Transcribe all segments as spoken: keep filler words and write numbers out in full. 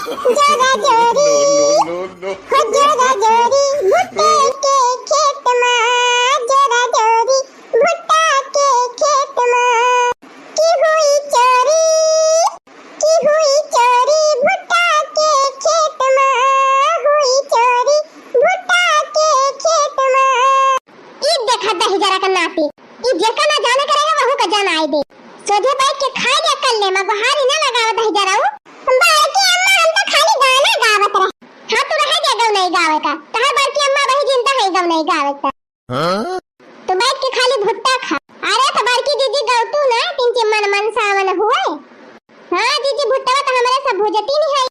जोरा जोरी, हो जोरा जोरी, भुट्टा के खेत मा, जोरा जोरी, भुट्टा के खेत मा, की हुई चोरी, की हुई चोरी, भुट्टा के खेत मा, हुई चोरी, भुट्टा के खेत मा। ई देखा दहिजरा का नाती, ई जेका ना जाने के रहे, वहू का जनाई दे। सोझे बैठ के खाए के कर ले, मगो हारी ना लगावे दहिजरा उ। बड़की अम्मा, हम तो खाली गाना गावत रहे। हाँ, तू रहे दे गौनई गावे का। तहार बड़की अम्मा वही जिंदा है गौनई गावे का। हाँ? तू बैठ के खाली भुट्टा खा। अरे तो बड़की दीदी गौतू ना, तिनके मन मन सावन हुए। हाँ दीदी, भुट्टवा तो हमरे सब भुजती नहीं है।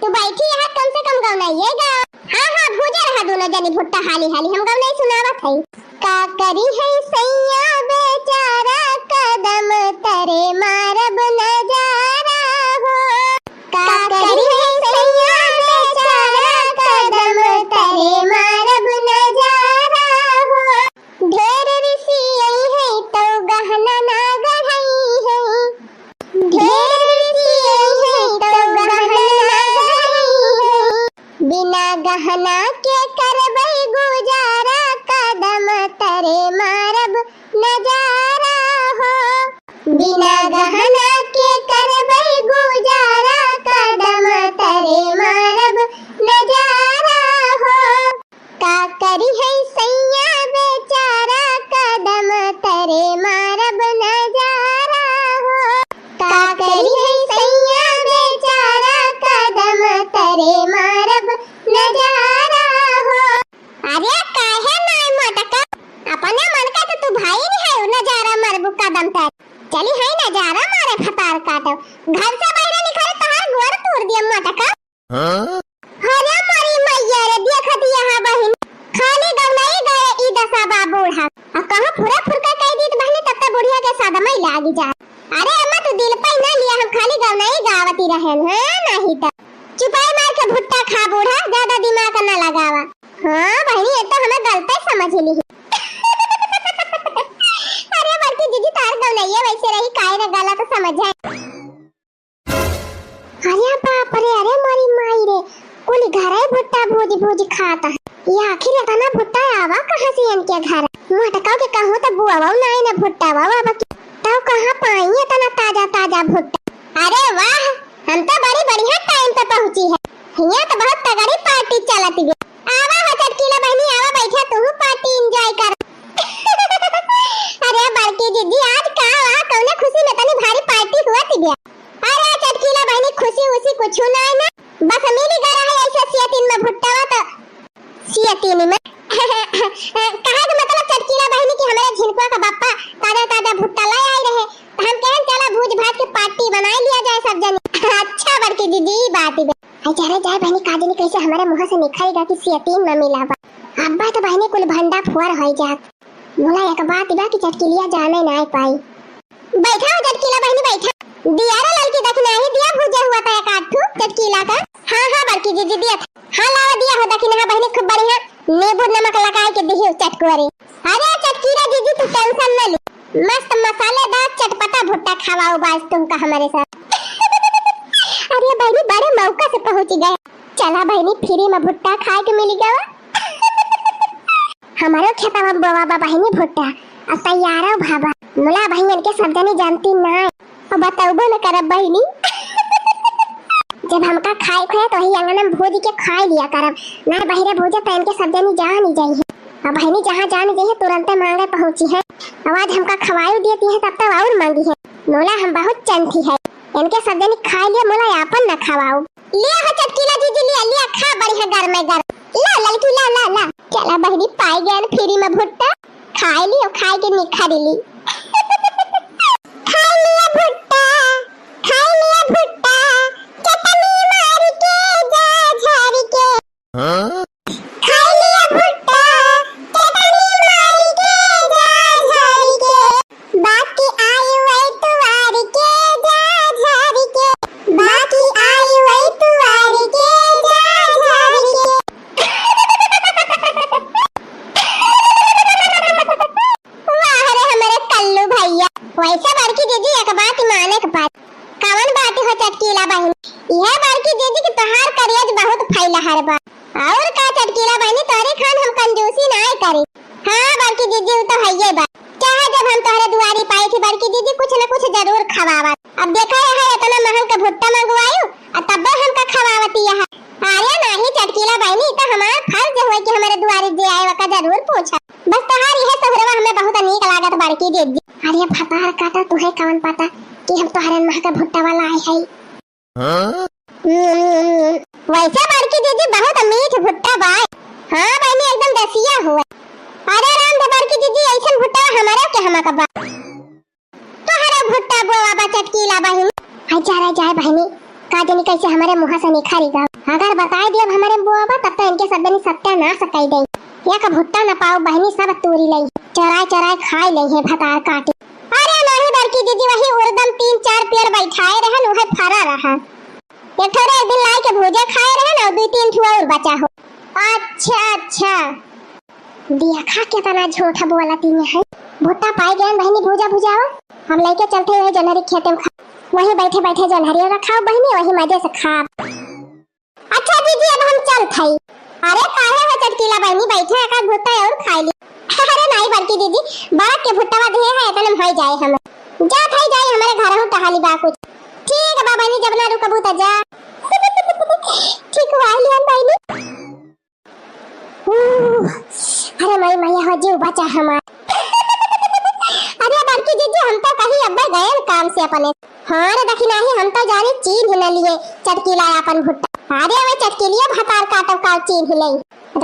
तू बैठी यहाँ, कम से कम गौनइये गावा। हाँ, हाँ, भूजे रहा दोनों जनी भुट्टा हाली हाली, हम गौनई सुनावत हई। का करी है सैया बेचारा, कदम तरे मारब नजारा हो। का करी है सैया बेचारा, कदम तरे मारब नजारा हो। ढेर रिसियई है तो गहना ना गढ़ई है। ढेर रिसियई है तो गहना ना गढ़ई है। बिना गहना के करबै गुजारा, कदम तरे मारब नजारा हो। बिना गहना के करबै गुजारा, कदम तरे मारब नजारा हो। का करी है सैया बेचारा, कदम तरे मारब नजारा हो। का करी है सैया बेचारा, कदम तरे मारब नजारा हो। अरे काहे नाय मोटका, अपने मन का तो तू भाई नहीं है, नजारा मारबू कदम तरे। चली है नजारा मारे फतार काटो, घर से बाहर निकले तहार गोड़ तोड़ दिया मोटका। हाँ? अरे मोरी मैया रे, देखत यहाँ बहिन, खाली गौनई गए ई दशा बा बूढ़ा। आ कहूँ फुरा फुरका कह दी तो बहिनी, तब तक बुढ़िया के सदमा ही लागी जा। अरे अम्मा, तू दिल पे ना लिया, हम खाली गौनई गावती रहेन, हाँ, नहीं तो चुपाई मार के भुट्टा खा बूढ़ा, ज्यादा दिमाग ना लगावा। हाँ बहिनी, ये तो हमें गलत समझ ली। अरे बड़की दीदी, तार गौनैया वैसे रही, काहे ना गलत समझ है। अरे बाप रे, अरे मोरी माई रे, कुल घरे भुट्टा भूज भूज खात है। ये आखिर इतना भुट्टा आवा कहाँ से इनके घर? मोटका के कहूँ तो बुआवा नाई ना भुट्टा बाबा की, तब कहाँ पाई इतना ताजा ताजा भुट्टा? अरे वाह, हम तो बड़ी बढ़िया टाइम पे पहुँची है। हियाँ तो बहुत तगड़ी पार्टी चलत बा। आवा हो चटकीला बहिनी, आवा बैठा, तू पार्टी एंजॉय कर। अरे बड़की दीदी, आज का वा, कौने खुशी में तनी भारी पार्टी हुआ थी बे? अरे चटकीला बहिनी, खुशी उसी कुछ ना है ना, बस मिली गया है ऐसे सियतीन में भुट्टावा तो सियतीन में। कहे के मतलब चटकीला बहिनी कि हमरे झिनकुआ का बापा ताजा ताजा भुट्टा ले आए रहे, तो हम कहन चला भूज भाज के पार्टी बनाई लिया जाए सब जने। अच्छा बड़की दीदी, ई बात ही बे। आई जा रे जाए बहिनी, का जानी कैसे हमारे मुँह से निकल गया कि सियतीन में मिला बा। अब्बा तो बहिनी कुल भंडा फुअर होई जात। मुला एक बात बा कि चटकीलिया जाने ना पाई। बैठा हो चटकीला बहिनी, बैठा। दिया रे ललकी, दखिना ही दिया भूजा हुआ था एक आठ ठू चटकीला का। हाँ, हाँ, बड़की जीजी दिया था। हाँ, लावा दिया हो दखिना, हाँ बहिनी, खूब बढ़िया। नींबू नमक लगाए के दिही चटकुअरी। अरे चटकीला जीजी, तू टेंशन न ली, मस्त मसालेदार चटपटा भुट्टा खवाओ बाज तुमका हमारे साथ। अरे बहिनी, बड़े मौका से पहुँच गए। चला बहिनी, फ्री में भुट्टा खाए के मिल गवा। हमारो खेतवा में बोवा बा बहिनी भुट्टा, अब तैयारो भा बा। मुला बहिन के सब जनी जानती ना, अब बतौबो न करब बहिनी। जब हमका खाए खोए तो वही आंगन में भूज के खाए लिया करब, ना बहिरे भूजे तो इनके सब जनी जान ही जाई है। अब बहिनी जहाँ जान जाई है तुरंते मांगे पहुँची है। अब आज हमका खवाई देती है तब तो और मांगी है। मुला हम बहुत चंठी है, इनके सब जनी खाए लिया, मुला आपन न खवाओ। लिया हो चटकीला जीजी, लिया, लिया, खा बढ़िया गरमे गरम। ला ललकी, ला, ला, ला। चला बहिनी, पाई गयन फ्री में भुट्टा। खाए ली और खाए के निखर ली। खाए लिया भुट्टा, खाए लिया भुट्टा, चटनी मार के जा झार के। हाँ? खाई लिया भुट्टा, चटनी मारी के, जा झारी के। बाकी आई वही तुआरी के, जा झारी के। बाकी आई वही तुआरी के, जा झारी के। वाह रे हमरे कल्लू भैया, वैसे बड़की दीदी एक बात माने के पड़ी। कवन बात हो चटकीला बहिन? यह बड़की दीदी कि तोहार करेज बहुत फैलहर बा। और का चटकीला बहिनी, तोहरे खान हम कंजूसी नाय करी। हाँ बड़की दीदी, उ तो हइये बा। चाहे जब हम तोहरे दुआरी पाई थी बड़की दीदी, कुछ न कुछ जरूर खवावत। अब देखा है इतना महंग के भुट्टा मंगवायु, आ तब्बे हमका खवावती है। अरे नाही चटकीला बहिनी, ई तो हमार फर्ज होय कि हमरे दुआरी जे आए ओका जरूर पूछा। बस तोहार यह सुहरवा हमें बहुत नीक लागत बड़की दीदी। अरे भतार काटा, तुहे कवन पता कि हम तोहरे महंगा भुट्टा वाला आए हई। हाँ? हम्म, वैसे बड़की दीदी बहुत मीठ भुट्टा बाय। हाँ बहिनी, एकदम देसिया हुआ। अरे राम दे बड़की दीदी, ऐसन भुट्टा हमारे के हमा का बा। तोहरे भुट्टा बोआ बा चटकीला बहिनी। हाय जा रे जाए बहिनी, का जानी कैसे हमारे मुँह से निखरी गवा। अगर बताए दियब हमारे बोआ बा, तब तो इनके सब जनी सत्यानाश कई दे। एक भुट्टा न पाओ बहिनी, सब तूरी लई, चराए चराए खाए लई है भतार काटी। अरे नाही बड़की दीदी, वही उर्दम तीन चार पेड़ बैठाए रहन, उहे फरा रहा। एक ठो एक दिन लाए के भूजा खाए रहन और दो तीन ठो और बचा हो। अच्छा, अच्छा। देखा केतना झूठ बोलती है। भुट्टा पाए गए बहिनी भूजा भुजावा। हम लेके चलते हुए जनहरी खेते में खा, वहीं बैठे बैठे जनहरी रखाओ बहिनी, वहीं मजे से खा। अच्छा दीदी, अब हम चलत हई। अरे काहे हो चटकीला बहिनी, बैठे एकाध भुट्टा और खाई ली। अरे नाही बड़की दीदी, बड़क के भुट्टवा दिहे है, इतने में होई जाए हम। जात हई जाई, हमरे घर हूँ टहली बा कुछ। ठीक बा बहिनी, जब ना रुकबू त जा। ठीक वाली हम बहिनी। ऊ, अरे माई मैया हो जीव बचा हमार। अरे बड़की जीजी, हम तो कहीं अब्बे गए काम से अपने। हाँ रे दखिनाही, हम तो जानी चीन्ह न लिए चटकीला अपन भुट्टा। अरे वे चटकीलिया भतार काटो का चीन्ह ले।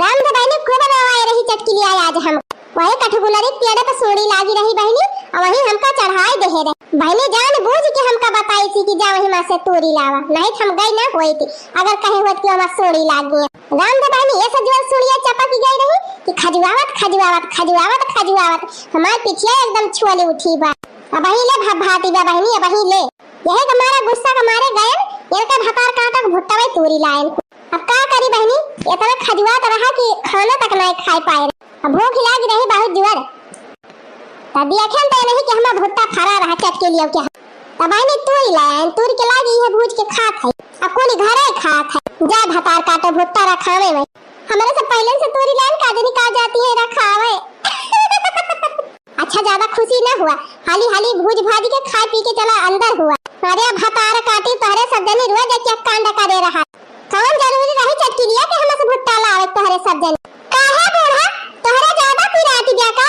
राम दे बहिनी खूब रोवाए रही चटकीलिया आज हम। वही कठगुलरी पेड़े पे सूड़ी लागी रही बहिनी, और वही हमका चढ़ाए देहे रहे। बहिनी जान बूझ के हमका बताई थी कि जा वही माँ से तूरी लावा, नहीं तो हम गई ना होई थी, अगर कहे होत कि हमार सूड़ी लागी है। राम दे बहिनी, ये से जोर सूड़िया चपक गई रही कि खजुआवत, खजुआवत, खजुआवत, खजुआवत हमार पिठिया एकदम छुअली उठी बा। अब वही ले भभाती बा बहिनी, अब वही ले। यही के मारे गुस्सा के मारे गयन, इनका भतार काटक भुट्टवे तूरी लायन। अब का करी बहिनी, इतना खजुआत रहा कि खाना तक नहीं खाए पाए। अब भूख लागी रही बहुत जोर। तब देखेन तो नहीं कि हमार भुट्टा फरा रहा चटकीलियों के। तब बहिनी तूरी लायन, तूर के लागी है भूज के खात है। अब कुल घरे खात है। जा भतार काटो भुट्टा रखावे में। हमरे से पहले से तूरी लायन का जनी का जाती है रखावे। अच्छा, ज्यादा खुशी ना हुआ, हाली हाली भूज भाज के खाए पी के चला अंदर हुआ। अरे भतार काटी, तोहरे सब जनी रोज एक एक कांड करे रहा। कौन जरूरी रही चटकीलिया के हमसे भुट्टा लावे तोहरे सब जनी? काहे बूढ़ा, तोहरे ज्यादा पिराती बिया का?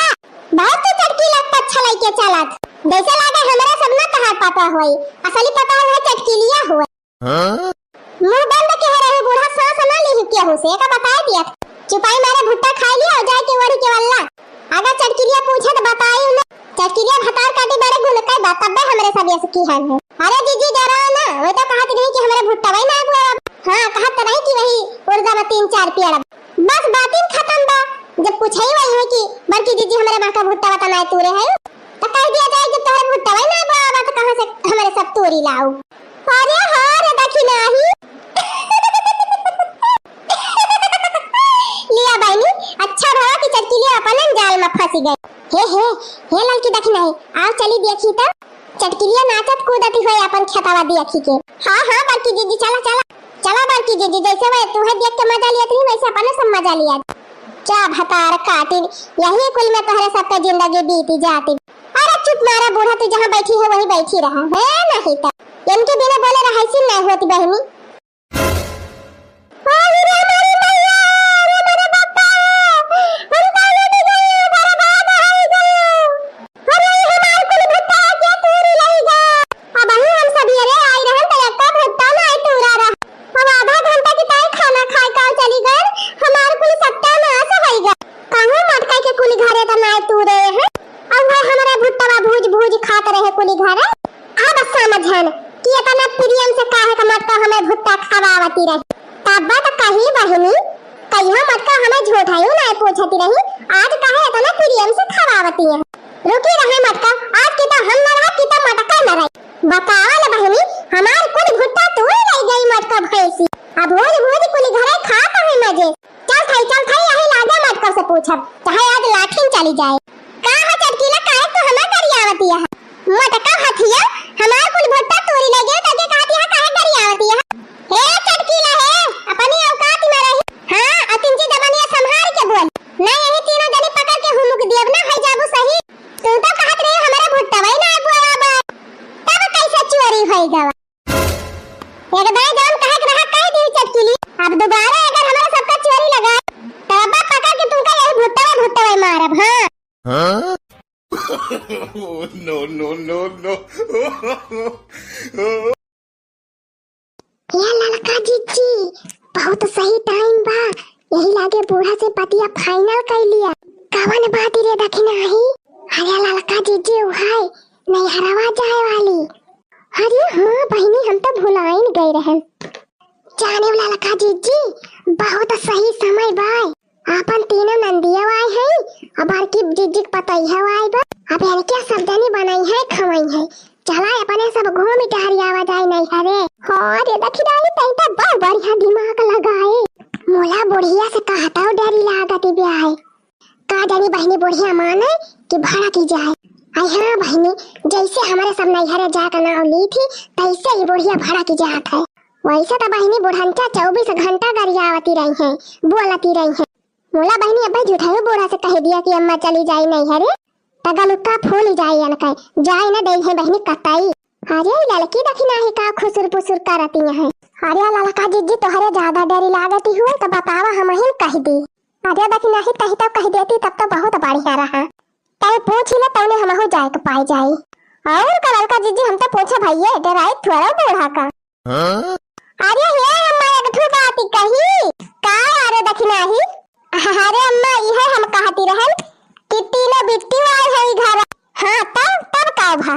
बहुत तू चटकीला पच्छा लइके चलत। जैसे लागे हमरे सब ना तहार पता होई, असली पता है चटकीलिया हुआ। हाँ? मुंह बंद के रहे बूढ़ा, सांस ना ली केहू से, एका बताए दिया। चुपाई मारे भुट्टा खाई लिया और जाए के ओढ़ी के वल्ला। अगर चटकिलिया पूछे तो बताई उन्हें। चटकिलिया भतार काटी बड़े गुण कई बा, तब्बे हमरे सब यस की हाल है। अरे जीजी डरा ना, वो तो कहत रही कि हमरे भुट्टा वही ना बुआ। हाँ, कहत रही कि वही उर्दा में तीन चार पियाला। बस बातिन खत्म बा। जब पूछे ही वही है कि बड़की जीजी हमरे माँ का भुट्टा वता ना तूरे है, तो कह दिया जाए कि तोहरे भुट्टा वही ना बुआ, तो कहाँ से हमरे सब तूरी लाऊ? अरे हाँ रे दखिनाही। लिया बहिनी, अच्छा भवा कि चटकिलिया अपन जाल में फंसी गई। हे, हे, हे ललकी दखिनाही, आओ चली देखी तो। चटकिलिया नाचत कूदत होए अपन खेतवा देखी के। हाँ, हाँ बड़की जीजी, चला, चला। चला बड़की जीजी, जैसे वह तुहे देख के मजा लिया थी, वैसे अपने सब मजा लिया। जा भतार काटिन, यही कुल में तोहरे सबका जिंदगी बीती जाती। अरे चुप मारा बूढ़ा, तू जहाँ बैठी है वहीं बैठी रहा, है नहीं तो इनके बिना बोले रहाइसिन नहीं होती बहिनी। अरे रे हमारी मैया, अरे मेरे बापा, हम काहे बिगड़े, बर्बाद हो गए। अरे हमार कुल भुट्टा के तूरी लई गा। अबही हम सबेरे आई रहन त एक्का भुट्टा नाई तूरा रहा। अब आधा घंटा के ताई खाना खाए का चली गए, हमार कुल सत्यानाश होई गा। कहूँ मटका के कुल घरे त नाई तूरे हैं। अब वह हमारे भुट्टवा भूज भूज खात रहे कुली घरे। अब समझन कि इतना प्रेम से काहे का मटका हमें भुट्टा खवावती रही। तब तो कही बहिनी, कहियो मटका हमें झूठायु ना पूछती रही, आज काहे इतना प्रेम से खवावती है। रुकी रहे मटका, आज की तो हम न रहा, की तो मटका न रही। बतावल बहिनी, हमार कुल भुट्टा तू ले गई मटका भैंसी। अब भूज भूज कुली घरे खात है मजे। चल थाई, चल थाई, यही लागे मटका से पूछब, चाहे आज लाठिन चली जाए। का हो चटकीला, काहे तू हमें गरियावती है? मटका हथिया, हमार कुल भुट्टा तूरी ले गए, तके कहती है काहे गरियावती है? हे चटकी Oh, no, no, no, no। या ललका जिज्जी, बहुत सही टाइम बा। यही लागे बूढ़ा से बतिया फाइनल कर लिया। कवन बात रे दखिनाही? अरे ललका जिज्जी उहाय नैहरवा जाए वाली। अरे हाँ बहिनी, हम तो भुलाइन गए रहन। जाने ललका जिज्जी, बहुत सही समय बा। आपन तीनों नंदिया आए हैं, अब बड़की जिज्जी के पतैया आए बा। अब इनके सब जनी बनाई है, खवाई है। चला अपने सब घूम टहरी आवा जाए नैहरे। हाँ रे दखिनाही, तैं तो बड़ बढ़िया दिमाग लगाए। मोला बुढ़िया से कहता डरी लागत ब्याह। का जानी बहिनी बुढ़िया माने कि भड़क जाए। आई हाँ बहिनी, जैसे हमारे सब नैहरे जाए का नाव ली थी, तैसे ही बुढ़िया भड़क जात है। वैसे तो बहिनी बुढ़ंचा चउबीस घंटा गरियावती रही हैं, बोलती रही हैं। मोला बहिनी अब्बे झूठा ही बूढ़ा से कह दिया कि अम्मा चली जाई नैहरे, त गलुक्का फूल जाई अनके, जाए न दे है बहिनी कतई। अरे ललकी दखिनाही का खुसुर पुसुर करती है। अरे ललका जिज्जी तोहरे ज्यादा डरी लागती हुए तो बतावा हमहिन कह दी। अरे दखिनाही तही तब कह देती तब तो बहुत बढ़िया रहा। तै पूछ ही ले तौने हमहू जाए के पाए जाई। और का ललका जिज्जी हम तो पूछे भैये डराई थोड़ा बूढ़ा का। हाँ? अरे हे अम्मा, एक ठो बात कही। का? अरे दखिनाही? अरे अम्मा, इहे हम कहती रहन कि तीनों बिट्टी आए है घर। हाँ, तब, तब का भा?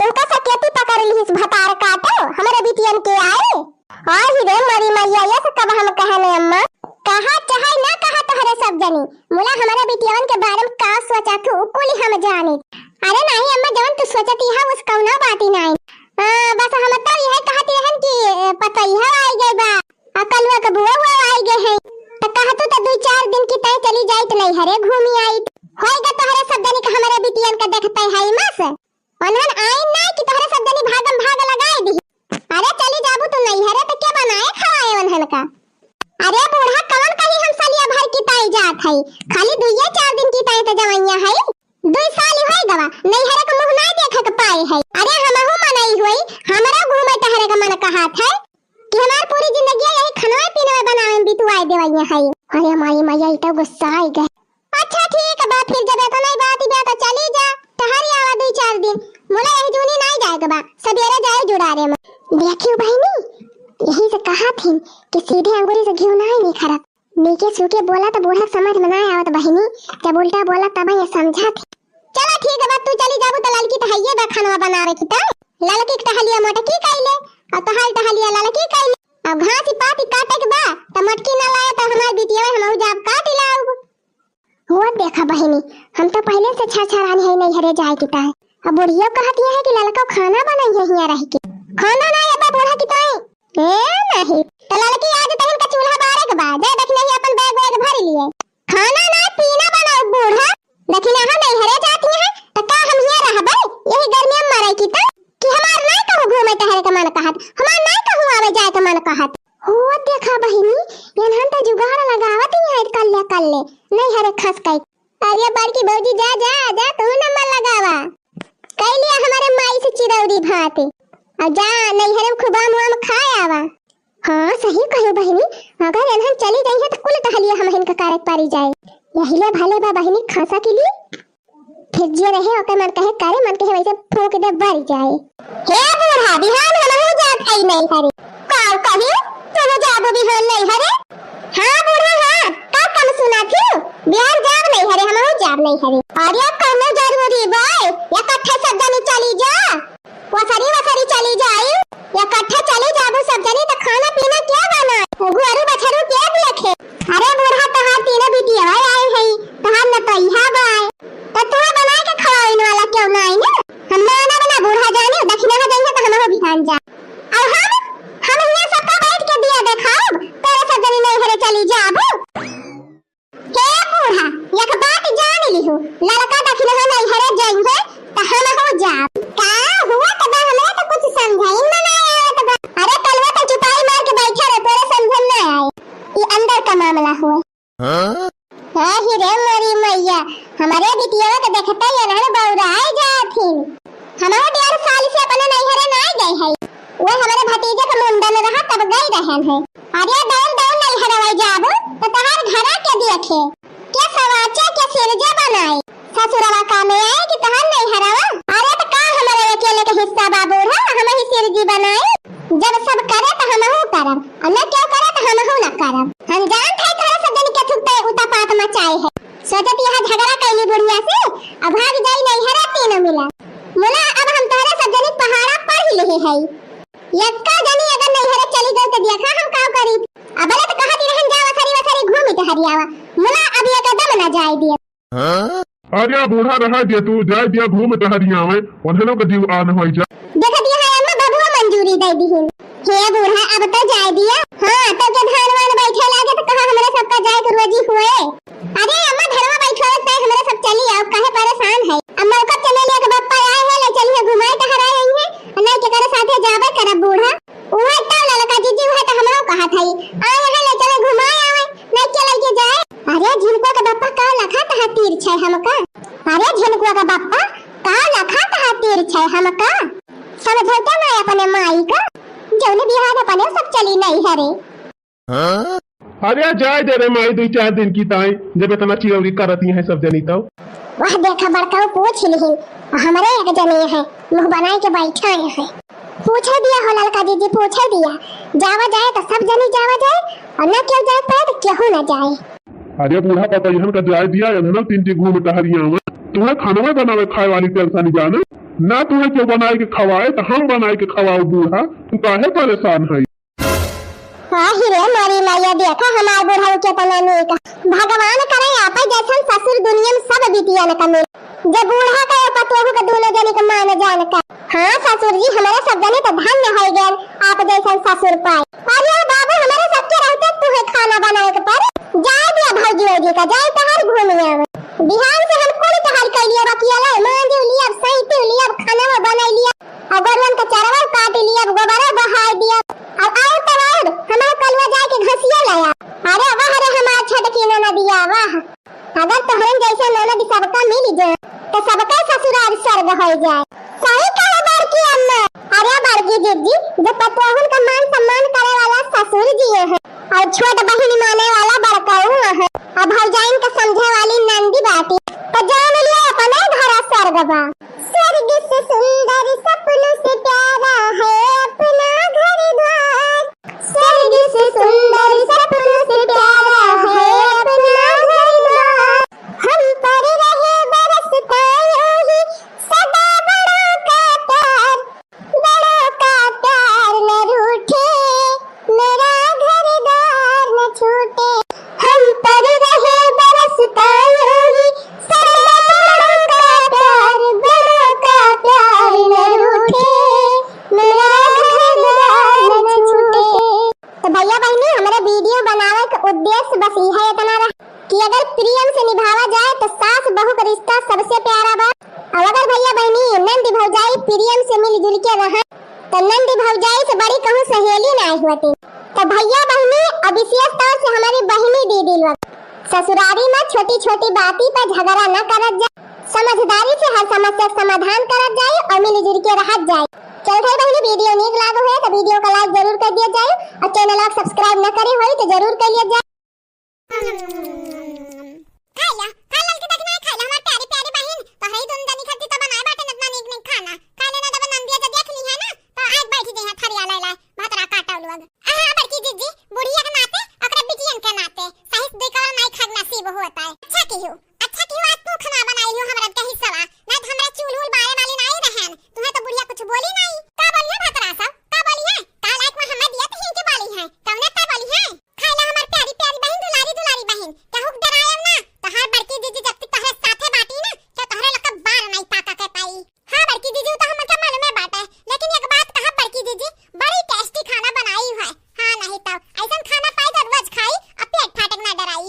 तुमका सकेती पकड़ लिहिस भतार काटो, हमरे बिटियन के आए। आई रे मरी मैया, ये से कब हम कहने अम्मा? कहा चाहे ना कहा तोहरे सब जनी, मुला हमरे बिटियन के बारे में का सोचा तू, कुल हम जाने। अरे नहीं अम्मा, जवन तू सोचती है, उस कौनो बात ही नहीं। हाँ, बस हम तो यह कहती रहन कि, ए, पतैया आई गई बा, आ कलुआ के बुआ हुआ आई गए हैं, तो कहतू तो दो चार दिन की तय चली जाइत नैहरे घूमी आइत। होएगा तोहरे सब जनी के हमरे बिटियन के देखते है मस। उन्हन आई ना कि तोहरे सब जनी भागम भाग लगाए दी। अरे चली जाबू तू नैहरे तो क्या बनाए खवाए उन्हन का? अरे बूढ़ा कवन कही हम सलिया भर की तय जात है, खाली दुइये चार दिन की तय तो जवैया है। दुई साल होई गवा, नैहरे के मुँह नाई देखे के पाए है। अरे हमहू मनई होई, हमरा घूमे टहरे के मन कहत है कि हमार पूरी जिंदगी यही खनवे पीनवे बनावे में बितवाए देवैया है। अरे माई मैया, ई तो गुस्सा आई गए। अच्छा ठीक बा, फिर जब इतना ही बात ही बा तो चली जा, टहरी आवा दुई चार दिन। मोला यही जूनी नाई जाए के बा, सबेरे जाए जुड़ारे में। देखियो बहिनी, यही से कहा थी कि सीधे अंगूरी से घिउ नाई निखरत। नीके सूके बोला त बूढ़ा के समझ में ना आवत बहिनी, जब उल्टा बोला तब ये समझा थे। चला ठीक बा, तू चली जाबू त ललकी त हइये बा खनवा बनावे की त। ललकी के टहलिया मोटकी कइले, और तोहार टहलिया ललकी कइले। अब घास ही पात ही काटे के बा, त मोटकी ना लाए त हमार बिटिया हमहू जाब काट लाउब। हो देखा बहिनी, हम तो पहले से छरछरानी है नैहरे जाए की ताई। अब बुढ़िया कहत ये है कि ललका खाना बनाई है हियाँ रह के। खाना ना ये बा बूढ़ा की ताई। ए नहीं, तो ललकी आज तहन का चूल्हा बारे के बा, जाए देखी नहीं अपन बैग वैग भर लिए। खाना ना पीना बनाओ बूढ़ा, देखी ना हम नैहरे जाती हैं, तो का हम हियाँ रहबे? यही गर्मी में मरे की तो, कि हमार नहीं कहूँ घूमे टहरे के मन कहत, हमार नहीं कहूँ आवे जाए के मन कहत। हो देखा बहिनी, एनहन तो जुगाड़ लगावत ही है कल्ले कल्ले, नैहरे खस कई। अरे बड़की भौजी, जा, जा, जा, तू नंबर लगावा। कई लिया हमारे माई से चिरौरी भात। अब जा, नैहरे में खूब आम वाम खाए आवा। हाँ, सही कहो बहिनी, अगर एनहन चली गई है तो कुल टहलिया हमहिन का कारक पारी जाए। यही ले भले बा बहिनी, खासा के लिए। फिर जे रहे ओकर मन कहे करे, मन कहे वैसे फूंक दे बर जाए। हे बूढ़ा, बिहान हमहू जात हई नैहरे। का कही? तू जाबू बिहान नैहरे? हाँ बूढ़ा, हाँ, का कम सुना थी? बिहान जाब नैहरे, हमहू जाब नैहरे। अरे कौनो जरूरी बा, इकट्ठे सब जनी चली जा। वसरी वसरी चली जाई, इकट्ठे चली जाबू सब जनी, त खाना पीना क्या बना? घुअरू बछरू के देखे? अरे बूढ़ा, तोहार तीनों बिटिया आई है, तोहार नतैहा बा, त तू बनाए के खवाइन वाला क्यों ना आई ना? हम ना ना बना बूढ़ा जाने, दक्षिणा हो जाइए त हम हो बिहान जा। और हम, हम हियां सबका बैठ के दिया देखाब, तेरे सब जनी नैहरे चली जाबू। हे बूढ़ा, एक बात जान लिहू, ललका दखिनहा नैहरे जइहे, त हमहू जाब। का हुआ त बा, हमरा त कुछ समझाई में ना आवत बा। अरे कलवा त चुपाई मार के बैठा रहे, तोरे समझ में ना आए। ई अंदर का मामला हुआ। हाँ? हे रे मोरी मैया, हमारे बिटिया त देखते ही अनहन बौराए जात ही। हमहू डेढ़ साल से अपने नैहरे ना गए है। वो हमारे भतीजे का मुंडन रहा तब गई रहन है। अरे दौड़ दौड़ नैहरवा जाबू त तहार घरा के देखे, के सवाचे के सिरजे बनाए। ससुरवा का में आए कि तोहार नैहरवा? अरे त का हमरे अकेले के हिस्सा बा बूढ़ा, हमही सिरजी बनाई। जब सब करे त हमहू करब, अउर न केहू करे त हमहू न करब। हम जानत हई तोहरे सब जनी के थुकते उतापात मचाए है। सोचत यहाँ झगड़ा कैली बुढ़िया से, अब भाग जाई नैहरा तीनों मिला। मुला अब हम तोहरे सब जनी पहाड़ा पढ़ लिहे हई। यक्का जनी अगर नैहरे चली गई त देखा हम का करी। अबले त कहत रहन जा वसरी वसरी घूमी टहरियावा। मुला अब एकदम न जाए दिया। अरे बूढ़ा, रहा दिया तू, जाए दिया, घूम टहरियावे, उन्हें लोग जीव आन होई जा। देखत यहाँ अम्मा बबुआ मंजूरी दे दिहिन। हे बूढ़ा, अब तो जाए दिया। हाँ, तो के धान वान बैठे लागे त कहा हमरे सबका जाए के रोजी हुए। अरे अम्मा, धनवा बैठे तय हमरे सब चली आओ, काहे परेशान है? अम्मा ओकर चमेलिया के बप्पा आए हैं, ले चलिए घुमाए टहराए आई है, नहीं के करे साथे जाबे करब बूढ़ा। उहे तो ललका जीजी, उहे तो हमहू कहत हई। आ यहाँ ले चले घुमाए आवे, नहीं चले के जाए। अरे झिनकुआ के बप्पा का लखा तहा तीर छै हमका। अरे झिनकुआ के बप्पा का लखा तहा तीर छै हमका। समझौता ना अपने माई का, जौने बिहान अपने सब चली नैहरे। अरे जाए दे रे माई, दुई चार दिन की ताई, जब इतना चिरौरी करती हैं सब जनी तो। वाह देखा बड़काऊ पूछ लिही, हमरे एक जने हैं, मुँह बनाए के बैठा हैं। पूछे दिया हो ललका जीजी, पूछे दिया। जावा जाए तो सब जनी जावा जाए, अउर ना केहू जाए पाए तो केहू ना जाए। अरे बूढ़ा पतोहियन का जाए दिया, इन्हन तीन जी घूम टहरियावा। तुम्हें खानवा बनावे खाए वाली tension जाना, ना तुम्हें केहू बनाए के खवाए तो हम बनाए के खवाओ बूढ़ा, तू काहे परेशान है? आहि रे मोरी मैया, देखा हमार बुढ़ऊ केतना नीक। भगवान करे आपे जैसन ससुर दुनिया में सब बिटियन का मिले। जे बूढ़ा का या पतोहू का दूनो जनी के मान जान का। हाँ ससुर जी, हमरे सब जनी तो धन्य होइ गए आप जैसन ससुर पाए। अरे बाबू, हमरे सबके रहते तुहे खाना बनाए के पड़े। जाए दिया भौजी वौजी का, जाए तहार घूम आवे। बिहान से हम कुल टहल कर लिया, बकिया लाई, मांज लिया, सैंत लिया, खाना बनाए लिया। अउर गोरुअन के चरवा काट लिया, गोबरा बहाए दिया। अउर आओ तब आओ, हमार कलुआ जाए के घसिया लाया। अरे वाह रे हमार छोटकी ननदिया, वाह। अगर तोहरन जैसा ननद सबका मिल जाए, तो सबका ससुराल स्वर्ग हो जाए। सही कहे बड़की अम्मा। अरे बड़की जीजी, जो पतोहन का मान सम्मान करे वाला ससुर जी हैं, अउर छोट बहिन माने वाला बड़काऊ हैं, अउर भौजाइन का समझे वाली नंदी बाटी, तो जान लिया अपने घर स्वर्ग बा। स्वर्ग से सुंदर सपनों से प्यारा है अपना घर द्वार। स्वर्ग से सुंदर सपनों से प्यारा है अपना घर द्वार। हम पर रहे बरसता यूं ही सदा बड़ों का प्यार, बड़ों का प्यार न रूठे, मेरा घर द्वार न छूटे। हम पर रहे बरसता यूं ही सदा बड़ों का प्यार, बड़ों का प्यार न रूठे, मेरा घर द्वार न छूटे। तो भैया बहिनी, हमरे video बनावे के उद्देश्य बस इहे इतना रहा कि अगर प्रेम से निभावा जाए तो सास बहू का रिश्ता सबसे प्यारा बा। और अगर भैया बहिनी नंद भौजाई प्रेम से मिलजुल के रहे तो नंद भौजाई से बड़ी कहूँ सहेली ना होती। तो भैया बहिनी, और विशेष तौर से हमारी बहिनी दीदी लोग, ससुरारी में छोटी छोटी बाती पर झगड़ा न करत जाए, समझदारी से हर समस्या का समाधान करत जाए और मिलजुल के रहत जाए। चल भाई बहिनी, video नीक लागो है तो video का like जरूर कर दिया जाए और channel आप subscribe न करे होई तो जरूर कर लिया जाए। खा ला, खा ललकी दखिना, खा ला हमार प्यारी प्यारी बहिन। तोहरे ही दुन दनी खाती तो बनाए बाटे नतना नीक नीक खाना। खा लेना, जब नंदिया जब देख ली है ना तो आज बैठ जाए थरिया लाई लाई भतरा काटा लोग। आहा बड़की जीजी, बुढ़िया के नाते, ओकरा बिटियन के नाते सही से दुई कवर नाई खाग नसीब होता है। अच्छा किहू, अच्छा किहू आज तू खाना बनाई लियो हमरा के हिस्सा, ना तो हमरा चूल उल बारे वाली नाई रहन। तुम्हें तो बुढ़िया कुछ बोली नाई। का बोली है भतरा सब? का बोली है? का लायक में हमें दिया तो हिनके बोली है। कौने का बोली है? खा ला हमार प्यारी प्यारी बहिन, दुलारी दुलारी बहिन, केहू के डरायब ना। तोहार बड़की जीजी जब तक तोहरे साथे बाटी ना, तो तोहरे लोग के बार नाई पाका के पाई। हाँ बड़की जीजी, उ तो हमके मालूमे बाटे, लेकिन एक बात कहा बड़की जीजी, बड़ी tasty खाना बनाई है। हाँ नहीं तो ऐसन खाना पाई तो रोज खाई, अब पेट फाटक ना डराई।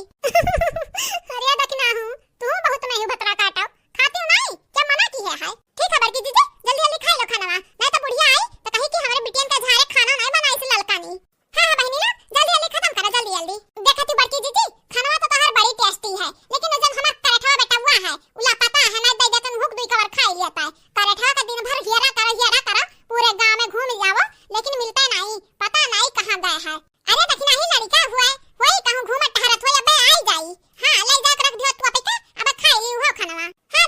अरे दखिना हूँ, तू बहुत नहीं भतरा काटो, खाती हूँ नहीं, क्या मना की है, है? ठीक है बड़की जीजी, जल्दी जल्दी खाई लो खाना, नहीं तो बुढ़िया आई तो कही कि हमारे बिटियन का झारे खाना नहीं बनाई से ललकानी। हाँ, हाँ, बहिनी लोग, जल्दी, जल्दी खत्म करो, जल्दी, जल्दी। देखा तू बड़की जीजी, खानवा तो तोहार बड़ी tasty है, लेकिन उ जब हमार करेठवा बेटवा है, उ लापता है, ना दे देतन हुक दुई कवर खाई लिया ताई। करेठवा का दिन भर हियरा करो, हियरा करो, पूरे गांव में घूम जाओ, लेकिन मिलते नहीं, पता नहीं कहाँ गए हैं। अरे देखी नहीं लड़का हुए, वही कहूँ घूमत टहरत हुए, अबे आई जाई। हाँ, ले जाके रख दियो तू अपे के, अब खाई ली उहो खानवा। हाँ,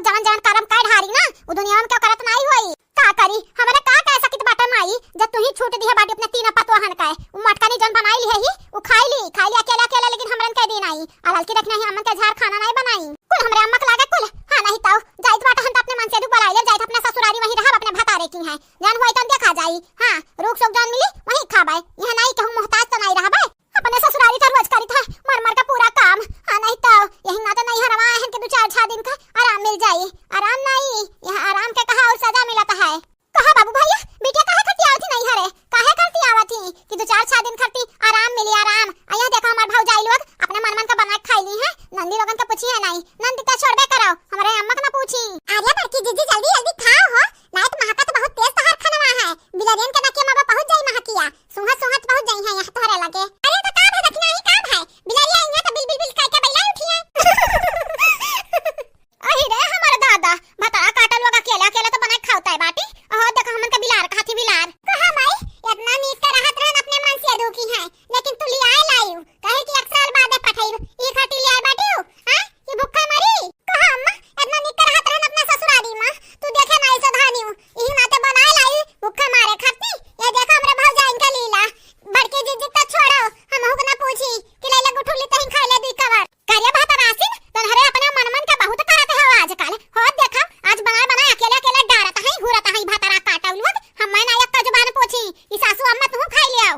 जवन जवन करम कइ ढारी ना, उ दुनिया में केहू करत नाहीं होई। का करी, हमरे का कइ सकित बाटे माई, जब तू ही छूट दिहे बाटी अपने तीन पतोहन का। उ मटकनी जौन बनाई लिहे ही, उ खाई ली, खाई ली अकेले अकेले, लेकिन हमरन के दी नाहीं। आ ललकी दखिनही अम्मन के झार खाना नाहीं बनाई। कुल हमरे अम्मा के लागे कुल। हाँ, नाहीं तउ जाइत बाटे हम त अपने मनसेधू बुलाई लेब, जाइत अपने ससुरारी वहीं रहब, अपने भतारे किहाँ। जौन होई तौन देखा जाई। हाँ, रूख सूख जौन मिली, वहीं खाबे। इहाँ नाहीं केहू मोहताज त नाहीं रहबे। अपने ससुरारी त रोज करित है, मर मर के पूरा काम। हाँ, नाहीं तउ यही नाते नैहरवा आएन के दू चार छह दिन का आराम मिल जाई। आराम नाहीं, इहाँ आराम के कहा अउर सजा मिलत है। कहा बाबू भइया, बिटिया काहे खातिर आवत ही नैहरे? काहे खातिर आवत ही कि दू चार छह दिन खातिर आराम मिली, आराम। आ इहाँ देखा हमार भौजाई लोग अपने मन मन का बनाइ खाइ ली है, नंदी लोगन का पूछी है नाहीं, नंदी त छोड़बे करो, हमरे अम्मा का ना पूछी। अरे बड़की जीजी, जल्दी जल्दी खाओ हो, नाहीं त महकत बहुत तेज तोहार खनवा है, बिलरियन के नकिया मा पहुँच जाई महकिया। सूँघत सूँघत पहुँच जाई है इहाँ तोहरे लगे। अरे त का भय दखिनही, का भय? बिलरिया इहाँ त बिल बिल बिल कइ के बइला उठी है। अहि रे हमर दादा, भतरा काटा लोग अकेले अकेले त बनाइ खावत है बाटी। अहो देखा हमन के बिलार कहत ही बिलार। कहा माई, एतना नीक त रहत रहन अपने मनसेधू किहाँ, लेकिन तू लियाए लाइउ, काहे कि एक साल बादे पठइब, ई खातिर लियाए बाटिउ, हाँ? कि भूखे मरी? कहा अम्मा, एतना नीक त रहत रहन अपने ससुरारी मा, तू देखे नाहीं सधानिउ, इही नाते बनाए लाइउ, भूखे मारे खातिर। ए देखा हमरे भौजाइन का लीला, बड़की जीजी त छोड़ो, हमहू का ना पूछी कि लइले गुठुली तहीं खाइ ले दुइ कवर। करे भतरासिन, तोहरे अपने मन मन के बहुत करत हो आजकल। हो देखा, आज बनाए बनाए अकेले अकेले डारत हई, हुरत हई भतरा काटउ लोग। हम्मे ना एक्का जुबान पूछी, ई सासू अम्मा तुहू खाइ लियाउ।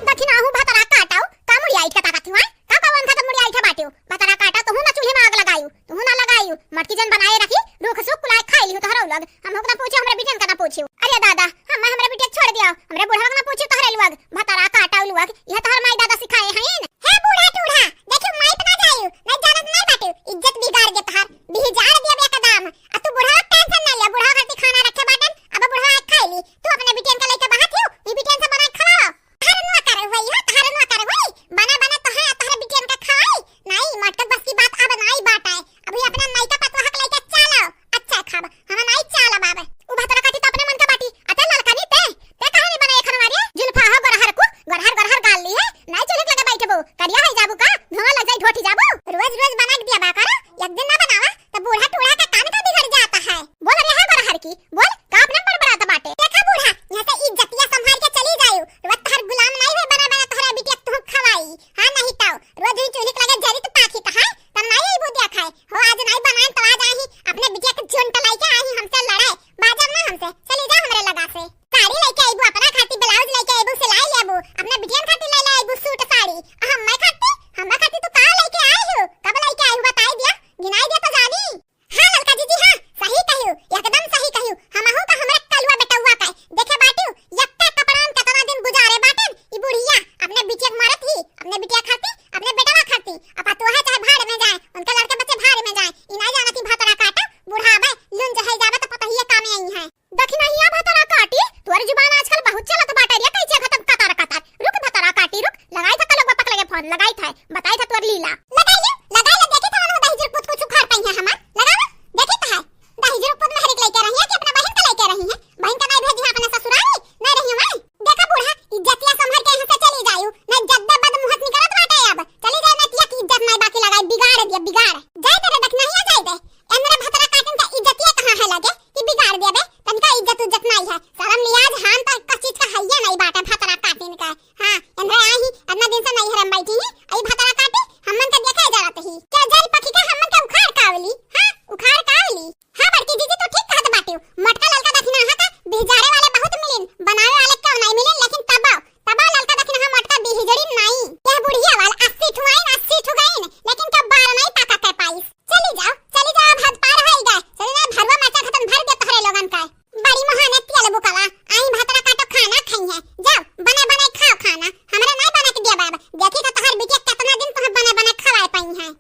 दखिनहू भतरा काटउ, का मुड़िया इठ के ताकत हुआ? का कवन खातिर मुड़िया इठ बाटिउ? भतरा काटउ, तुहू ना चूल्हे मा आग लगाइउ, तुहू ना लगाइउ। मटकी जन बनाए रखी, रूख सूख कुलाए खाइ लिहु तोहरउ लोग। हमहू का ना पूछिउ, हमरे बिटियन का ना पूछिउ। अरे दादा, हम्मे हमरे बिटिया छोड़ दियाउ, हमरे बुढ़वा का ना पूछिउ तोहरे लोग। भतरा काटउ लोग, इहे तोहर माई दादा सिखाए हइन। हे बूढ़ा टूढ़ा, देखिउ माई पे ना जाइउ, नाहीं जानत नाहीं बाटिउ, इज्जत बिगाड़ दे तोहार, बिहिजार देब एकदम। आ तू बुढ़वा के tension ना ले, बुढ़वा खातिर खाना रखे बाटन, अब बुढ़वा आके खाइ ली। तू अपने बिटियन का लइके बहत हिउ, ई बिटियन से बनाइ खवाओ। तोहार नौकर हुई हो, तोहार नौकर हुई, बना बना तोहे, तोहरे बिटियन का खवाई। नाहीं, मटकत बस की बात अब नाहीं बाटे, अबही अपना नइका पतोह के लइके चलो। अच्छा खाब, हम नाहीं चाला बाबे। उ भतरा काटी त अपने मन का बाटी। अते ललकनी ते, ते काहे नाहीं बनाए खनवा रे? जुल्फा हो गोरहर कु, गोरहर गोरहर गाल ली है। नाहीं चूल्हे के लगे बैठबो, करिया होइ जाबू का? धुआं लग जाई, ढोठी जाबू। रोज रोज बनाइ दिया बा करो, एक दिन ना बनावा त बूढ़ा टूढ़ा का कान का बिगड़ जाता है। बोल रे है गोरहर की, बोल, का अपने बड़बड़ात बाटे? देखा बूढ़ा, इहाँ से इज्जतिया संभार के चली जाइउ। रोज तोहर गुलाम नाहीं होइ बना बना तोहरा बिटिया के तुहू खवाई। हाँ नाहीं तउ, रोज ही चूल्हे के लगे जरी त पाखी कहाए, तब नाहीं अइबू दिया खाए। हो, आज नाहीं बनाएन त आज आही, अपने बिटिया के झुंड लइके आही हमसे लड़े। बाजब ना हमसे, चली जा हमरे लगा से। साड़ी लइके अइबू, अपना खातिर ब्लाउज लइके अइबू, सिलाई लेबू, अपने बिटियन खातिर लइले अइबू सूट साड़ी। आ हम्मे खातिर, हम्मे खातिर तू का लइके आई हू? कब लइके आई हू बताइ दिया, गिनाइ दिया त जानी। हाँ ललका जीजी, हाँ, सही कहिउ, एकदम सही कहिउ। हमहू का हमरे कलुआ बेटउआ का देखे बाटिउ, यक्का कपड़ान केतना दिन गुजारे बाटेन, ई बुढ़िया अपने बिटिया के मारत ही, अपने बिटिया खातिर, अपने बेटवा खातिर। अब पतोहे चाहे भाड़ में जाए, उनके लड़के बच्चे भाड़ में जाए, ई नाहीं जानत ही भतरा काटा, बुढ़ाबे, लुंज होइ जाबे त पतोहिए कामे अइहैं। दखिनहिया भतरा काटी, तोर जुबान आजकल बहुत चलत बाटे रे, कैसे खत्म कतर कतर। रुक भतरा काटी, रुक, लगाई था कलवा पकड़ के फोन, लगाई था, बताई था तोर लीला। लगाई ले, लगाई ले, देखी था ना दहिजर पूत कुछ उखाड़ पइहैं हमार। लगावा, देखी तो है, दहिजर पूत मेहरी के लइके रही है कि अपना बहिन के लइके रही है? बहिन का नाहीं भेजी है अपने ससुरारी, नाहीं रही है। देखा बूढ़ा, इज्जतिया संभर के यहाँ से चली जायू, नाहीं जद्दे बद मुहत निकलत बाटे अब। चली जाए, नाहीं तिया की इज्जत नाहीं बाकी लगाई, बिगाड़ दिया, बिगाड़। जाए दे रे दखिनहिया, जाए दे। एनरे भतरा काटन का इज्जतिया कहाँ है लगे कि बिगाड़ देबे? तनिका इज्जत उज्जत नाहीं है, शरम लिहाज हान तो एक चीज का हइये नाहीं बाटे भतरा काटिन का। हाँ, एनरे आई ही, अतना दिन से नैहर में बैठी ही, आई भतरा काटी, हमन के देखे जरत ही। क्या जल पखी का हमन के उखाड़ कावली? हाँ, उखाड़ कावली। हाँ बड़की जीजी, तू ठीक कहत बाटिउ, मोटका ललका दखिनहा का बिहजारे वाले बहुत मिलिन, बनावे वाले क्यों नाहीं मिलिन, लेकिन तबो, तबो ललका दखिनहा मोटका बिहजड़ी नाहीं। यह बुढ़िया वाला अस्सी ठुआइन, अस्सी ठु गइन, लेकिन कब बार नाहीं पाका के पाइस। चली जाओ, चली जाओ, अब हद पार होई गए। चली जाओ, भरुआ मरचा खतम भर दे तोहरे लोगन का। बड़ी मोहाने तियल बुकला, आई भतरा काटो खाना खइहैं। जाओ, बने बने खाओ खाना। हमरा नाहीं बना के दिया बाबा। देखी तो तोहर बिटिया केतना दिन तोहे बने बने खवाए पइहैं।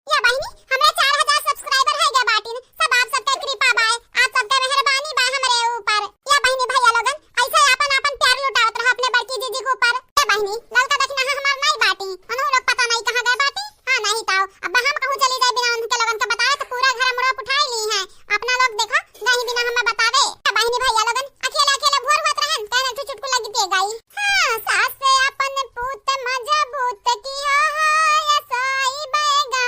या बहिनी, हमरे चार हजार subscriber है गया बाटिन। सब आप सबके कृपा बाय, आप सबके मेहरबानी बा हमरे ऊपर। या बहिनी भइया लोगन, ऐसे आपन आपन प्यार लुटावत रहो अपने बड़की जीजी के ऊपर। या बहिनी, ललका दखिनहा हमार नाहीं बाटी, उन्हों लोग पता नाहीं कहाँ गए बाटी। हाँ, नाहीं ताऊ, अब हम कहूँ चली जाए बिना उनके लोगन के बताए तो पूरा घर मुड़वा उठाई ली है। अपना लोग देखो, कहीं बिना हमें बतावे। या बहिनी भइया लोगन, अकेले अकेले भोर होत रहन, कहने ठू चुटकुला गीतिए गाई। हाँ, सास से अपन पूत मजबूत किया है, ऐसा ही बैगा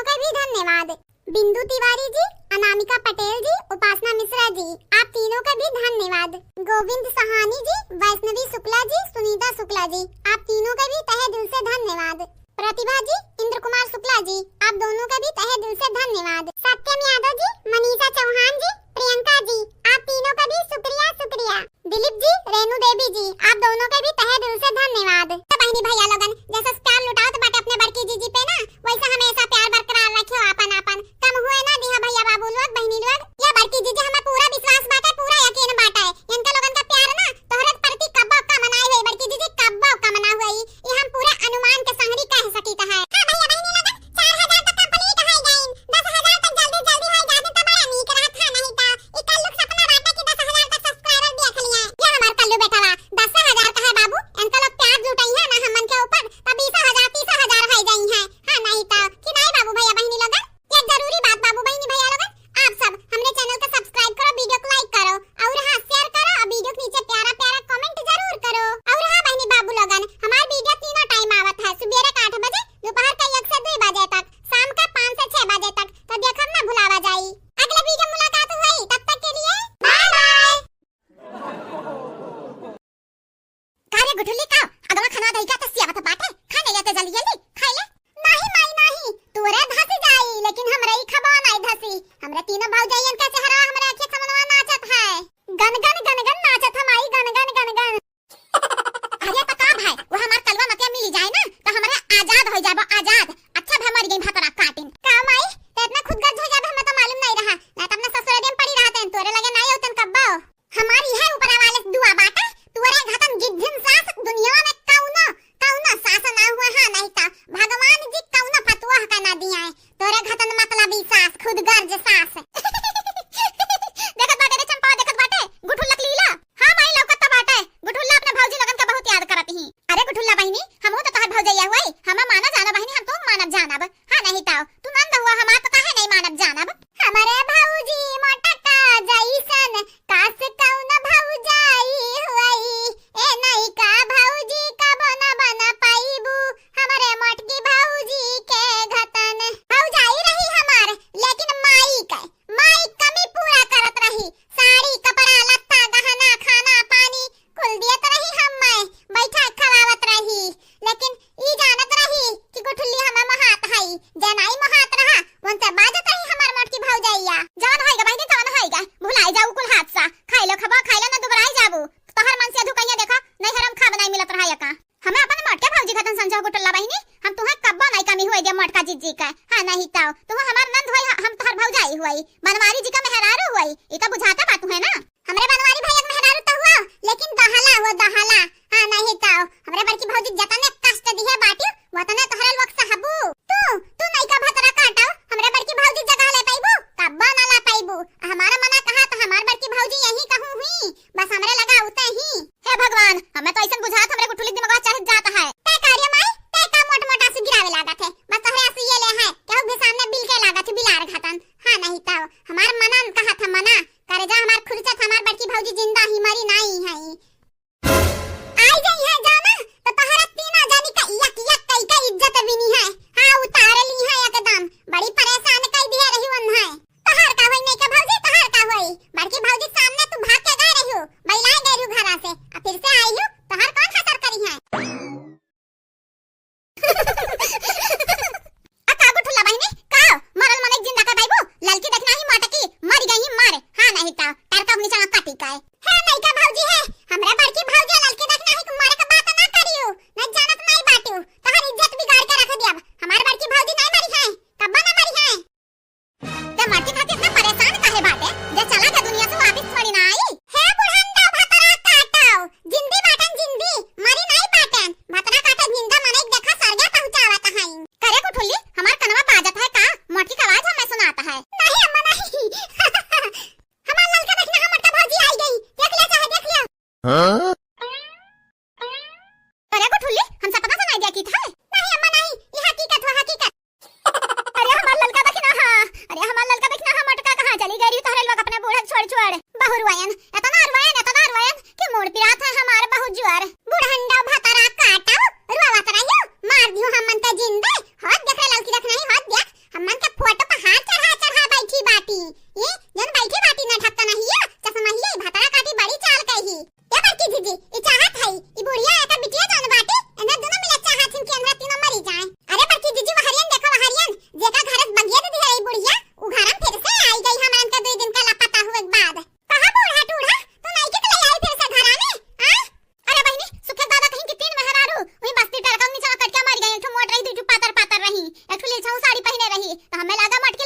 का भी धन्यवाद। बिंदु तिवारी जी, अनामिका पटेल जी, उपासना मिश्रा जी, आप तीनों का भी धन्यवाद। गोविंद सहानी जी, वैष्णवी शुक्ला जी, सुनीता शुक्ला जी, आप तीनों का भी तहे दिल से धन्यवाद। प्रतिभा जी, इंद्र कुमार शुक्ला जी, आप दोनों का भी तहे दिल से धन्यवाद। सत्यम यादव जी, मनीषा चौहान जी, प्रियंका जी, आप तीनों का भी शुक्रिया, शुक्रिया। दिलीप जी, रेणु देवी जी, आप दोनों के भी तहे दिल से धन्यवाद। तो बहिनी भैया लोगन, जैसे प्यार लुटावत बाटे अपने बड़की जीजी पे ना, वैसे हमेशा प्यार बरकरार रखियो आपन आपन। कम हुए ना दिहा भैया बाबू लोग, बहिनी लोग। या बड़की जीजी हमें पूरा विश्वास बाटे, पूरा यकीन बाटे। इनके लोगन का प्यार ना तोहरे प्रति कब्बो कम नाई होई बड़की जीजी, कब्बो कम ना होई। ये हम पूरे अनुमान के संगरी कह सकीत है। हाँ भैया बहिनी लोगन, चार हजार तक complete हो गइन, दस हजार तक जल्दी जल्दी हो जाते तो बड़ा नीक रहत है, नहीं तो ई कल्लू के सपना बाटे कि दस हजार तक subscriber देख लिए। ये हमार कल्लू बेटवा, दस हजार का है बाबू, इनका लोग प्यार जुटाई है ना हमन के ऊपर, तब बीस हजार, तीस हजार हो जाई है। हाँ, नहीं तो कि नहीं बाबू भैया बहिनी लोगन? ये जरूरी बात बाबू बहिनी भैया लोगन, आप सब हमरे channel का subscribe करो, video को like करो, और हाँ, share करो, और video के नीचे प्यारा प्यारा comment जरूर करो। और हाँ बहिनी बाबू लोगन, हमार video तीनों time आवत है, सुबेरे का आठ बजे, दोपहर का एक से दो बजे तक, शाम का पाँच से छह बजे तक, तो देखब ना भुलावा जाई। अगले video मुलाकात हुई, तब तक के लिए bye bye। का रे गुठुल्ली, का अगवा खनवा दही का तसिया बता बाटे, खा नहीं लेते जल्दी जल्दी, खाई ले। नहीं माई नहीं, तोरे धसी जाई, लेकिन हमरे ई खबा नहीं धसी। हमरे तीनों भौजाइयन का चेहरा हमरे आँखें सामनवा नाचत है। गन गन गन गन नाचत है माई, गन गन गन गन। अरे तो का भाई, वो हमार कलवा नतिया मिली जाए ना, तो हमरे आजाद हो जाबो, आजाद। अच्छा भाई मर गई भतरा काटिन। का माई, तो इतना खुदगर्ज हो जाबे, हमें तो मालूम नहीं रहा, ना तो अपना ससुराल में पड़ी रहते हैं, तोरे लगे नहीं होतन कब्बो। हमारी है ऊपर वाले से दुआ बाटे, तोरे घतन गिद्धिन सास दुनिया में कौनो, कौनो सास ना हुआ, हाँ नहीं तो भगवान जी कौनो फतुआ का ना दिया है। तोरे घतन मतलबी सास, खुदगर्ज सास। देखत बाटे रे चंपा, देखत बाटे, गुठुल्ला के लीला। हाँ माई, लौकत तो बाटे, गुठुल्ला अपने भौजी लोगन के बहुत याद करत ही। अरे गुठुल्ला बहिनी, हमहू तो तोहर भौजैया हुई, हम माना जाना बहिनी, हम तो मानब जानब। हाँ नहीं तो, तू नंद हुआ हमार तो काहे नहीं मानब जानब? हमरे भौजी मोटका जैसन, कास कौन भौजाई हुई, ए नैका भौजी कबो न बन पाइबू, हमरे मोटकी भौजी के घतन। भौजाई रही हमार, लेकिन माई के, माई कमी पूरा करत रही। साड़ी, कपड़ा, लत्ता, गहना, खाना, पानी कुल दियत रही हम्मे, बैठा खवावत रही। लेकिन ई जानत रही कि गुठुल्ली हमें मोहात हई, जे नाई मोहात रहा, उनसे बाजत रही हमार मोटकी भौजैया। जवन होइगा बहिनी, तवन होइगा, भुलाई जाऊ कुल हादसा। खाई लो खबा, खाई लो ना दुबराई जाबू। तोहर मन से अधु कहिया देखा, नहीं हरम खाब नहीं मिलत रहा यका। हमें अपन मोटके भौजी खतन समझो गुठुल्ला बहिनी, हम तुहें कब्बो नहीं कमी हुए दे मोटका जीजी का। हाँ नहीं तो, तू हमार नंद होई, हम तोहर भौजाई हुई, बनवारी जी का मेहरारू हुई, ई तो बुझाता बा तुहें ना। हमरे बनवारी भैया के मेहरारू तो हुआ, लेकिन दहला हुआ दहला। हाँ नहीं तो, हमरे बड़की भौजी जतने कष्ट दिहे बाटियो, वतने तोहरे लोग सहबू। तू, तू नैका भतरा काटो, हमरे बड़की भौजी जगह ले पाइबू, कब्बो ना ला पाइबू। हमारा मना कहा तो हमार बड़की भौजी यही कहूँ हुई, बस हमरे लगा उते ही। हे भगवान, हमें तो ऐसन बुझात हमरे गुठुली दिमागवा चढ़ जात है। ते का रे माई, ते का मोट मोट आंसू गिरावे लागत है? बस तोहरे आंसू ये ले है, केहू भी सामने बिल के लागत है, बिलार घातन। हाँ नहीं तो, हमार मना कहा था मना, करेजा हमार खुरचत, हमार बड़की भौजी जिंदा ही मरी नाई है। आई जाई है जाना, तो तोहरा तीना जानी का यक यक कई का इज्जत बिनी है। हाँ, उतार ली है एकदम, बड़ी परेशान कई दिए रही वन है। तोहार का होई नैका भौजी, तोहार का होई? बड़की भौजी सामने तू भाग के गए रही हो, बैलाए गए रही घरा से, आ फिर से आई हो, तोहार कौन खसर करी है? आ का गुठुल्ला बहिनी, का मरल मने जिंदा कर पाइबू?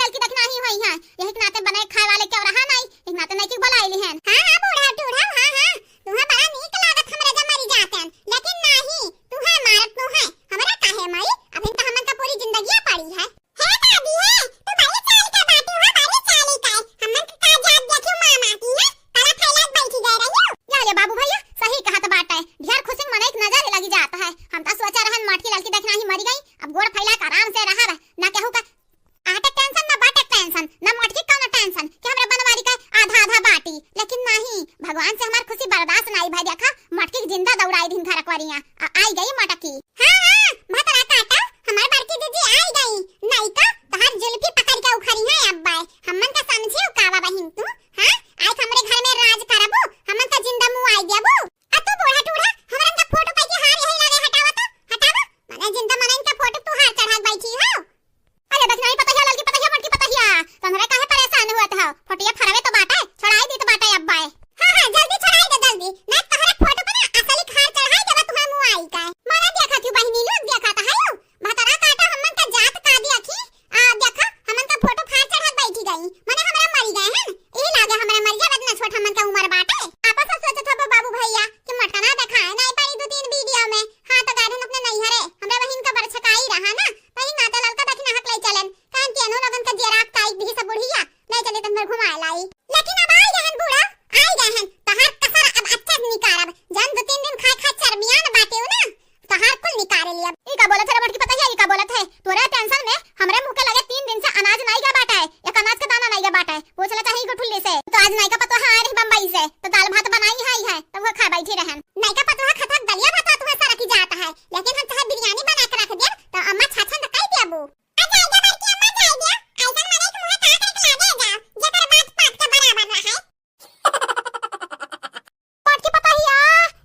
ललकी दखिनही होइहैं, यही के नाते बने खाए वाले केउ रहा नाहीं, यही के नाते नइकी बोलाइली हन। हाँ, हाँ, बूढ़ा टूढ़ा, हाँ, हाँ, तुहा बड़ा नीक लागत हमरे जब मरी जातेन, लेकिन नाहीं, तुहा मारत नु है, हमरा काहे मारी, अभिन तो हमन का पूरी जिंदगिया पड़ी है। हे दादी हे, तू बड़ी चाल के बाटी हो, बड़ी चाल के। हमन के का जात देखियो मामा की, हैं? तला फैला के बैठी गए रहियो। या ले बाबू भैया, सही कहत बाटे। ढेर खुशी में मनई के नजर लगी जात है। हम तो सोचा रहन मटकी ललकी दखिनही मरी गई, अब गोड़ फैला के आराम से रहब, ना केहू का आटे tension, ना बाटे tension, ना मटकी कौनो tension कि हमरे बनवारी का आधा आधा बाटी। लेकिन नाहीं, भगवान से हमार खुशी बर्दाश्त नाहीं भई। देखा, मटकी के जिंदा दौड़ाई दिन घर करिया, आ आई गई मटकी। हाँ, हाँ, भतरा काटा, हमार बड़की दीदी आई गई। नहीं तो तोहार जुल्फी पकड़ के उखड़ी है अब्बा। हमन का समझियो का बा बहिन तू? हाँ, आज हमरे घर में राज करबू, हमन का जिंदा मुँह आई देबू। आ तू बूढ़ा टूढ़ा, हमरन का फोटो पे के हार यही लगे हटावा तो, हटावा। मने जिंदा मनइन का फोटो तू हार चढ़ा के बैठी हो। अरे दखिनही पतहिया, ललकी पतहिया, मटकी पतहिया, तोहरे काहे परेशान होत हो? फोटोया फरवे तो बाटे, छोड़ाई दीत बाटे अब्बा। हाँ, हाँ, जल्दी छोड़ाई दे, जल्दी। ना तोहरे फोटो पे ना असली खार चढ़ाई देबा तुहार मुँह आई का। मारा देखत हूँ बहिनी लोग, देखत है यू। भतरा काटा हमन का जात का देखी। आ, देखा, हमन का फोटो फार चढ़ा के बैठी गई। मने हमरा मरी गए हैं। यही लागे हमरा मरी जावे, इतना छोट हमन का उम्र बाटे। आपस में सोचत हबो बाबू भैया कि मटका ना देखाए, नाहीं पड़ी दू तीन वीडियो में। हाँ, तो गार्डन अपने नैहरे, हमरा बहिन का बरछकाई रहा ना, तो ही नाते ललका दखिनहा के ले चलेन। काहे कि एनो लोगन का जेरा काई दी सब बुढ़िया, ले चले तन भर घुमाए लाई। लेकिन अब आई गए हैं बूढ़ा, आई गए हैं। तोहार कसर अब अच्छा से निकारब। जन दो तीन दिन खाए खाए चरमियान बाटे हो ना, तोहार कुल निकारे लिया। ई का बोलत है रे मटकी पतहिया, ई का बोलत है? तोरे tension में हमरे मुँह के लगे तीन दिन से अनाज नाहीं गया बाटे, एक अनाज के दाना नाहीं गया बाटे। पूछ ले चाहे गुठुल्ली से, तो आज नायका पतोहा आ रही बम्बई से, तो दाल भात बनाई है, है, तो वो खा बैठी रहन। नायका पतोहा खतक दलिया भात तुम्हें सरकी जाता है, लेकिन हम चाहे बिरयानी बना के रख देब, तो अम्मा छाछन तो कई देबू। आ जाइगा बड़की अम्मा, जाइगा। ऐसन मनई के मुँहे का करके लागे जा, जेकर बात पात के बराबर रहे। मटकी पतहिया,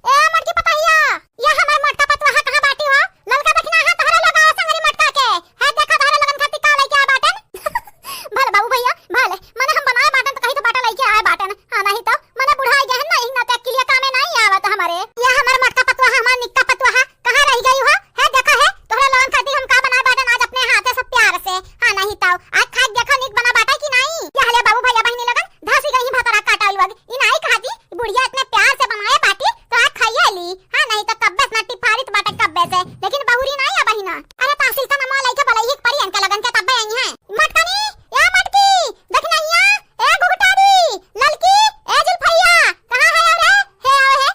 ए मटकी पतहिया, ये हमार मोटका पतोहा कहाँ बाटी हो? ललका दखिनहा तोहरे लोग आए संगरी मटका के। है देखा तोहरे लोगन खातिर का लइके आए बाटन। भले बाबू भैया, भले, मने हम बनाए बाटन तो कहीं तो बाटा लइके आए बाटन। हाँ, नहीं तो, मने बुढ़ाई गए हैं ना, इतना तक के लिए कामे नहीं आवत हमारे। ये हमार मोटका पतोहा, हमार निक्का पतोहा, कहाँ रहि गई हो? हे देखा हे, तोहरे लोगन खातिर हम का बनाए बाटन आज अपने हाथे से प्यार से। हाँ, नहीं ताऊ, आज खाए देखा निक बना बाटा कि नहीं? या हले बाबू भैया बहिनी लोगन, धसी गई भतरा काटा लोग। ई नहीं कहती, बुढ़िया इतने प्यार से बनाए बाटी, तो आज खाइए ली। हाँ, नहीं तो कब्बे से ना टिफारित बाटे कब्बे से, लेकिन बहुरी नहीं है बहिना। अरे तहसील का नमवा लइके बोलई ही परी इनके लोगन के तब्बे आई हैं। मटकनी, या मटकी, दखिनहिया, ए घुघटारी, ललकी, ए जुल्फैया, कहाँ है रे? हे आओ हे।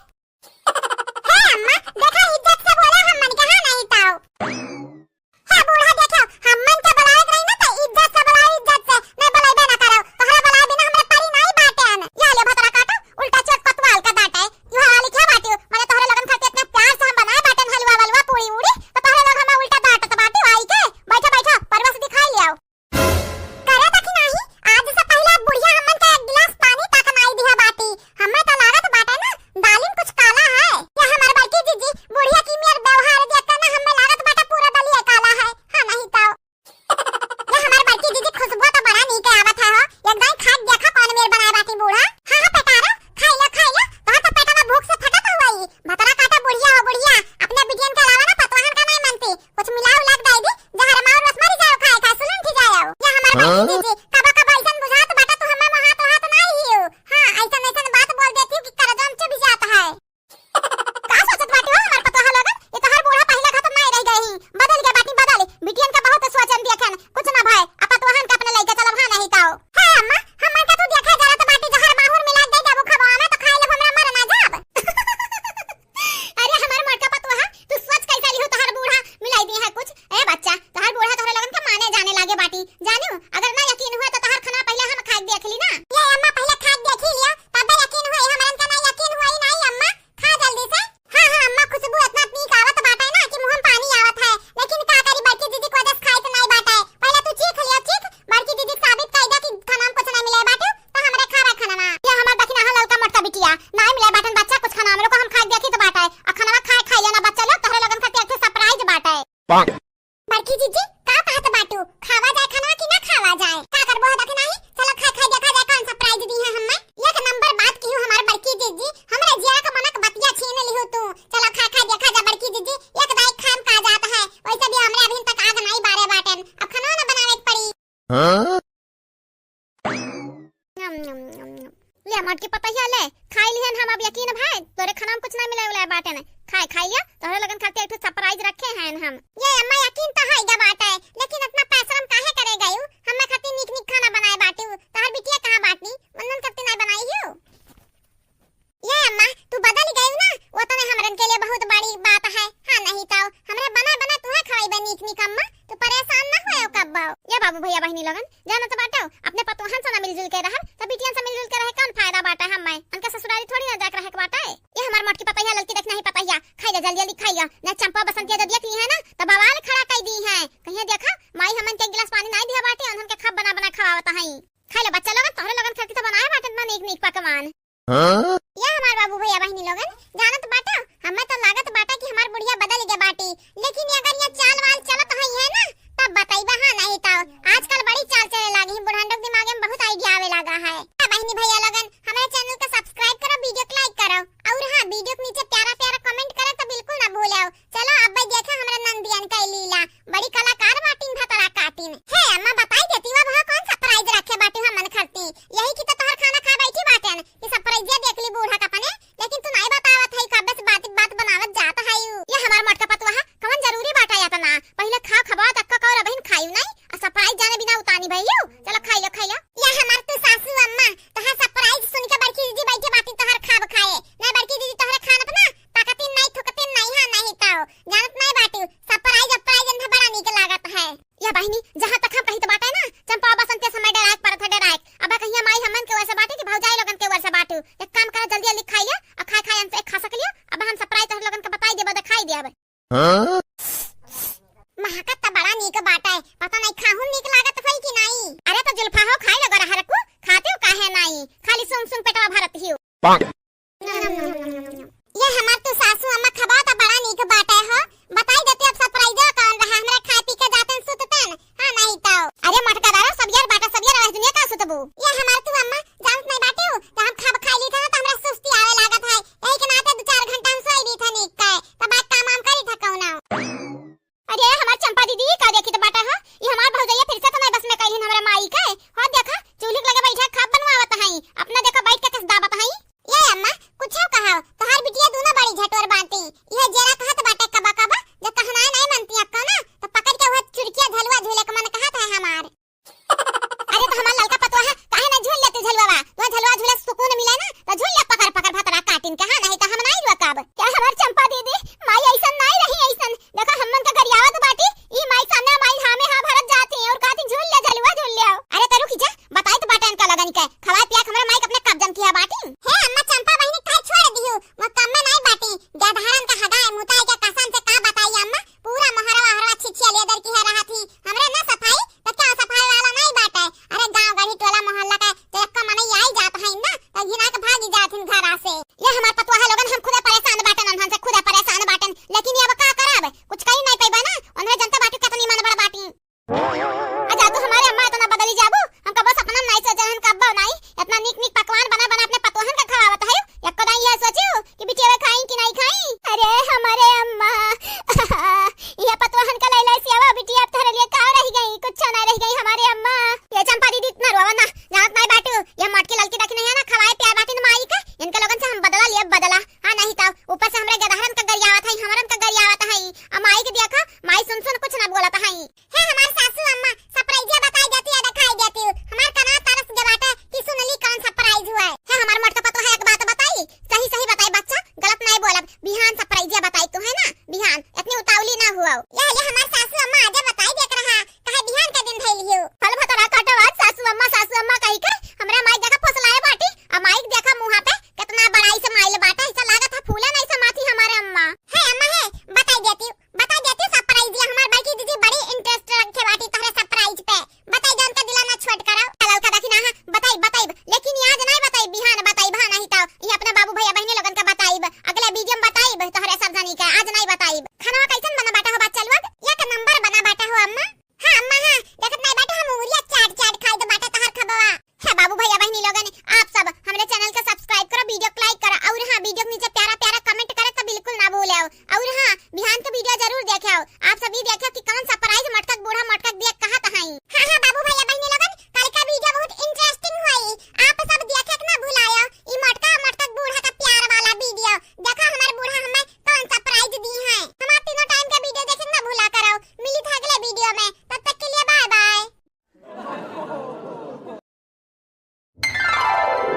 हे अम्मा, देखा इज्जत से बोला हमन के, हाँ नहीं ताऊ। हे बूढ़ा देखो, हमन के बुलाए के रही ना तो इज्जत से बुलाओ, इज्जत से, नहीं बुलाइबे ना करो। तोहरा बुलाए बिना हमरे परी नहीं बाटेन। या ले भतरा काटो, उल्टा चोट कोतवाल का डांटे। यू हवाली क्या बाटियो? मने तोहरे लोगन खातिर इतने प्यार से हम बनाए बाटेन हलवा वलवा, पूड़ी उड़ी, तो तोहरे लोग हमें उल्टा डांटत बाटियो आई के। बैठो बैठो, परवा से दिखाई लियाओ। करे देखी नाही, आज से पहिले बुढ़िया हमन के एक गिलास पानी तक नाई दिहे बाटी। हमें तो लागत बाटे ना, दालिम कुछ काला है। या हमार बड़की जीजी, बुढ़िया की मेर व्यवहार देख के ना हमें लागत बाटे पूरा दलिया काला है। हाँ, नहीं तो। या हमार बड़की जीजी, खुशबू तो बड़ा नीक आवत है हो। एक दाई खा के देखा कौन मेर बनाए बाटी बूढ़ा। हाँ, हाँ, पेटारा, खाई लो, खाई लो। तोहर तो पेटवा भूख से फटत हुआ ही। भतरा काटा बुढ़िया हो बुढ़िया, अपने बिटियन के अलावा ना पतोहन का नहीं मनती। कुछ मिलाओ लाग दाई दी, जहर मार रस मरी जाओ खाए खाए सुलंठी जाओ। या हमार बड़की हाँ? जीजी, कबो कबो ऐसन बुझात बाटा तू हमें मोहात हाथ नहीं हियो। हाँ, ऐसन ऐसन बात बोल देती हूँ कि करजम चुभ जाता है। का सोचत बाटी हो हमार पतोहा लोगन? ये तोहर बूढ़ा पहले खातिर नहीं रह गए ही, बदल गए बाटी बदल। बिटियन का बहुत सोचन दिया खन, कुछ ना भाई, अब पतोहन का अपने लइके चलब, हाँ नहीं ताओ। हाँ अम्मा, हमन का तू देखा जरा तो बाटी जहर माहुर मिला दे देबू खबवा में तो खाए ले हमरा मर ना जाब। अरे हमार मोटका पतोहा, तू सोच कैसे लिहो तोहर बूढ़ा मिलाई दी है कुछ। ए बच्चा, तोहर बूढ़ा तोहरे लोगन के माने जाने लागे बाटी, जानू? अगर ना कि पतोहिया ले, खाई लिहन हम, अब यकीन भाई, तोरे खाना में कुछ नहीं मिले उले बाटे ने। खाए, खाई लिया, तोहरे लोगन खातिर एक ठो surprise रखे हैं हम। ये अम्मा यकीन तो है गा बाटे, लेकिन इतना पैसा हम काहे करे गयू? हमें खातिर नीक नीक खाना बनाए बाटू, तोहर बिटिया कहाँ बाटी? उन्हन खातिर नहीं बनाई हो। ये अम्मा, तू बदल गई ना, वो तने हमरन के लिए बहुत बड़ी बात है। हाँ, नहीं तो हमरे बना बना तुहे खवाइबे नीक नीक अम्मा, तू परेशान ना होयो कब्बो। ये बाबू भैया बहिनी लोगन, जानत बाटो, अपने पतोहन से ना मिलजुल के रहब, तो बिटियन से मिलजुल के रहे कौन फायदा बाटे हमें? उनके ससुरारी थोड़ी ना जाके रहे के बाटे। ये हमार मोटकी पतैया, ललकी देखना ही पतैया, खाई ले जल्दी जल्दी खाई ले, नहीं चंपा बसंतिया जो देख ली है ना, तो बवाल खड़ा कर दी है। कहिए देखा, माई हमन के एक गिलास पानी नहीं दिया बाटे, उन्हन के खब बना बना खवावत हई। खाई ले बच्चा लोगन, तोहरे लोगन खातिर तो बनाए बाटे इतना नीक नीक पकवान। हाँ? या हमार बाबू भैया बहिनी लोगन, जानत बाटो, हमें तो लागत बाटे कि हमार बुढ़िया बदल गए बाटी, लेकिन ये अगर ये चाल वाल चलत हई है ना, तब बताइबा, हाँ नहीं तो। आजकल बड़ी चाल चले लागी है, बुढ़ांडो के दिमाग में बहुत idea आवे लागा है। हाँ बहिनी भैया लोगन, हमारे channel का subscribe करो, video को like करो, और हाँ, video के नीचे प्यारा प्यारा comment करे तो बिल्कुल ना भूलो। चलो अब भाई देखा हमरा नंदियन का लीला, बड़ी कलाकार बाटिन भतरा काटिन। हे अम्मा बताई देती, वो कौन surprise रखे बाटी हमन खातिर? यही की तो तोहर खाना खा बैठी बाटेन, कि surprise देख ली बूढ़ा का अपने, लेकिन तू नहीं बतावत है, कब्बे से बात बात बनावत जात है। ये हमार मोटका पतुआ, कौन जरूरी बाटा या तना? पहले खाओ खबा तक का और अबहिन खायू नहीं, आ surprise जाने बिना उतानी भइयू। चलो खाई लो, खाई लो। ये हमार तू सासू अम्मा, तोहार surprise सुन के बड़की दीदी बैठे बाटी तोहार खाब खाए। नहीं बड़की दीदी तोहरे खान अपना ताकतिन नहीं थुकतिन नहीं, हाँ नहीं तो। जानत नहीं बाटू, surprise surprise इन्हें बड़ा नीक लागत है। या बहिनी, जहाँ तक हम कही तो बाटे ना, चंपा बसंत के समय डराए के परत है, डराए के। अब कहिया माई हमन के वैसे बाटे कि भौजाई लोगन के वैसे बाटू। एक काम करा, जल्दी जल्दी खाई लिया, और खाए खाए हमसे एक खा सक लिया। अब हम surprise तोहरे लोगन के बताई देबे, दिखाई देबे। हाँ? महकत त बड़ा नीक बाटे, पता नहीं खाहू नीक लागत होई कि नहीं। अरे तो जुल्फा हो, खाए लगो रहा रखू, खाते हो काहे नहीं, खाली सूंघ सूंघ पेटवा भरत हियो। ये हमार तू सासू अम्मा खबा त बड़ा नीक बाटे हो। बताई देते अब surprise कौन रहा, हमरा खाए पी के जातन सुततन। हाँ नहीं तो। अरे मोटका दादा, सब यार बाटा, सब यार रह दुनिया का सुतबू। ये हमार तू अम्मा जानत नहीं बाटे हो, त हम खाब खाई ली था ना त हमरा सुस्ती आवे लागत है। यही के नाते दो चार घंटा हम सोई ली था नीक के। तब बात काम वाम करी था कौनो। अरे हमार चंपा दीदी, का देखी त बाटा हो? ये हमार भौजैया फिर से तो नहीं बस में कहिन हमरा माई के। हो देखा, चूल्ही के लगे बैठा खाब बनवावत हई। अपना देखा बैठ के कस दाबत हई। ये अम्मा, कुछ कहा, तोहार बिटिया दोनों बड़ी झटोर बांटी। ये जेरा कहत बाटे कबा कबा, जब कहना नहीं मानती अक्का ना, तो पकड़ के वह चुरकिया झलुआ झूले के मन कहत है हमार। अरे तो हमार ललका पतोहा, काहे ना झूल ले तू झलुआ? तू झलुआ झूले सुकून मिले ना, तो झूल ले पकड़ पकड़ भतरा काटिन के, हाँ, नहीं तो हम नहीं रुकब। क्या हमार चंपा दीदी, माई ऐसन नहीं रही ऐसन। देखो हमन का गरियावत बाटी, ई माई सामने माई हाँ में हाँ भरत जाती और कहती झूल ले झलुआ झूल ले आओ। अरे तो रुकी जा, बताई तो बाटे इनका लगन के, खवाए पिया के हमरा माई के अपने कब्जन किया बाटी। हे अम्मा चंपा बहिनी काहे छोड़ दिहू, वो कम में नहीं बाटी, गधारन का हगाए मुताई के कसम से का बताई अम्मा, पूरा मोहरवा हरवा छिछिया लेदर की है रहा थी, हमरे ना सफाई तो क्या सफाई वाला नहीं बाटे। अरे गांव गढ़ी टोला मोहल्ला का तो एक मनई आई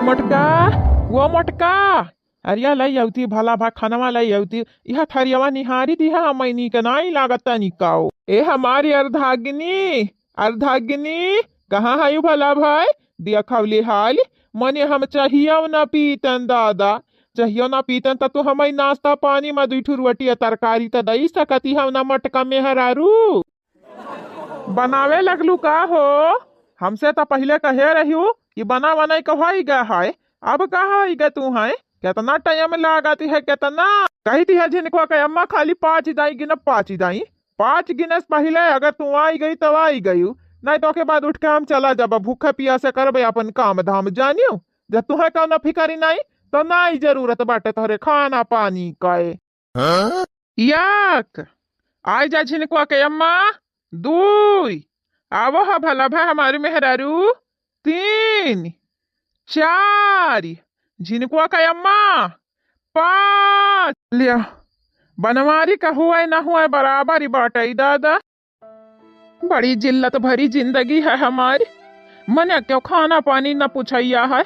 मोटका, वो मोटका, अरिया लई अउती, भला भा खनवा लई अउती। इहा थरियवा निहारी दिहा, हमई नीक नाई लागत तनिकाओ। ए हमारी अर्धागिनी, अर्धागिनी, कहाँ हयू भला भाई? दिया खवली हाल, मने हम चाहियो न पीतन दादा, चाहियो न पीतन त तू हमई नाश्ता पानी मा दुई ठू रोटी आ तरकारी त दई सकती हव न मोटका मेहरारू। बनावे लगलू का हो? हमसे त पहिले कहे रह्यू कि बना बनाई कहवाई गा है, अब कहाँ आई गा तू है? केतना टाइम लागत है, केतना? कही थी है झिनकुआ के अम्मा खाली पाँच दाई गिनब, पाँच दाई, पाँच गिने से पहिले अगर तू आई गई तब आई गई, नहीं तो के बाद उठ के हम चला जाब, भूखे पियासे करबे अपन काम धाम, जानियो। जब तुहे कौनो फिकरी नहीं तो नहीं जरूरत बाटे तोहरे खाना पानी का। याक, आइ जा झिनकुआ के अम्मा, दुई, आवो ह भला भा हमारी मेहरारू, तीन, चार, झिनकुआ के अम्मा, पाँच। लिया, बनवारी का हुआ न हुआ बराबर ही बाटई दादा। बड़ी जिल्लत भरी जिंदगी है हमारी। मने क्यों खाना पानी न पुछैया है।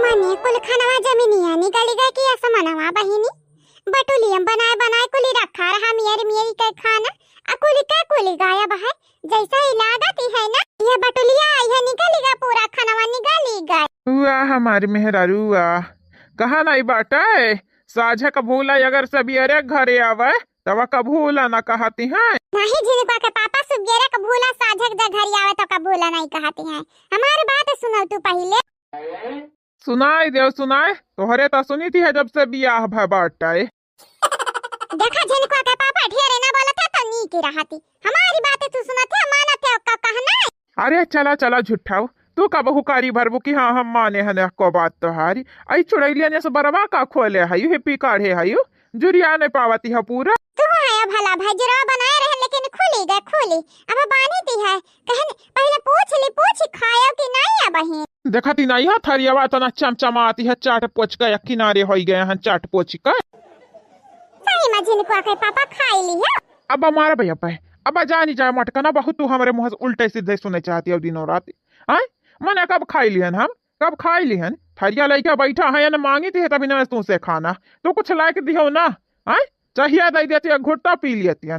मने कुल खनवा जमीनिया निकल गए कि असमनवा बहिनी। बटुलियम बनाए बनाए कुली रखा रहा मियर मियर के खाना। आ कुली का कुली गायब है। जैसा ही लागत ही है ना, यह बटुलिया आई है निकल गया पूरा खनवा निकल गया। वाह हमारी मेहरारू वाह। कहा नहीं बाटा है। साझा का भूला अगर सबियरे घरे आवे, तब का भूला ना कहती हैं। नहीं झिनकुआ के पापा, सुबेरे का भूला साझक जा घरे आवे तो का भूला नहीं कहती हैं। हमार बात सुनो तू पहिले। सुनाई देव सुनाई, तोहरे तो सुनी थी है जब से बियाह भय बाटे। देखा झिनकुआ के पापा ढेरे ना बोलत है तो नीक ही रहती। हमारी बात तू सुनत है, मानत है का कहना है। अरे चला चला झूठाऊ, तू का बहुकारी भरबू कि हाँ हम माने हन को बात तोहारी। आई चुड़ैलिया ने से बरवा का खोले है, यू हिप्पी काढ़े है, यू जुरिया नहीं पावती है पूरा। तू है भला भाई जुरवा बनाए रहे लेकिन खुली गए खुली। अब बानी ती है कहन पहले पूछ ली पूछ खायो कि नहीं अब ही। देखा ती नहीं है थरियावा तना चमचमाती है चाट पोच का या किनारे होई गए हैं चाट पोच का। सही में झिनकुआ के पापा खाई ली है। अब हमारा भैया पे अब जानी जाए मटकना बहुत तू हमारे मुँह से उल्टे सीधे सुने चाहती है दिनों रात। आय मने कब खाई लिहन हम, कब खाई लिहन? थरिया लइका बैठा है न मांगी थी तभी न तू से खाना, तू कुछ लायक दिहो ना। आय चाहिए दे देती है घुट्टा पी लियती है।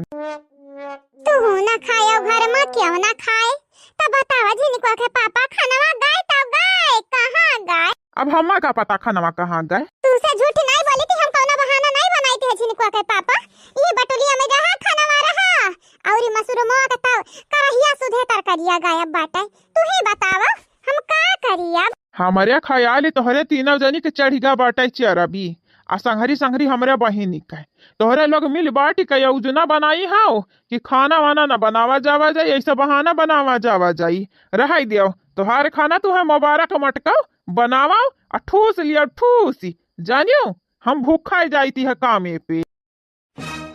तू ना खायो घर में क्यों ना खाए? तब बतावा झिनकुआ के पापा खनवा गए तब गए कहाँ गए? अब हम्मा का पता खनवा कहाँ गए? तू से झूठ नहीं बोली थी, हम कौनो बहाना नहीं बनाई थी झिनकुआ के पापा। ये बटुलिया में जहाँ खनवा रहा और मसूरमवा के तब करहिया सुधे तरकरिया गायब बाटे। तू ही बतावा हम का करी अब? हमरे ख्याल तोहरे तीनों जनी के चढ़िगा बाटे चरबी, आ संघरी संघरी हमरे बहिनी के। तोहरे लोग मिल बाटी के योजना बनाई हाउ कि खाना वाना न बनावा जावा जाई, ऐसा बहाना बनावा जावा जाई। रहाई दियो, तोहार खाना तुहे मुबारक मटकाओ, बनावाओ आ ठूस लियो ठूसी। जानियो हम भूखा जाई ती है कामे पे।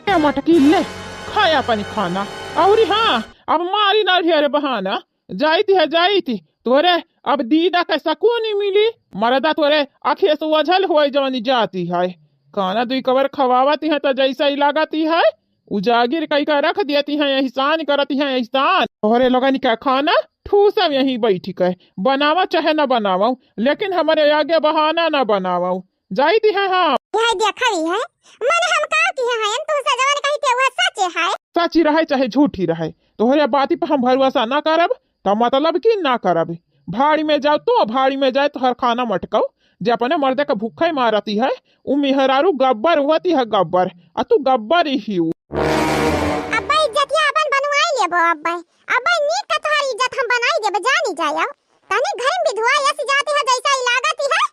ए मटकी ले, खाया पानी खाना। और हाँ, अब मारी ना ढेर बहाना। जाई ती है, जाई ती। तोरे अब दीदा के सकून ही मिली। मरदा तोरे आँखें से ओझल होए जवानी जाती है। खाना दुई कबर खवावती है तो जैसा ही लागती है, उजागिर कई का रख देती है, एहसान करती है, एहसान। तोहरे लोगन का खाना ठूसम यहीं बैठी के, बनावा चाहे न बनावा, लेकिन हमारे आगे बहाना न बनावा। जाई दी है हम। यह देखा ही है, मन हम का की है, हम तुमसे जवन कही थे वह सच है। सच ही रहे चाहे झूठ ही रहे, तोहरे बाती पर हम भरोसा ना करब, तो मतलब कि ना करब। भाड़ी में जाओ तो भाड़ी में जाए तोहर खाना मटकाओ, जे अपने मर्दे का भूखा ही मारती है, उ मेहरारू गब्बर होती है गब्बर, आ तू गब्बर ही हियू। अब्बा इज्जतिया अपन बनवाई लेबो अब्बा, अब्बा नीक का तोहर इज्जत हम बनाई देब, जानी जाया। तनी घर में भी धुआ ऐसी जाती है जैसा ही लागती है।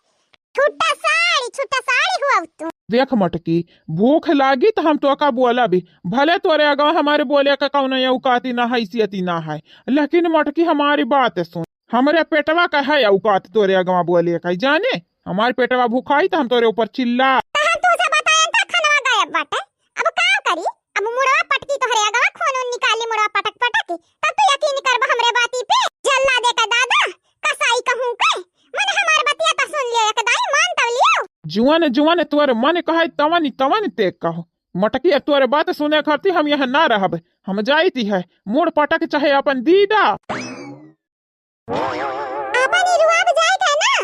छुट्टा साड़ी, छुट्टा साड़ी हुआ तू। देख मटकी, भूख लागी त हम तोका बोलब, भले तोरे अगवा हमारे बोले का कौनो औकाती ना, हैसियती ना है, लेकिन मटकी हमारी बात सुन, हमरे पेटवा का है औकात तोरे अगवा बोले का, जाने? हमार पेटवा भुखाई त हम तोरे ऊपर चिल्ला। त हम तुमसे बतायन त खनवा गायब बाटे, अब का करी? अब मुड़वा पटकी तोहरे अगवा खून उन निकाली मुड़वा पटक पटक, तब तू यकीन करब हमरे बाती पे। जल्ला दे का दादा, कसाई कहूँ के, मन हमार बतिया त सुन लियो, एक दाई मान तब लियो। जुअन जुअन तोर मन कहे तवन तवन ते कहो। मटकी, अब तोर बात सुने खातिर हम यहाँ ना रहब, हम जाइत है, मुड़ पटक चाहे अपन दीदा। अपन ई रुआब जाए के ना,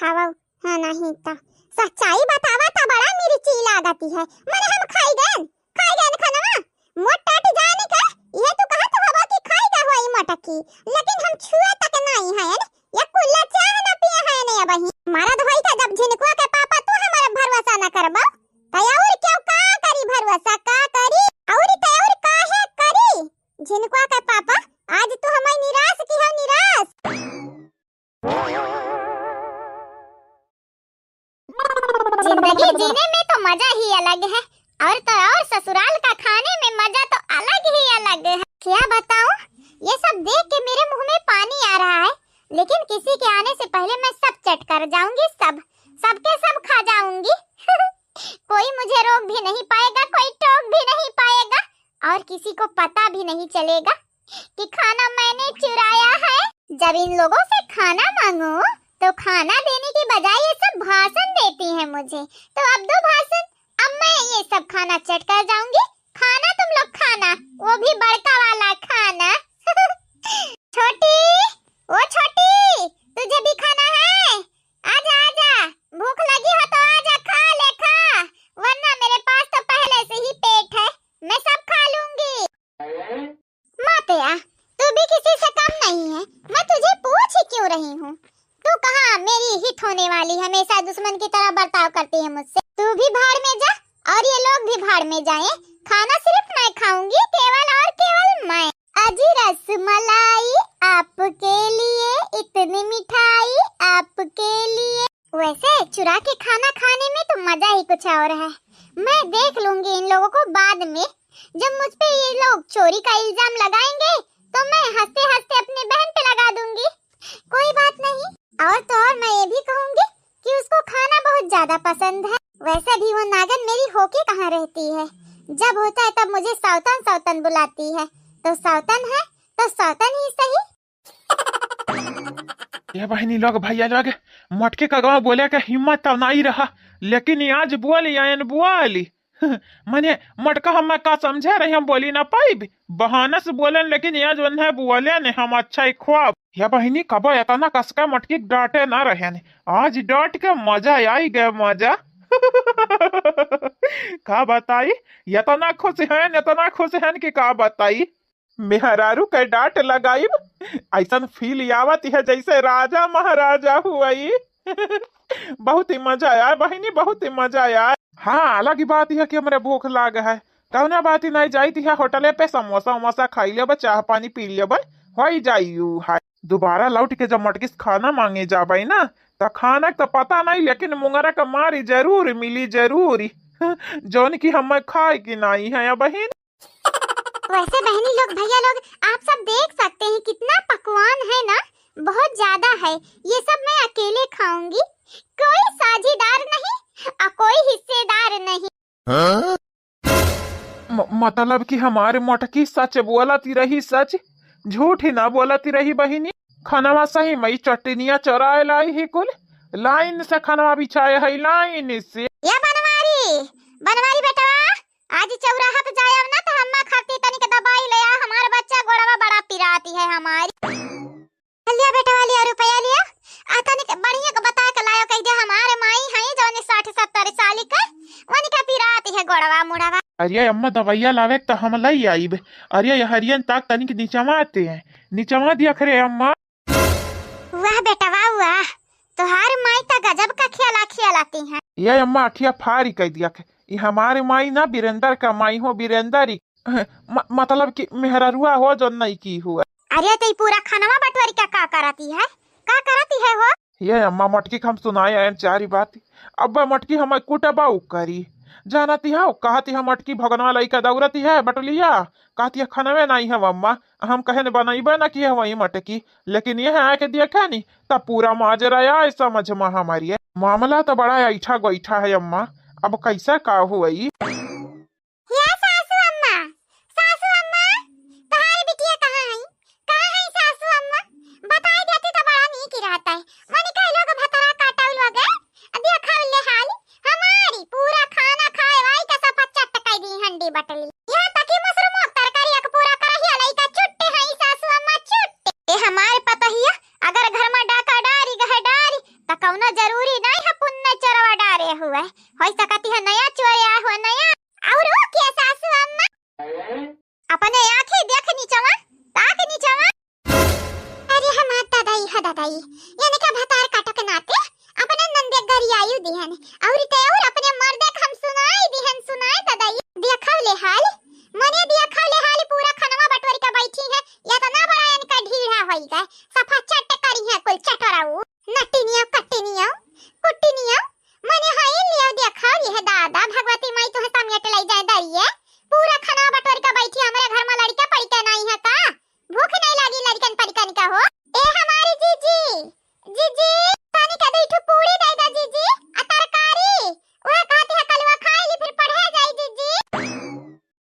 पावउ। हाँ, नहीं तो सच्चाई बतावा तो बड़ा मिर्ची लागती है। मने हम खाई गएन, खाई गएन खनवा। मोट टाट जाने का, ये तू कहत हवा कि खाई गए होई मटकी, लेकिन हम छुए तक नहीं है। ये कुल्ला चाह ना पिए है ने अबही। मरद होई का जब झिनकुआ के पापा तू हमारा भरोसा ना करबो, तो और क्यों का करी भरोसा, का करी? और तो और काहे करी? झिनकुआ के पापा, आज तू हमें निराश की हो, निराश। जिंदगी जीने में तो मजा ही अलग है, और तो और ससुराल का खाने में मजा तो अलग ही अलग है। क्या बताऊं, ये सब देख के मेरे मुंह में पानी आ रहा है, लेकिन किसी के आने से पहले मैं सब चट कर जाऊंगी, सब, सबके सब खा जाऊंगी। कोई मुझे रोक भी नहीं पाएगा, कोई टोक भी नहीं पाएगा, और किसी को पता भी नहीं चलेगा कि खाना मैंने चुराया है। जब इन लोगों से खाना मांगो तो खाना देने की बजाय ये सब भाषण देती हैं मुझे। तो अब दो भाषण, अब मैं ये सब खाना चट कर जाऊंगी। खाना तुम लोग खाना, वो भी बड़का वाला खाना। छोटी, ओ छोटी, तुझे भी खाना है? आजा, आजा, भूख लगी हो तो आजा, खा ले, खा, वरना मेरे पास तो पहले से ही पेट है, मैं सब खा लूंगी। माँ तेया, तू भी किसी से कम नहीं है, मैं तुझे पूछ ही क्यों रही हूँ? तू कहाँ मेरी हित होने वाली, हमेशा दुश्मन की तरह बर्ताव करती है मुझसे। तू भी भाड़ में जा और ये लोग भी भाड़ में जाएं। खाना सिर्फ मैं खाऊंगी, केवल और केवल मैं। अजी रसमलाई आपके लिए, इतनी मिठाई आपके लिए। वैसे चुरा के खाना खाने में तो मजा ही कुछ और है। मैं देख लूंगी इन लोगों को बाद में। जब मुझ पे ये लोग चोरी का इल्जाम लगाएंगे तो मैं हंसते हंसते अपनी बहन पे लगा दूंगी। कोई बात नहीं। और तो और मैं ये भी कहूंगी कि उसको खाना बहुत ज्यादा पसंद है। वैसे भी वो नागन मेरी होके कहाँ रहती है, जब होता है तब मुझे सौतन सौतन बुलाती है। तो सौतन है तो सौतन ही सही। ए बहिनी लोग, भइया लोग, मटकी का गाँव बोले के हिम्मत तो नाई रहा, लेकिन आज बोली आयन बोली। मने मटका हम का समझे रही, हम बोली ना पाइब, बहाना से बोलेन, लेकिन आज उन्हें बोलेन हम अच्छा ही ख्वाब। या बहिनी, कबो एतना कसका मटकी डांटे ना रहेन, आज डांट के मजा आई गए, मजा। का बताई, एतना खुश हैं, एतना खुश हैं कि का बताई। मेहरारू के डांट लगाइब, ऐसन फील आवत है जैसे राजा महाराजा हुई। बहुत ही मजा आया बहिनी, बहुत ही मजा आया। हाँ, अलग ही बात है कि हमरे भूख लाग है, कौना बात ही नहीं, जाइत है होटले पे, समोसा उमोसा खाई लेब, चाह पानी पी लेब, होई जाई ऊ है। दोबारा लौट के जब मटकी से खाना मांगे जाबे ना, त खाना का पता नहीं, लेकिन मुंगरा का मारी जरूर मिली, जरूर। जौन की हमें खाए की नहीं है बहिन। वैसे बहनी लोग, भैया लोग, आप सब देख सकते हैं कितना पकवान है ना, बहुत ज्यादा है। ये सब मैं अकेले खाऊंगी, कोई साझीदार नहीं और कोई हिस्सेदार नहीं। हाँ? म-, मतलब कि हमारे मोटकी सच बोलत रही, सच, झूठ ही ना बोलत रही बहिनी। खनवा सही मई चटनिया चोराए लाई ही कुल, लाइन से खनवा बिछाए है, लाइन से। या बनवारी, बनवारी बेटवा, आज चौराहा पे जायब ना तो हम्मा खातिर तनिक दवाई ले आ, हमार बच्चा गोड़वा बड़ा पिराती है हमारी। लिया बेटवा, लिया रुपया लिया, आ तनिक बढ़िया के बता के लायो, कह दे हमारे माई है जौन साठ सत्तर साल के, उनका पिराती है गोड़वा मुड़वा। अरे अम्मा, दवाइया लावे तो हम लई आइब। अरे ये हरियन ताक तनिक निचवा आते हैं, निचवा दिया खरे अम्मा। वाह बेटवा वाह, तोहार माई त गजब का खेला खेलती हैं। ये अम्मा अखिया फारी कह दिया खे। ई हमारे माई ना, बीरेंदर का माई हो, बीरेंदर ही। म-, मतलब कि मेहररुआ हो जो नई की हुआ। अरे तो ई पूरा खनवा बटोरी का, का करती है, का करती है हो? ये अम्मा मटकी के हम सुनाए आयन चारी बात। अब मटकी हम कुटबाऊ करी। जानती हो, कहती हम मटकी भगनवा लइका दौड़ती है बटलिया, कहती है खनवे नहीं है अम्मा। हम कहे न बनइबे न किए वही मटकी, लेकिन यह आके देखे नी, तब पूरा माजरा आए समझ में हमारी। मामला तो बड़ा ऐठा गोइठा है अम्मा, अब कैसे का हुई? या सासू अम्मा, सासू अम्मा, तोहार बिटिया कहाँ है? कहाँ है सासू अम्मा? बताई देती तो बड़ा नीक रहता है। मने कह लोग भतरा काटल लोग है, देखा ले हाल, हमारी पूरा खाना खाए वाई का सफा चट कर दी हंडी बटली। यहाँ तक कि मशरूम तरकारी एक पूरा करहिया लइका चुट्टे हैं सासू अम्मा, चुट्टे। ए हमारे पतहिया, अगर घर में डाका डारी गहे डारी, त कौनो जरूरी नाहीं है पुन्ने चोरवा डारे हुए, होइ सकत है नया चोर आए हुए नया। और वो के सासू अम्मा? अपने आँखी देख नीचवा, ताक नीचवा। अरे हमार दादाई, ह दादाई, इनका भतार काटो के नाते अपने नंदे गरियायु दिहन, और ते और अपने मर्दे के हम सुनाई दिहन, सुनाई दादाई। देखा ले हाल, मने देखा ले हाल, पूरा खनवा बटोर के बैठी है, इतना बड़ा इनका ढीढ़ा होई गए, सफा चट करी है कुल चटोराऊ, नटिनिया कटिनिया कुटिनिया, मने हई लियो देखा, यह दादा भगवती माई तुहे समेट लई जाए दरिये, पूरा खनवा बटोर के बैठी, हमरे घर में लड़के पड़के नाहीं है का? भूख नाहीं लागी लड़कन पड़कन का हो? ए हमारी जीजी, जीजी, पानी का दो ठो पूरी दे दो जीजी, आ तरकारी, वह कहती है कलवा खाई ली फिर पढ़े जाई जीजी।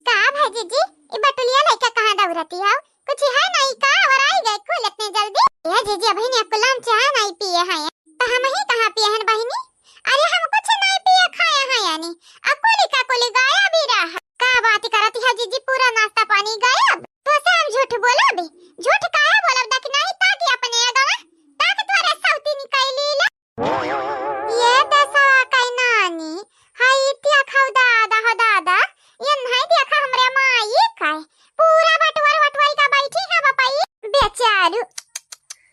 का भाई जीजी, ई बटुलिया लइका कहाँ दौड़ती है? कुछ है नाहीं का? और आई गए कुल इतने जल्दी? ए जीजी, अभी ने कुलाम चाह नाहीं पिए हैं, तो हम ही कहाँ पिए हैं बहिनी? अरे हम कुछ नाहीं पिए खाए हैं यानी, आ कुली का कुली गायब ही रहा। का बात करती है जीजी, पूरा नाश्ता पानी गायब? तो से हम झूठ बोलब? झूठ काहे बोलब? देख नाहीं ताकि अपने अगवा, ताकि तोरे सौती निकाली ले। ये दसवा कई नानी, हाय इतिया खाऊ दादा हो दादा, ये नहीं देखा हमरे माई का, पूरा बटवर वटवर का बैठी है बपाई। बेचारू,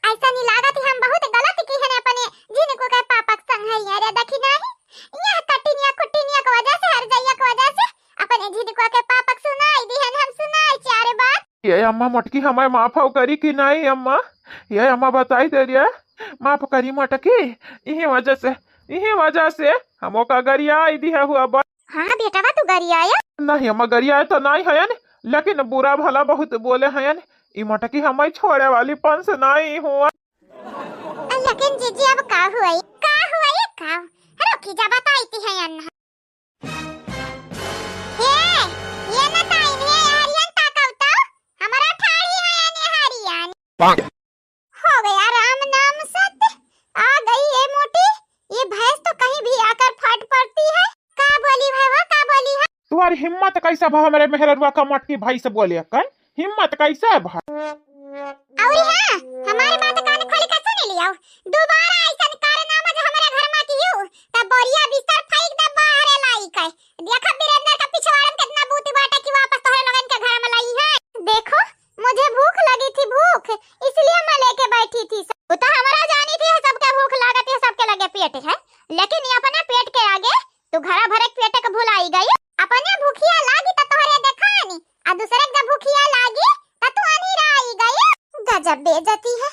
ऐसा नहीं लागत है हम बहुत गलत की है अपने जिनको के पापक संग है यार, देखी नहीं? यह कटिनिया कुटिनिया की वजह से, हर जइया की वजह से अपने जिनको के पापक सुनाई दी है, हम सुनाई चार बात। ये अम्मा मोटकी हमें माफ हो करी कि नहीं अम्मा? ये अम्मा बताई दे रिया, माफ करी मोटकी, इही वजह से, इही वजह से हम ओका गरियाई दिया हुआ बा। हाँ बेटवा तू गरियाया? नहीं अम्मा गरियाए तो नहीं हयन, लेकिन बुरा भला बहुत बोले हयन। ई मोटकी हमें छोड़े वाली पंस नहीं हुआ। लेकिन जीजी अब का हुआ, का हुआ ये का? रुकी जा बताई ती है अम्मा। ए, ये ना ताई ने हरियन ताकव तो, हमरा ठाड़ी है ने हरियन। पाक। हो गया राम नाम सत्य, आ गई ये मोटी, ये भैंस तो कहीं भी आकर फट पड़ती है। का बोली है वो, का बोली है? तुम्हारी हिम्मत कैसा भा हमरे मेहररुआ का मोटकी भैंस बोले कन? हिम्मत कैसे भा? और हाँ, हमारे बात कान खोल के सुन लियो, दोबारा ऐसन कारनामा जो हमारे घर में कियो, तब बोरिया बिस्तर फेंक दे बाहर लाई के। देखा वीरेंद्र का पिछवाड़न कितना बूत बाटे कि वापस तोहरे लोगन के घर में लाई है। देखो, मुझे भूख लगी थी, भूख, इसलिए मैं लेके बैठी थी। वो तो हमारा जानी थी, सबके भूख लागत है, सबके लगे पेट है, लेकिन ये अपने पेट के आगे तू घरा भरे पेट के भुलाई गई। अपने भूखिया लागी तो तोहरे देखानी, आ दूसरे के जब भूखिया लागी तो तू अनिराई गई। गजब बेइज्जती है,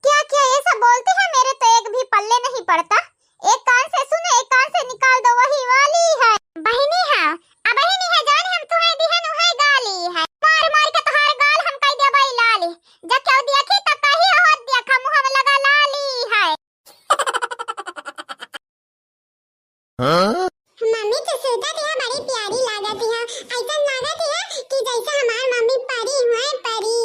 क्या क्या ये सब बोलते हैं, मेरे तो एक भी पल्ले नहीं पड़ता। एक कान से सुनो, एक कान से निकाल दो, वही वाली है। बहिनी है, अब बहिनी है जान, हम तुम्हें दिहन उहे गाली है। मार मार के तोहार गाल हम कई देबै लाली। जब केहू देखी तब कही, "ओहो देखा मुँह में लगा लाली है।" हाँ? मम्मी तो सूतत है, बड़ी प्यारी लागत है। ऐसन लागत है कि जैसे हमार मम्मी परी हुए परी।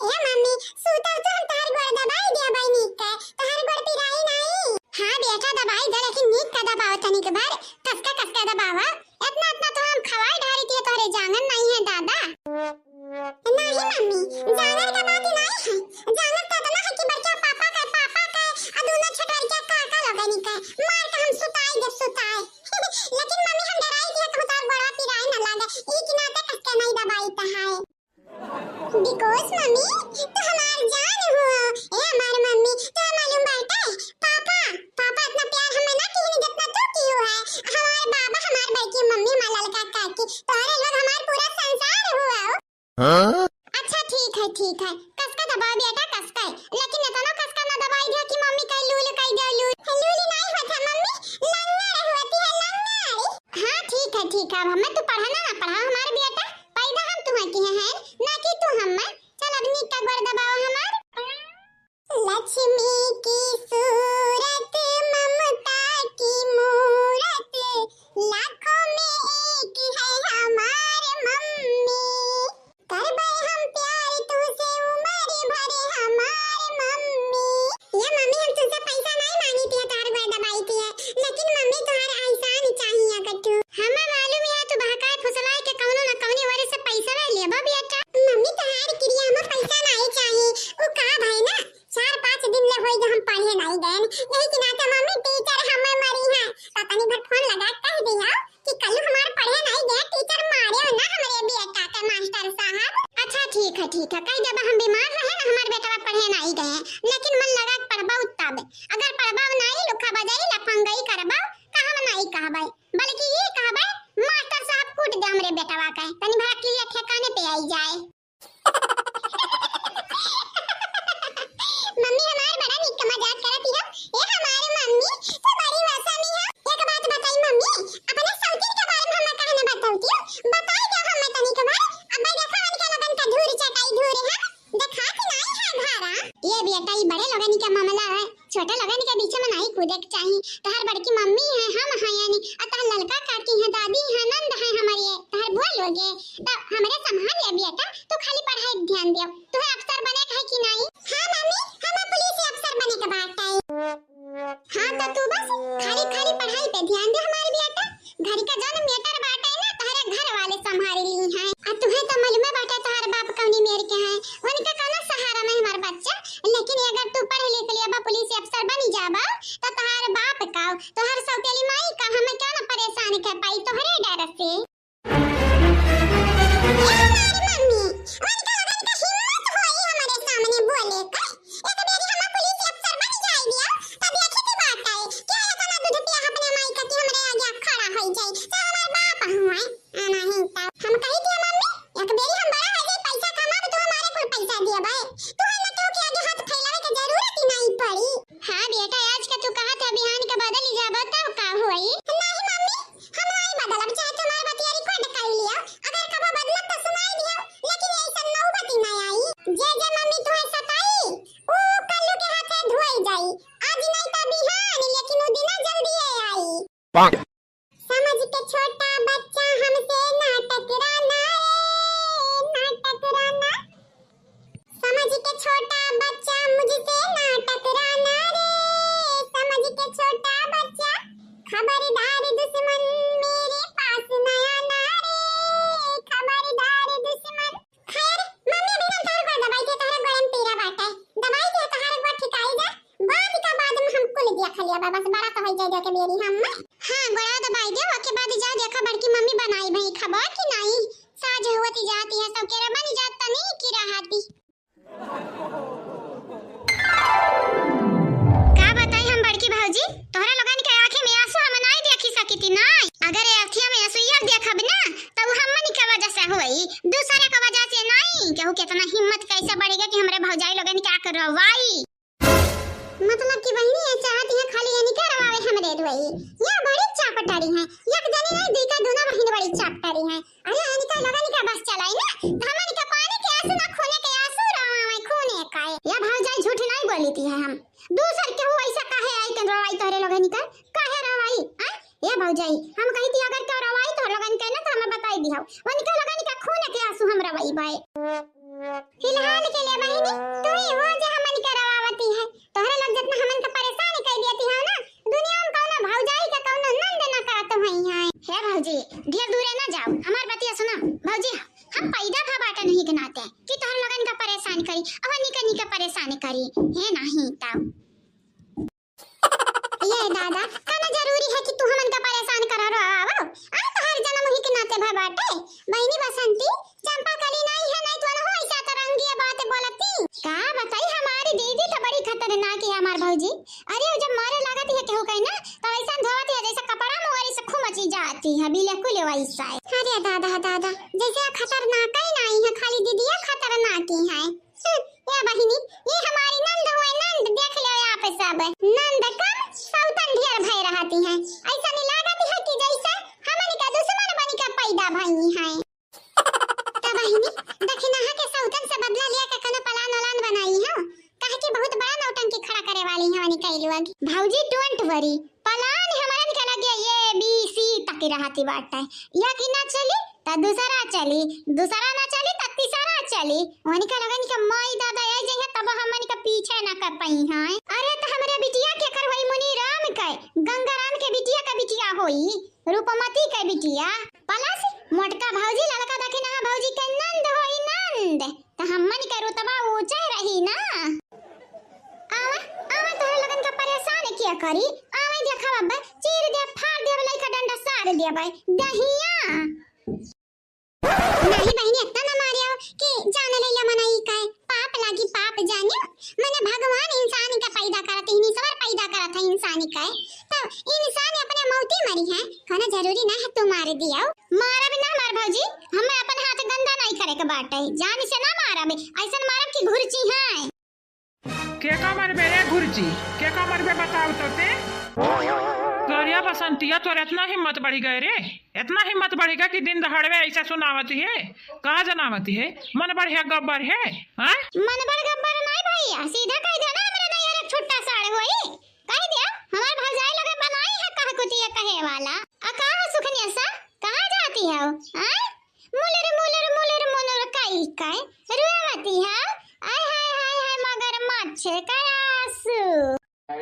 ए मम्मी, सूतब तो हम तोहार गोड़ दबाई देबै नीक के, तोहार गोड़ पिराई नाई। हाँ बेटा, दबाई दे, लेकिन नीक का दबाओ, तनिक भर कसका कसका दबावा। इतना इतना तो हम खवाई ढारी थी, तोहरे जांगन नहीं है दादा। नहीं मम्मी, जांगर का बात नहीं है। जांगर तो इतना है कि बड़का पापा का, पापा का, आ दोनों छोटवरका काका लोगनी का मार के हम सुताई देब, सुताई। लेकिन मम्मी, हम डराई दिया तो तोर गोड़वा पिराए न लागे, ई के नाते कसके नहीं दबाई तहाए। Because मम्मी, तो हमार जान हो, ए हमार मम्मी, तो मालूम बाटे, पापा, पापा इतना प्यार हमें ना किहन जितना तू कियो है। हमार बाबा, हमार बड़की मम्मी, हमार ललका काकी, तोहरे लोग हमार पूरा संसार हुआ। हाँ? अच्छा ठीक है, ठीक है, कसका दबाओ बेटा, कसका है, लेकिन इतना कसका ना दबाई दियो कि मम्मी कहीं लूल कहीं दे लूल। लूल नहीं होता मम्मी, लंगड़ होती है, लंगड़। हाँ ठीक है, ठीक है, अब हमें तू पढ़ाना ना पढ़ाओ हमारे बेटा, पैदा हम तुम्हें किए हैं, ना कि तू हमें। चल अब नीक का गोड़ दबाओ हमार। लक्ष्मी की सूरत, ममता की मूरत, लाखों में एक है हमार मम्मी। करबै हम प्यार तुझसे उम्र भर हमार मम्मी। ये मम्मी ठीक है, कहि देबा हम बीमार रहे ना, हमार बेटवा पढ़े नाहीं गए, लेकिन मन लगा के पढ़बा तब। अगर पढ़बा नाहीं, लुखा बजाई, लफंगई करबा, का हम नाहीं कहबे, बल्कि ये कहबे, मास्टर साहब कूट दे हमरे बेटवा के, तनी भड़कलिया ठिकाने पे आई जाए। मम्मी हमार बड़ा निक मजाक करत हिया। ए हमार मम्मी, तू बड़ी वसा में है। एक बात बताई मम्मी, अपने सौतीन के बारे में हमें काहे न बतौती हो? बताई दे हमें तनी के बारे। अब भाई देखा उनके लोगन का धूर चटाई धूर है, देखात नाहीं है घरा। ये बेटा, ई बड़े लोगन का मामला है, छोटे लोगन के बीच में नाहीं कूदे के चाही। तोहार बड़की मम्मी है, हम हैं यानी, आ तोहार ललका काकी है, दादी है, नंद है हमारी, तोहार बुआ लोग है, तब हमरे संभाल ले बेटा। तू खाली पढ़ाई ध्यान दियो। तुहे अफसर बने के है कि नाहीं? हाँ मम्मी, हमें पुलिस अफसर बने के बाटे। हाँ तो तू बस खाली खाली पढ़ाई पे ध्यान दे हमारे बेटा। घर का जौन matter बाटे ना, तोहरे घर वाले संभाल ली हैं। आ तुहे तो मालूमे बाटे तोहार बाप कौनी मेर के हैं, उनका कौनो सहारा नहीं हमार बच्चा। लेकिन अगर तू पढ़ लिख लिया बा, पुलिस अफसर बनी जाबा, तो तोहार बाप का, तोहार सौतेली माई का, हमें क्या ना परेशान कर पाई तोहरे डर से। ए हमारी मम्मी, उनका, उनका हिम्मत होई हमरे सामने बोले का? एक बेरी हम पुलिस अफसर बन जाई दिया, तब देखी की बात है, क्या इतना दूध पिया अपने माई का कि हमरे आगे खड़ा होई जाई, चाहे हमार बाप हुए, आ नहीं तो। हम कही थी मम्मी, एक बेरी हम बड़ा हो जाई, पैसा कमाब तो हमारे कुल पैसा दिया भाई, तू है ना केहू के आगे हाथ फैलावे के जरूरत ही नहीं पड़ी। हाँ बेटा, आज का तू कहा था, बिहान का बदल ही जाबा तब का होई? नहीं मम्मी, हम नाई बदलब, चाहे तुम्हार बतिया record कर लिया। अगर कबो बदलब तो सुनाई दियो, लेकिन ऐसा नौबत ही ना आई। जे जे मम्मी तुहे सताई, ऊ कल्लू के हाथे धोई जाई। आज नहीं तो बिहान, लेकिन ऊ दिना जल्दी ही आई। समझ के छोटा बच्चा हमसे ना टकराना रे, ना टकराना। समझ के छोटा बच्चा मुझसे ना टकराना रे, समझ के छोटा बच्चा, खबरदार दुश्मन मेरे पास न आना रे, खबरदार दुश्मन। खैर, मम्मी अभी ना तोहर गोड़ दबाई दे, तोहरे गोड़ में पीरा बाटे, दबाई दे, तोहर गोड़ ठिकाई जा, बाद का बाद में हम कुल दिया खा लिया बा, बस बड़ा तो होई जाए देखे बेरी हम। हाँ, गोड़ा दबाई दे, ओके बाद जा देखा बड़की मम्मी बनाई भाई खबा कि नाहीं, साझ होती जाती है, सब केरा बनी जाता नहीं कि रहती। का बताई हम बड़की भौजी, तोहरा लोगन के आँखें में आंसू हम नाई देखी सकिती नाई। अगर ये आँखिया में आंसू यार देखब ना, तो वो हमनी के वजह से होई, दूसरे के वजह से नाई। केहू के इतना हिम्मत कैसे बढ़ेगा कि हमरे भौजाई लोगन के आँख रोवाई? मतलब कि बहिनी ये चाहती है खाली इनके रोवावे हमरे रोई। ये बड़ी चापटारी है, एक जनी नहीं, दुई का दोनों बहिन बड़ी चापटारी है। अरे इनका लोगन का बस चलाई ना, तो हमन का पानी के आंसू ना, खूने के आंसू रोवावे, खूने का। या भौजाई झूठ नहीं बोली थी है हम। दूसर केहू ऐसा काहे आई के रोवाई तोहरे लोगन का? काहे रोवाई? आ? ए भौजाई, हम कही थी अगर केहू रोवाई तोहरे लोगन का ना तो हमें बताई दिहो। उनका लोगन का खूने के आंसू हम रोवाई बाए। फिलहाल के लिए बहिनी, तू ही हो जे हमन के रोवावती है। तोहरे लोग जितना हमन के परेशान कर दियती हो ना, दुनिया में कौनो भौजाई के कौनो नंद ना करत होई है। हे भौजी, ढेर दूरे ना जाओ, हमार बतिया सुनो। भौजी, हम पैदा भा बाटे नहीं के नाते कि तोहरे लोगन का परेशान करी, अवनी के नी के परेशान करी। हे नहीं ताऊ। ये दादा, कौनो जरूरी है कि तू हमन का परेशान करा रहो? अरे तोहर जन्म ही के नाते भा बाटे। बहिनी बसंती, चंपा कली नहीं है, नहीं तो ना हो ऐसा तरंगिया बात बोलती। का बताई, हमारी दीदी तो बड़ी खतरनाक है, हमार भौजी। अरे वो जब मारे लागत है केहू कहीं ना, तो ऐसा धोवत है जैसे कपड़ा मुंगरी से खूब मची जाती है, बिल्कुल वैसा है। अरे दादा, दादा, जैसे खतरनाक ही नहीं है, खाली दीदिया खतरनाक ही है। हम्म, ए बहिनी, ई हमारी नंद हुए, नंद, देख लो आप सब। नंद कम, सौतन ढेर भय रहती हैं। ऐसा नहीं लागत है कि जैसे हमन का दुश्मन बनी का पैदा भई हैं। त बहिनी, दखिनहा के सौतन से बदला लिया के कनो plan वलान बनाई हो? काहे कि बहुत बड़ा नौटंकी खड़ा करे वाली हैं वनी कई लोग। भौजी, don't worry, plan हमरन के लगे A B C तक रहती बाटे। या कि ना चली, त दूसरा चली, दूसरा ना चली, त तीसरा चली। वनी के लोगन के माई दादा आ जइहे, तब हमन के पीछे ना कर पाई हैं। अरे, त हमरे बिटिया के कर होई, मुनीराम के, गंगाराम के बिटिया के बिटिया होई, रूपमती के बिटिया। Plus मोटका भौजी, ललका दखिनहा भौजी के नंद होई, नंद। त हमन के रुतबा ऊंचे रही ना। आवा, आवा, तोहरे लोगन का परेशान किया करी। आवा, देखा अब, चीर दे, फाड़ दे, लइका डंडा सार दे, दहिया। नहीं बहिनी, इतना ना मारियो, कि जान लेला मनई का पाप लागी पाप जाने। मने भगवान इंसान के पैदा करत ही, ईश्वर पैदा करत है इंसान के, तो इंसान अपने मौती मरी है, कोनो जरूरी ना है तू मार दियो। मारब ना हमार भौजी, हमें अपन हाथ गंदा नहीं करे के बाटे, जान से ना मारब, ऐसन मारब कि घुरची है। केका मरबे रे घुरची, केका मरबे बताओ तो ते। तोरिया बसंतिया, तोर इतना हिम्मत बढ़ी गए रे, इतना हिम्मत बढ़ी गए कि दिन दहाड़वे ऐसा सुनावती है, कहा जनावती है, मन बढ़िया गब्बर है, हाँ? मन बढ़ गब्बर नहीं भैया, सीधा कह दे ना, हमरा नहीं यार छुट्टा साड़ होई, कह दिया हमार भौजाई लगे बनाई है कह कुतिया कहे वाला। आ कहा सुखनिया सा, कहाँ जाती हो? आय? मुलुर, मुलुर, मुलुर, मुलुर, काई, काई, रुआवती है। आय, हाय, हाय, हाय, मगरमच्छ का आंसू। हाय,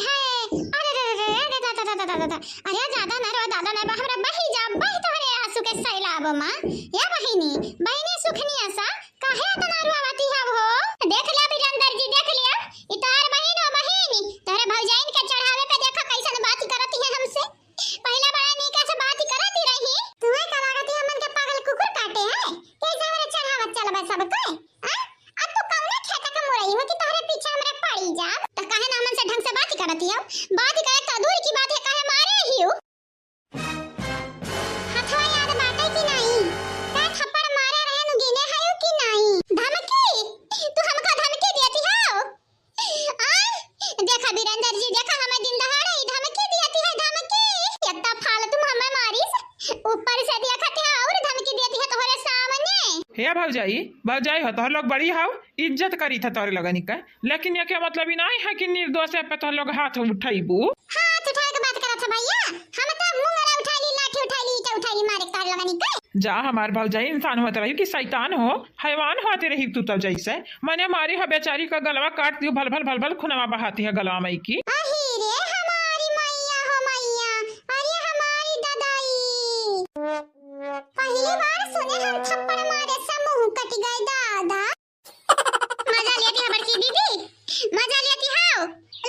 हाय, अरे रे रे रे, अरे दा, दा, दा। अरे ज्यादा ना रो, दादा ना, हमरा बही जा, बही तोहरे आंसू के सैलाब मा। या बहिनी, बहिनी सुखनिया सा, काहे इतना रुआवती है हो? देख लिया बिरंदर जी, देख लिया, ई तोहर बहिन हो, बहिनी, तोहरे भौजाइन के चढ़ावे पे देखा कैसन बात करती है हमसे। पहिले बड़ा नीक से बात करत ही रही। तुहे का लागत है हमन के पागल कुकुर काटे है? कैसे हमरे चढ़ावत चलबे सबके? हाँ? अब तू कौने खेत के मुरई हो कि तोहरे पीछे हमरे पड़ी जाब? त काहे ना हमन से ढंग से बात करत ही हो? बात करे तो दूर की बात है, काहे मारे ही हो? हथवा याद बाटे कि नहीं? का थप्पड़ मारे रहे नु गिने है कि नहीं? धमकी? तू हमका धमकी देती हो? आय, देखा बिरंदर जी, देखा हमें दिन दहाड़े ही धमकी दियती है, धमकी। इतना फालतू हमें मारिस, ऊपर से देखती है और धमकी दियती है तोहरे सामने। हे भौजाई, भौजाई हो, तोहर लोग बड़ी हो, इज्जत करी था तोहरे लोगनी का, लेकिन ये क्या मतलब ही नहीं है कि निर्दोष पे तोहर लोग हाथ उठाइबू। हाथ उठाए के बात करत है भैया, हम तो मुंगरा उठा ली, लाठी उठा ली, ईटा उठा ली, मारे तोहर लोगनी का। जा हमार भौजाई इंसान होत रही कि शैतान हो, हैवान होते रही तू तो जैसे। मने मारी ह बेचारी का गलवा काट दियो, भल भल भल भल खुनवा बहाती है गलवा मई की। अही रे हमारी मैया हो मैया, अरे हमारी ददाई। पहली बार सुने हम थप्पड़ मारे से मुंह कट गए दादा। मजा लेती है बड़की दीदी, मजा लेती हो,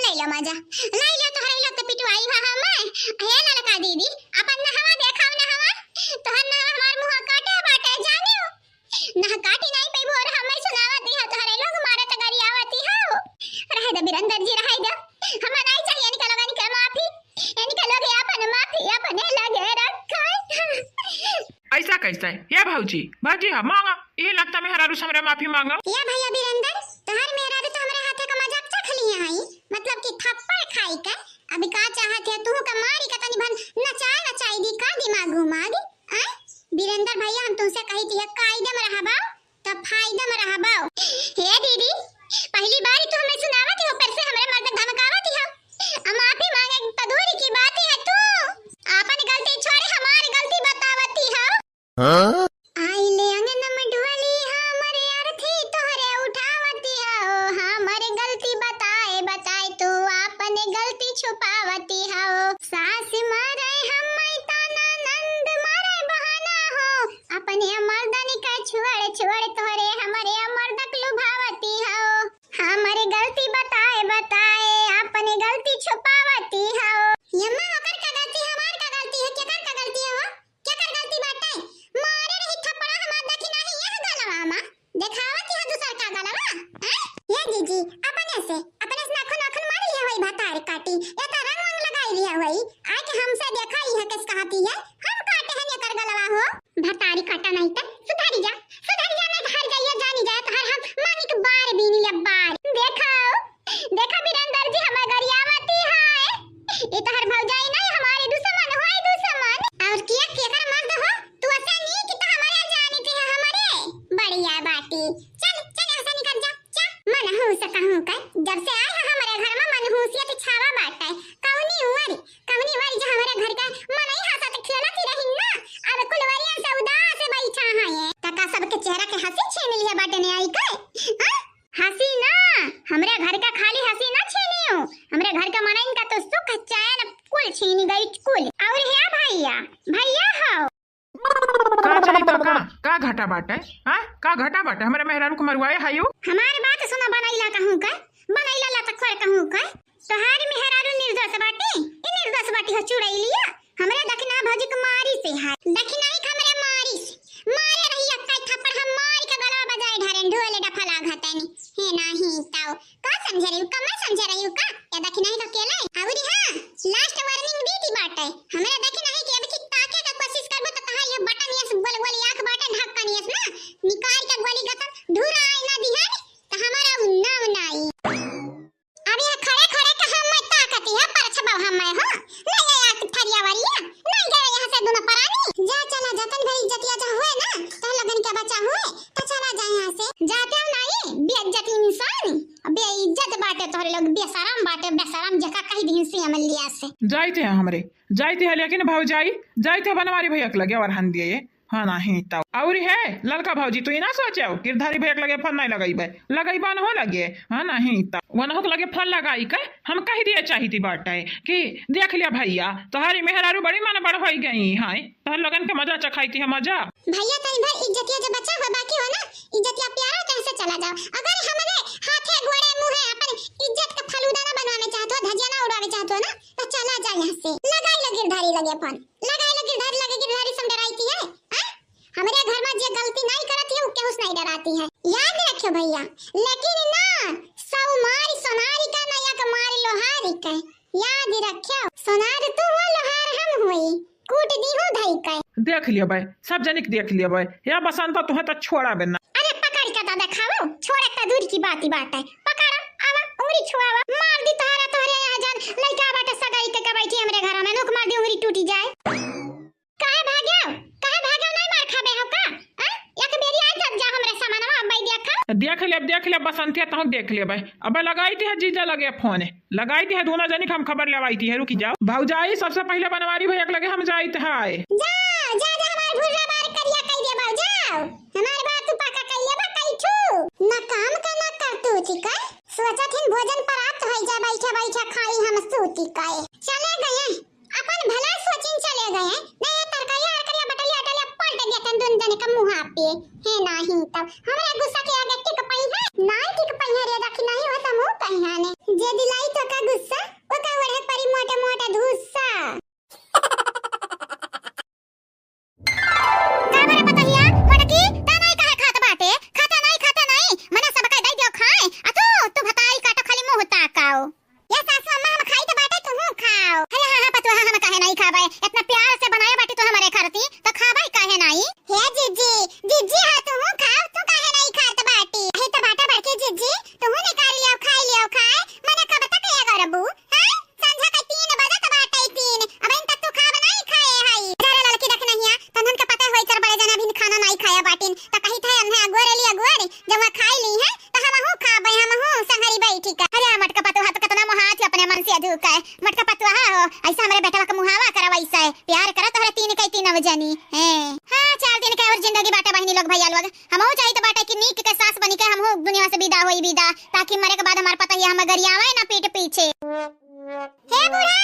ले लो मजा, ले लो, तोहरे लोग तो पिटवाई भा हमें। हे ललका दीदी, अपन नहवा देखाओ नहवा, तोहर नहवा हमार मुंह काटे बाटे जानियो। नह काटी नहीं पैबू और हमें सुनावती हो, तोहरे लोग मारत गरियावती हो। रहे दे बिरंदर जी, रहे दे, हमें नहीं चाहिए इनका लोगन के माफी, इनका लोग अपन माफी अपने लगे रखे। ऐसा कैसे? या भौजी, भौजी, हाँ, मांगा। यही लगता मेहरारू से हमरे माफी मांगा। या भैया बीरेंदर, तोहर मेहरारू तो हमरे हाथे का मजाक चख लिए हई, मतलब कि थप्पड़ खाई के। अभी का चाहत है, तू का मारी के तनी भन नचाए नचाई दी का दिमाग घुमा दी? आय? बीरेंदर भैया, हम तुमसे कही थी, कायदे में रहबा, तो फायदे में रहबा। हे दीदी, पहली बार तू हमें सुनावत हो, ऊपर से हमरे मर्द धमकावत हो। आ माफी मांगे तो दूर की बात है, तू आपन गलती छोड़े हमार गलती बतावती हो। हाँ? आइले अंगन में डुअली, हमरे अर्थी तोहरे उठावती हो, हमरे गलती बताए बताए तू आपन गलती छुपावती हो। सास मारे हम मैता, ननंद मारे बहाना हो, अपने मर्दन का छोड़ छोड़ तोहरे हमरे मर्दक लुभावती हो, हमरे गलती बताए बताए अपने गलती छुपावती हो। यम्मा, ओकर का गलती, हमार का गलती है, केकर का गलती है हो? केकर गलती बाटे? मारे रही थप्पड़ा हमार, देखी नाही यह गलवा मा। देखावत यह दूसर का गलवा? हैं? ये जीजी, अपने से, अपने से नाखून नाखून मार लिया होई भतार काटी। ये तो रंग वंग लगाई लिया होई। आके हमसे देखा ही है किस कहती है? हम काटे हैं एकर गलवा हो? भतारी काटा नहीं ते सुधरी जा, सुधरी जा, नहीं तो हर जाइए जानी जाए, तो हर हम मानिक बार बीनी अब्बार। देखो, देखा बीरेंदर जी, हमें गरियावती है। ई तोहर भौजाई नहीं, हमारी दुश्मन होई, दुश्मन। और किया केकर मर्द हो? तू ऐसे नहीं कि तो हमारे जानी थी हमारे। बढ़िया बाटी। चल, चल, यहाँ से निकल जा, जा। मन हूँ से कहूँ का, जब से आए हो हमारे घर में मन हूँ से तो छावा बाटे। कौनी उमर, कौनी उमर जो हमारे घर का मन ही हंसत खेलत ही रही ना। अब कुल वरियन से उदास बैठा है ये। तका सबके चेहरा के हंसी छीन लिया बाटे ने आई के। हाँ? हसीना, हमरे घर का खाली हसीना छीनियो, हमरे घर का मनइन का तो सुख चैन कुल छीनी गई कुल। और हे भैया, भैया हो। का चाहिए तो का, का घाटा बाटे? हाँ, का घाटा बाटे? हमरे मेहरारू को मरुआए हायो। हमारे बात सुना, बनैला कहूँ का, बनैला लतखोर कहूँ का। तोहार मेहरारू निर्दोष बाटी, ई निर्दोष बाटी हो चुड़ैलिया। हमरे दखिना भौजी के मारी से है। दखिनाई के हमरे मारी से। मारे रही अक्का थप्पड़ हम मार अरे लोग बेशरम बाटे, बेशरम, जेका कही दिहिन से अमलिया से। जाइत है हमरे, जाइत है, लेकिन भौजाई, जाइत है बनवारी भैया के लगे, अउर हन दिए, हाँ, नाहीं तउ। अउर है, ललका भौजी, तू ही ना सोचेउ, गिरधारी भैया के लगे फोन नाहीं लगइबे, लगइबा न हो लगे, हाँ, नाहीं तउ। वनहु के लगे फोन लगाई के, हम कहि दिए चाहित बाटे कि देख लिया भैया, तोहरी मेहरारू बड़ी मन बड़ होइ गई हैं, तोहर लोगन के मजा चखाइत है, मजा। भैया, तनी भर इज्जतिया जो बचा हुआ बाकी हो ना, इज्जतिया प्यारा कहीं से चला जाओ। अगर हमरे हाथे गोड़े मुँहे अपन इज्जत का फलूदा ना बनवावे चाहत हो, धजिया ना उड़ावे चाहत हो ना, तो चला जाओ यहाँ से। लगाई लो गिरधारी लगे फोन, लगाई लो गिरधारी लगे, गिरधारी से हम डराइत है, हाँ? हमरे घर में जे गलती नाहीं करत है, वो केहू से नाहीं डरात है। याद रखियो भैया, लेकिन ना, सौ मारी सोनारी का, ना एक मारी लोहारी का। याद रखियो, सोनार तू हो, लोहार हम होई, कूट दीहू धई के। देख लियो बे, सब जनिक देख लियो बे। या बसंता, तुहे तो छोड़ा बे ना। अरे पकड़ के तो देखाओ, छोड़े तो दूर की बात ही बात है। पकड़ो, आवा, उंगली छुआवा, मार दी तोहरा, तोहरे यहाँ जान लइका बाटे सगाई के, के बैठी हमरे घर में, नुक मार दी, उंगली टूटी जाए। काहे भाग्यो? काहे भाग्यो, नहीं मार खाबे हो का? हाँ? एक बेरी आ तब जा हमरे सामानवा, अब भाई देखा। देख ले, देख ले बसंतिया, तहूँ देख ले बे। अबे लगाइत है जीजा लगे फोन, लगाइत है दोनों जनी के हम खबर लेवाइत है, रुकी जाओ। भौजाई, सबसे पहिले बनवारी भैया के लगे हम जाइत है। जा, जा, जा, हमार भुर्रा बार करिया कइ दे बाऊ, जाओ। हमार बार तू पक्का कइ ले बा, कइ ठू। ना काम का ना करतूत का। सोचत हिन भोजन प्राप्त होइ जा, बैठा बैठा खाई हम सूती का। चले गए। अपन भला सोचिन चले गए, नहीं तरकरिया अरकरिया बटलिया अटलिया पलट देतन दुन जने का मुँहा पे। हे नाहीं तब हमरा गुस्सा के आगे टिक पइहैं, नाहीं टिक पइहैं रे, देखी नाहीं हो त मुँह कहियाने। जे दिलाई तोका गुस्सा, ओका ओढ़े परी मोटा मोटा धुस्सा। का बरे पतहिया, मोटकी, ता नाहीं काहे खात बाटे? खाता नाहीं, खाता नाहीं, मने सबका दइ दियो खाए, आ तू, तू भताई काटो खाली मुँह ताकाओ। ए सासु अम्मा, हम खाई त बाटे, तुहूँ खाओ। अरे हाँ, हाँ, पतोहा, हम काहे नाहीं खाबे? एतना प्यार से बनाए बाटी तू हमरे खरती, त खाबे काहे नाहीं? हे जिज्जी, जिज्जी हा, तुहूँ खाओ, तू काहे नाहीं खात बाटी? अहे त बाटे बड़की जिज्जी, तुहूँ निकाल लियो, खाई लियो, खाए। मने कब तक ये करबू? हैं? संझा के तीन बजत बाटे, तीन। अबहिन तक तू खाब नाहीं खाए हई। जा रे ललकी देख नहिया, तन्हन के पता होई तोर बड़े जने अबहिन खाना नाहीं खाया बाटिन, त कहित है अन्हे अगोरे ली अगोरे, जब वहाँ खाई ली है, त हमहू खाबे, हमहू संगरी बैठी का। अरे आ मटका पतोहा त कतना मोहात है अपने मन से अधू का है। मटका पतोहा हो, अइसा हमरे बेटवा के मुहावा करब अइसा है। प्यार करत तोहरे तीन के तीनों जनी। हैं। हाँ, चार दिन के अउर जिंदगी बाटे बहिनी लोग, भैया लोग। हमहू चाहित बाटे कि नीक के सास बनी के हमहू दुनिया से विदा होई विदा, ताकि मरे के बाद हमार पतहिया हम गरियावे ना पीठ पीछे। हे बूढ़ा,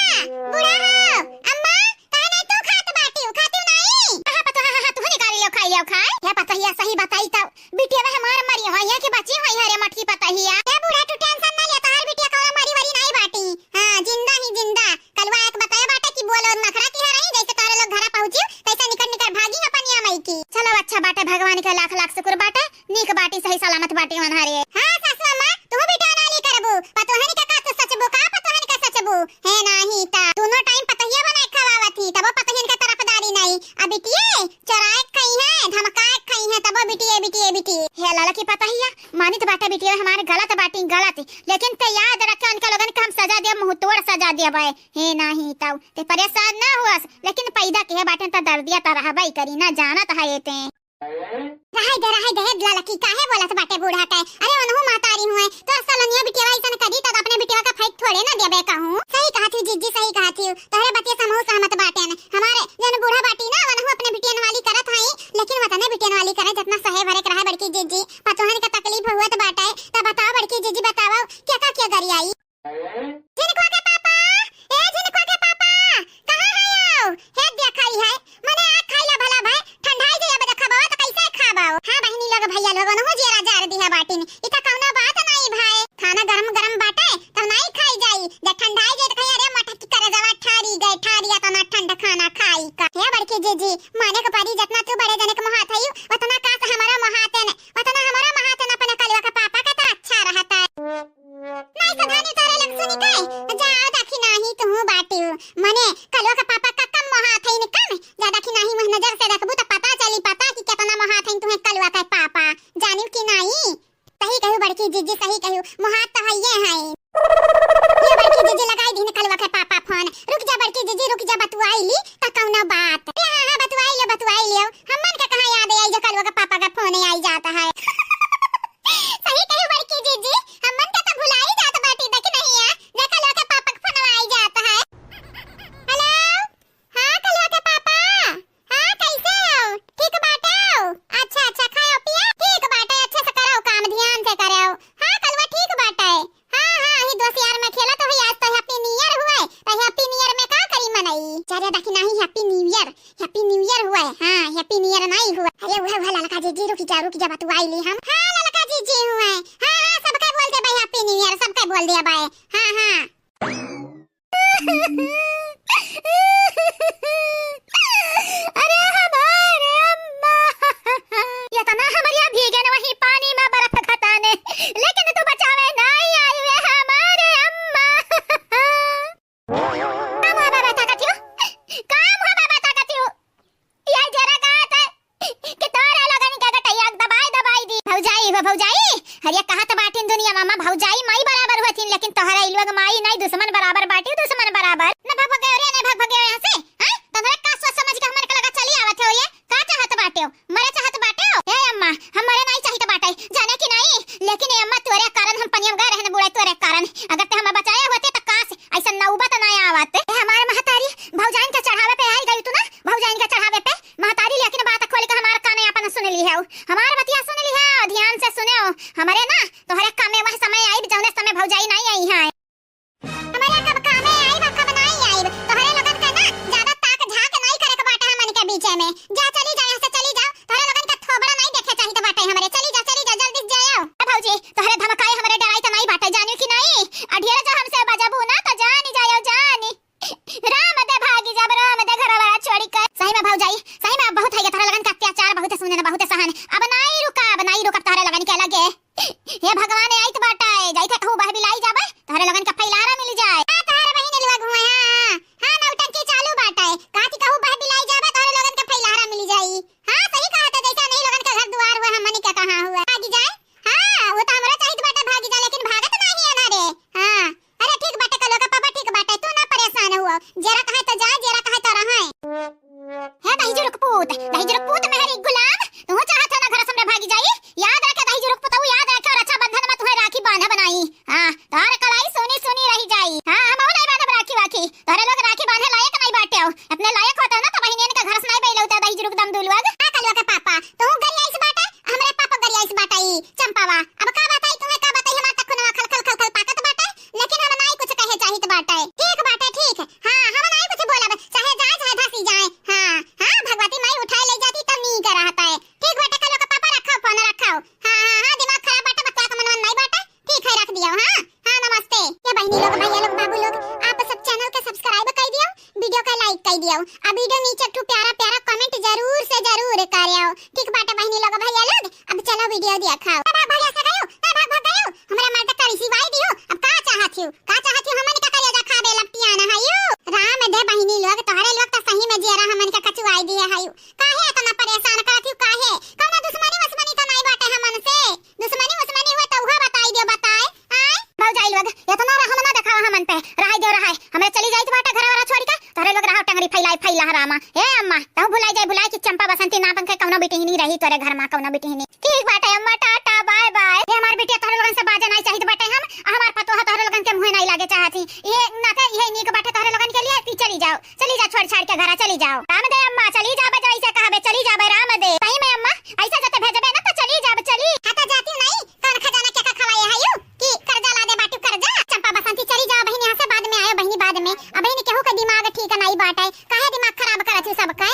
बूढ़ा हो, अम्मा, काहे नाहीं तू खात बाटी, खाती नाहीं? हाँ, पतोहा, हाँ, हाँ, तू निकाल लियो, खाई लियो, खाए। हे पतहिया, सही बताई त, बिटिया हमार मरी होई है कि बची होई है रे मटकी पतहिया? ए बूढ़ा, तू tension ना ले, तोहार बिटिया कौनो मरी वरी नाहीं बाटी। हाँ, जिंदा ही जिंदा। कलुआ एक बताया बाटे कि बोलो नखरा की हरही, जैसे तोहरे लोग घरा पहुँची, तैसे निकल निकल भागी है पनिया मई की। चलो अच्छा बाटे, भगवान के लाख लाख शुक्र बाटे, नीक बाटी, सही सलामत बाटी वनहरे। हाँ सासू अम्मा, तू बिटिया नाली करबू, पतोहन के का तू सचबू, का पतोहन के सचबू? हे नाहीं ता, दोनों time पतहिया बनाए खवावत ही, तबो पतोहन के तरफदारी नाहीं। अब बिटिये, चोराए के खइहैं, धमकाए के खइहैं, तबो बिटिये, बिटिये, बिटिये। हे ललकी पतहिया, मानित बाटे बिटिये हमार गलत बाटी, गलत। लेकिन ते याद रखे, उनके लोगन के हम सजा देब, मुँह तोड़ सजा देबै। हे नाहीं तउ, ते परेशान ना हुअस, लेकिन पैदा किहे बाटेन त दर्दिया त रहबै करी ना, जानत है ते। रहै दे, रहै दे, हे ललकी, काहे बोलत बाटे बूढ़ा के? अरे, ओनहु महतारी हुए, तोर सलनिया बिटिया अइसन करी, त अपने बिटिया का फाइट थोड़े ना देबे कहूँ। सही कहत ही जिज्जी, सही कहत ही। तोहरे बतिया से हमहू सहमत बाटेन। हमारे जौन बूढ़ा बाटी ना, वनहु अपने बिटियन वाली करत हई, लेकिन वतने बिटियन वाली करे, जतना सहे भरे के रहे बड़की जिज्जी। पतोहन के तकलीफ हुअत बाटे, त बताओ बड़की जिज्जी, बताओ, के का के गरियाई? झिनकुआ के पापा, ए झिनकुआ के पापा, कहाँ हयो? हे देखा ई है, मने आ खाई ला भला भाई, ठंडाई जाई, अब देखा बाबा त कैसे खाबो? हाँ बहिनी लोग, भैया लोग, ओनहु जियरा जार दिहा बाटिन, ई त कौनो बात नाई भाई, खाना गरम गरम बाटे, तब नाई खाई जाई, जब ठंडाई जाई त कही, "अरे मटकी करजवा ठारी गए, ठारी, अतना ठंड खाना खाई का?" हे बड़की जिज्जी, माने के परी, जतना तू बड़े जने के मोहात हई, ओतना का से हमारा मोहाते ने, ओतना हमारा मोहाते ने, अपने कलुआ के पापा के त अच्छा रहता है। नाई सधानी तोहरे लोग सुनी के, जाओ देखी नाही तुहू बाटियो। मने कलुआ के पापा का कम मोहात हईन कम, जा देखी नाही मुँह नजर से देखबू त पता चली पता कि केतना मोहात हईन तुहे कलुआ के पापा। जानियो कि नाही? सही कहू बड़की जिज्जी, सही कहू, मोहात त हइये हईन। ये बड़की जिज्जी लगाई दीन कलुआ के पापा फोन। रुक जा बड़की जिज्जी, रुक जा, बतुआई ली त कौनो बात। अरे हाँ, हाँ, बतुआई लियो, बतुआई लियो। हमन के कहाँ याद आई जो कलुआ के पापा का फोन आई जाता है। सही कही बड़की जिज्जी, हमन के त भुलाई जात बाटी, देखी दिया बाय। हाँ, हाँ। अरे हमारे अम्मा, इतना हमरिया भीगे न वही पानी में बर्फ खताने, लेकिन तू बचावे नाई आई वे हमारे अम्मा। का मुँह बाबा ताकत हो? का मुँह बाबा ताकत हो? ये जरा कहत है कि तोरे लोगन के गटैया दबाई दबाई दी। भौजाई हो भौजाई, अरे कहत बाटिन दुनिया मामा भौजाई माई बराबर होथिन, लेकिन तोहरा ई लोग माई नाई दुश्मन बराबर बाटी, दुश्मन बराबर। न भग भग रे, न भग भग यहाँ से। हाँ? तोहरा का सोच समझ के हमरे के लगा चली आवत हो ये? का चाहत बाटे हो? मरे चाहत बाटे हो? ए अम्मा, हम मरे नाई चाहित बाटे, जाने कि नाई? लेकिन ए अम्मा तोरे कारण हम पनिया में गए रहन बुड़े तोरे कारण। अगर ते हमें बचाए होते त काश ऐसा नौबत ना आवत। ए हमार महतारी, भौजाइन के चढ़ावे पे आई गई तू ना, भौजाइन के चढ़ावे पे। महतारी लेकिन बात खोल के हमार काने अपन सुन ली है, हमार बतिया सुन ली है, ध्यान से सुने हो। हमरे ना तोहरे कामे वह समय आई जौने समय भौजाई नाई आई है। हमरे कब कामे आइब, कब नाई आइब। तोहरे लोगन के ना ज्यादा ताक झांक नाई करे के बाटे हमन के बीचे में। जा चली जा, यहाँ से चली जाओ। तोहरे लोगन के थोबड़ा नाई देखे चाहित बाटे हमरे। चली जा, चली जा, जल्दी से जाओ। ए भौजी, तोहरे धमकाए हमरे डराई त नाई बाटे, जानियो कि नाई? अ ढेर जो हमसे बजबू ना त जानी जाओ, जानी। राम दे भागी जब, राम दे घरवा छोड़ी के। सही में भौजाई, सही में अब बहुत है तोहरे लोगन के अत्याचार, बहुत सुने न, बहुत सहन। अब नाई रुका, अब नाई रुका तोहरे लोगन के लगे। हे भगवान, आइत बाटे, जाइत है कहूँ बह बिलाई जाबे, तोहरे लोगन के फैलारा मिल जाए। हाँ, तोहरे बहिनी लोग हुए, हाँ, हाँ, हाँ, नौटंकी चालू बाटे। कहती कहूँ बह बिलाई जाबे, तोहरे लोगन के फैलारा मिल जाई। हाँ, सही कहत है, जैसे नहीं लोगन के घर दुआर हुए, हमनी के कहाँ हुए। भागी जाए, हाँ, वो तो हमरा चाहित बाटे भागी जाए, लेकिन भागत नहीं है ना रे। हाँ, अरे ठीक बाटे, कलुआ के पापा ठीक बाटे, तू ना परेशान हुआ। जेरा कहे तो जा, जेरा कहे तो रहे। हे दहिजरू के पूत, दहिजरू के पूत मेहरी गुलाम, तू चाहत हो ना घर से हमरा भागी जाई? याद रखे दहिजरू के पुतऊ, याद रखे, और रक्षाबंधन में तुहे राखी बांधे बनाई। हाँ, तोहर कलाई सुनी सुनी रही जाई। हाँ, हम नहीं बांधब राखी वाखी, तोहरे लोग राखी बांधे लायक नहीं बाटे हो। अपने लायक होते ना तो बहिनियन के घर से नहीं बैलौते दहिजरू के दम दू लोग। हाँ, कलुआ के पापा, तू गरियाइस बाटे, हमरे पापा गरियाइस बाटे ई चंपावा। अब का बताई तुम्हें, का बताई, हमार त खुनवा खल खल खल खल पाकत बाटे, लेकिन हम नाई कुछ कहे चाहित बाटे। ठीक बाटे, ठीक। हाँ, हम नाई कुछ बोलब, चाहे जाए, चाहे धसी जाए। हाँ, हाँ, भगवती माई उठाए ले जाती तब नीक रहत है। ठीक बाटे, कलुआ के पापा रखो फोन, रखो। हाँ, हाँ, हाँ, दिमाग खराब बाटे, बतवा के मनवा नाई बाटे। ठीक है, रख दियो। हाँ, हाँ, नमस्ते। ये बहिनी लोग, भैया लोग, बाबू लोग, आप सब चैनल के सब्सक्राइब कर दियो, वीडियो का लाइक कर दियो, आ वीडियो नीचे एक ठो प्यारा प्यारा कमेंट जरूर से जरूर करियो। ठीक बाटे बहिनी लोग, भैया लोग, अब चलो वीडियो देखा। ए भाग भाग ऐसा गयो, ए भाग भाग गयो, हमरा मर्द का रिसिवाई दियो। अब का चाहत हो, का चाहत हो, हमन का करेजा खाबे लपटिया ना है यू। राम दे बहिनी लोग, तोहरे लोग तो सही में जियरा हमन का कचुआई दिए है यू। काहे इतना परेशान करत हो, काहे? कौनो दुश्मनी वश्मनी तो नहीं बाटे हमन से? दुश्मनी उश्मनी हुए तो उहो बताई दियो, बताए। आय? भौजाई लोग, इतना रहम ना देखावा हमन पे। रहाई दियो, रहाई। हमरे चली जाइत बाटे घर वाला छोड़ी के। तोहरे लोग रहो टंगरी फैलाई फैला हरामा। ए अम्मा, तहु भुलाई जाए, भुलाई कि चंपा बसंती नाम के कौनो बिटिहनी रही तोरे घर मा, कौनो बिटिहनी। ठीक बाटे अम्मा, टाटा, बाय बाय। ये हमार बिटिया तोहरे लोगन से बाजे नहीं चाहित बाटे हम, आ हमार पतोह तोहरे लोगन के मुँहे नहीं लागे चाहत ही। ये ना के, ये नीक बाटे तोहरे लोगन के लिए, ती चली जाओ। चली जा छोड़ छाड़ के घरा, चली जाओ। राम दे अम्मा, चली जाबे, जैसे कहबे, चली जाबे राम दे। सही में अम्मा, ऐसा जते भेजबे ना तो चली जाबे, चली। हाँ तो जाती नहीं, कौन खजाना के का खवाए है यू? कि कर्जा ला दे बाटू कर्जा। चंपा बसंती चली जाओ बहिनी यहाँ से, बाद में आयो बहिनी, बाद में। अब बहिनी केहू का दिमाग ठीक नहीं बाटे, काहे दिमाग खराब करत हो सबके?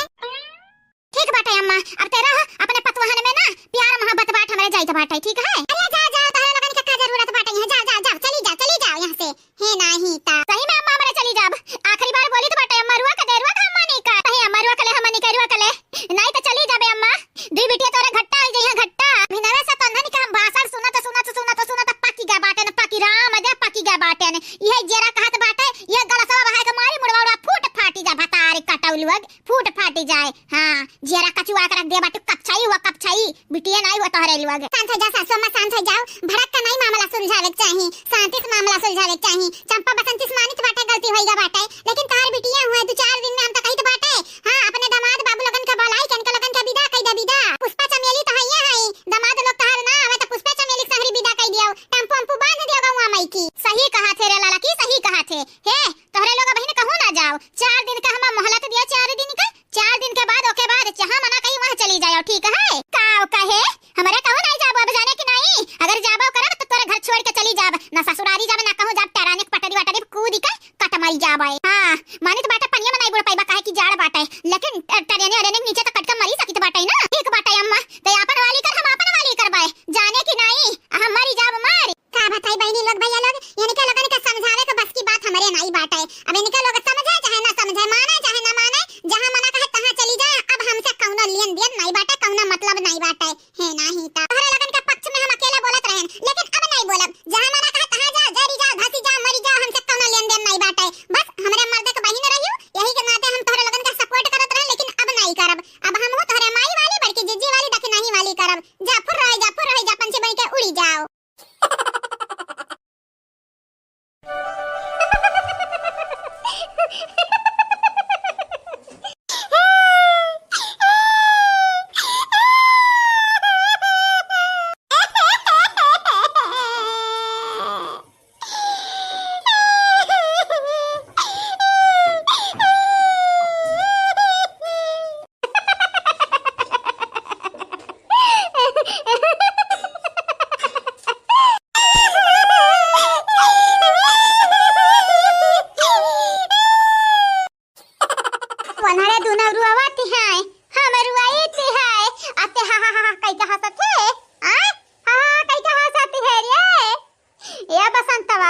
ठीक बाटे अम्मा, अब ते रह अपने पतवहन में ना प्यार मोहब्बत बाट हमरे जाइत बाटे, ठीक है? अरे जा, जा, तोहरे लोगन के का जरूरत बाटे यहाँ, जा, जा, जा, चली जा, चली जाओ यहाँ से। हे नाही ता। सही में अम्मा, हमरे चली जाब। आखिरी बार बोली तो बाटे अम्मा, रुआ के दे, रुआ के अम्मा नहीं का। सही अम्मा, रुआ के ले, अम्मा नहीं का, रुआ के ले। नहीं तो चली जाबे अम्मा। दुई बिटिया तोरे घट्टा हो जाइए, घट्टा। भिनवे से तन्हन के हम भाषण सुनत, सुनत, सुनत, सुनत पकी गए बाटे न, पकी राम दे, पकी गए बाटे न। यह जेरा कहत बाटे, यह गलसवा बहाए के मारी मुड़वा उड़वा फूट फाटी जा, भतारी कटौलुआ फूट फाटी जाए। हाँ, जेरा कचुआ के रख दे बाटे, कपछाई हुआ, कपछाई। बिटिया नाई हुआ तोहरे लोग। शांत हो जा सासू अम्मा, शांत हो जाओ। भड़क के नाई मामला सुलझावे के चाही, शांति से मामला सुलझावे के चाही। चंपा बसंती से मानित बाटे, गलती होइगा बाटे, लेकिन तोहर बिटिया हुए दो चार दिन में हम तो कहित बाटे। हाँ, अपने दामाद बाबू लोगन के बोलाई के इनके लोगन के विदा कई दे, विदा। पुष्पा चमेली तो हइये हई, दामाद लोग तोहर ना आवे तो पुष्पा चमेली के संगरी विदा कई दियो, टेम्पो अम्पू बांध दियो गौवा माई की। सही कहा थे रे लाला की, सही कहा थे। हे, तोहरे लोग बहिन कहूँ ना जाओ, चार दिन का हमार मोहलत दिया, चार दिन का। चार दिन के बाद, ओके बाद जहाँ मना कही वहाँ चली जाओ, ठीक है? का कहे? हमरे कहूँ नहीं जाबो, अब जाने कि नहीं? अगर जाबो करब तो तोरे घर छोड़ के चली जाब, ना ससुरारी जाब, ना कहूँ जाब, टरानिक पटरी वटरी कूद के कट मरी जाब। हाँ, मानित बाटे पनिया में नहीं बुड़ पाइबा, काहे कि जाड़ बाटे, लेकिन ट-, टरेने अरेने के नीचे तो कट के मरी सकित बाटे ना। ठीक बाटे अम्मा, ते आपन वाली कर, हम आपन वाली करबे, जाने कि नहीं? हम मरी जाब, मर। का बताई बहिनी लोग, भैया लोग, यानी कि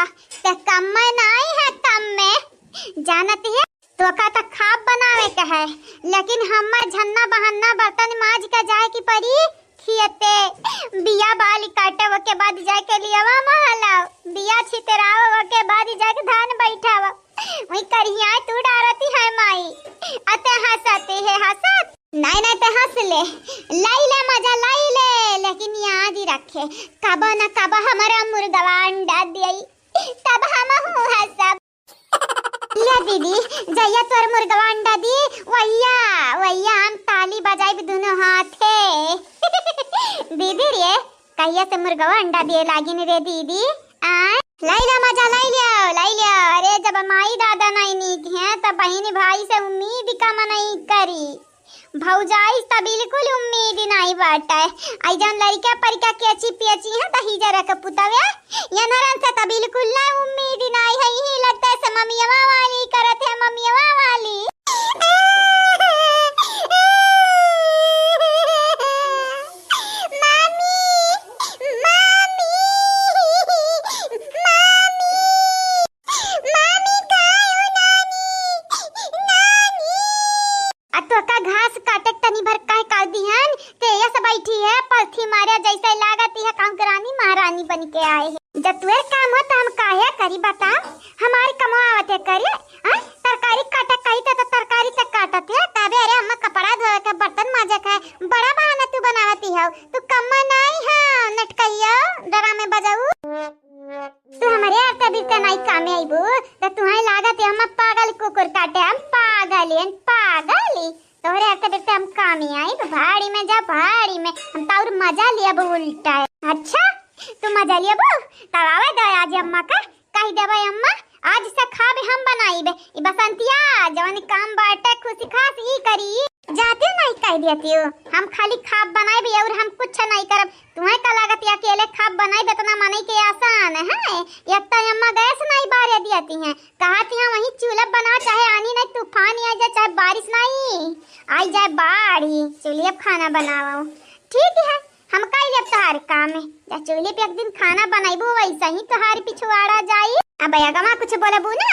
ते कम्मे नाई है, कम्मे। जानत है, तोका त खाब बनावे के है, लेकिन हम्मे झन्ना बहन्ना बर्तन माज के जाए की परी खियते। बिया बाली काटव के बाद जाके लियावा महलाव, बिया छितराव के बाद जाके धान बैठावा। वही करिया तू डारती है माई, अते हंसती है हंसत। नहीं, नहीं, ते हंस ले, लाई ले मजा, लाई ले, लेकिन याद ही रखे, कब न कब हमारा मुर्गवा अंडा दियई, तब हम हूँ हंसब। ले दीदी, जइया तोर मुर्गवा अंडा दी, वइया, वइया हम ताली बजाइब दुनो हाथे। दीदी रे, कहिया से मुर्गवा अंडा दिए लागिन रे दीदी? आय, लाई ला मजा, लाई लियो, लाई लियो। अरे, जब माई दादा नहीं नीक हैं, तब बहिन भाई से उम्मीद कम नहीं करी। भौजाई त बिल्कुल उम्मीद नहीं बाटे। आई जौन लड़का परिका केची पेची हैं, दही जरा के पुतवे, ये नरन से त बिल्कुल ना उम्मीद नहीं है। यही लगता है से ममियवा वाली करत है, ममियवा वाली। मामी, मामी, मामी, मामी, कहाँ हो नानी? नानी। आ तोका घास काटे के तनी भर काहे काल दिहन? ते यस बैठी है, पलथी मारे जैसे लागत है कहूँ के रानी महारानी बन के आए है। जब तुअर काम हो तो हम काहे करी बता? हमारी कमावत है करे, हाँ? तरकारी काटे कही तो, तो तरकारी तक काटत है। तबे अरे अम्मा कपड़ा धोए के, बर्तन माजे के, बड़ा बहाना तू बनावती हो। तू कम्मा नहीं है, नटकहिया, ड्रामे बजाऊ। तू हमरे आते बीते नहीं कामे आईबू, तो तुहाई लागत है हम पागल कुकुर काटे, हम पागल हैं, पागल। तोहरे आते बीते हम कामे आई, तो भाड़ी में जा, भाड़ी में। हम तो और मजा लिया उल्टा है। अच्छा, तू मजा लिया, तब आवे दो आज अम्मा का। कह देबे अम्मा, आज से खाब हम बनाइबे। ई बसंतिया जवन काम बाटे खुशी खास ई करी। जाती नहीं कह देती हो, हम खाली खाब बनाइबे और हम कुछ नहीं करब। तुम्हें का लागत या अकेले खाब बनाइबे इतना मनई के आसान है? एक तो अम्मा गैस नहीं बारे देती हैं, कहती हैं वहीं चूल्हा बना, चाहे आनी नहीं तूफान आ जाए, चाहे बारिश नहीं आई जाए, बाढ़ ही चूल्हे पे खाना बनाओ। ठीक है, हम कई लेब तोहार काम है। जा चूल्हे पे एक दिन खाना बनैबू, वैसे ही तोहार पिछवाड़ा जाई। अब अगवा कुछ बोलबू ना,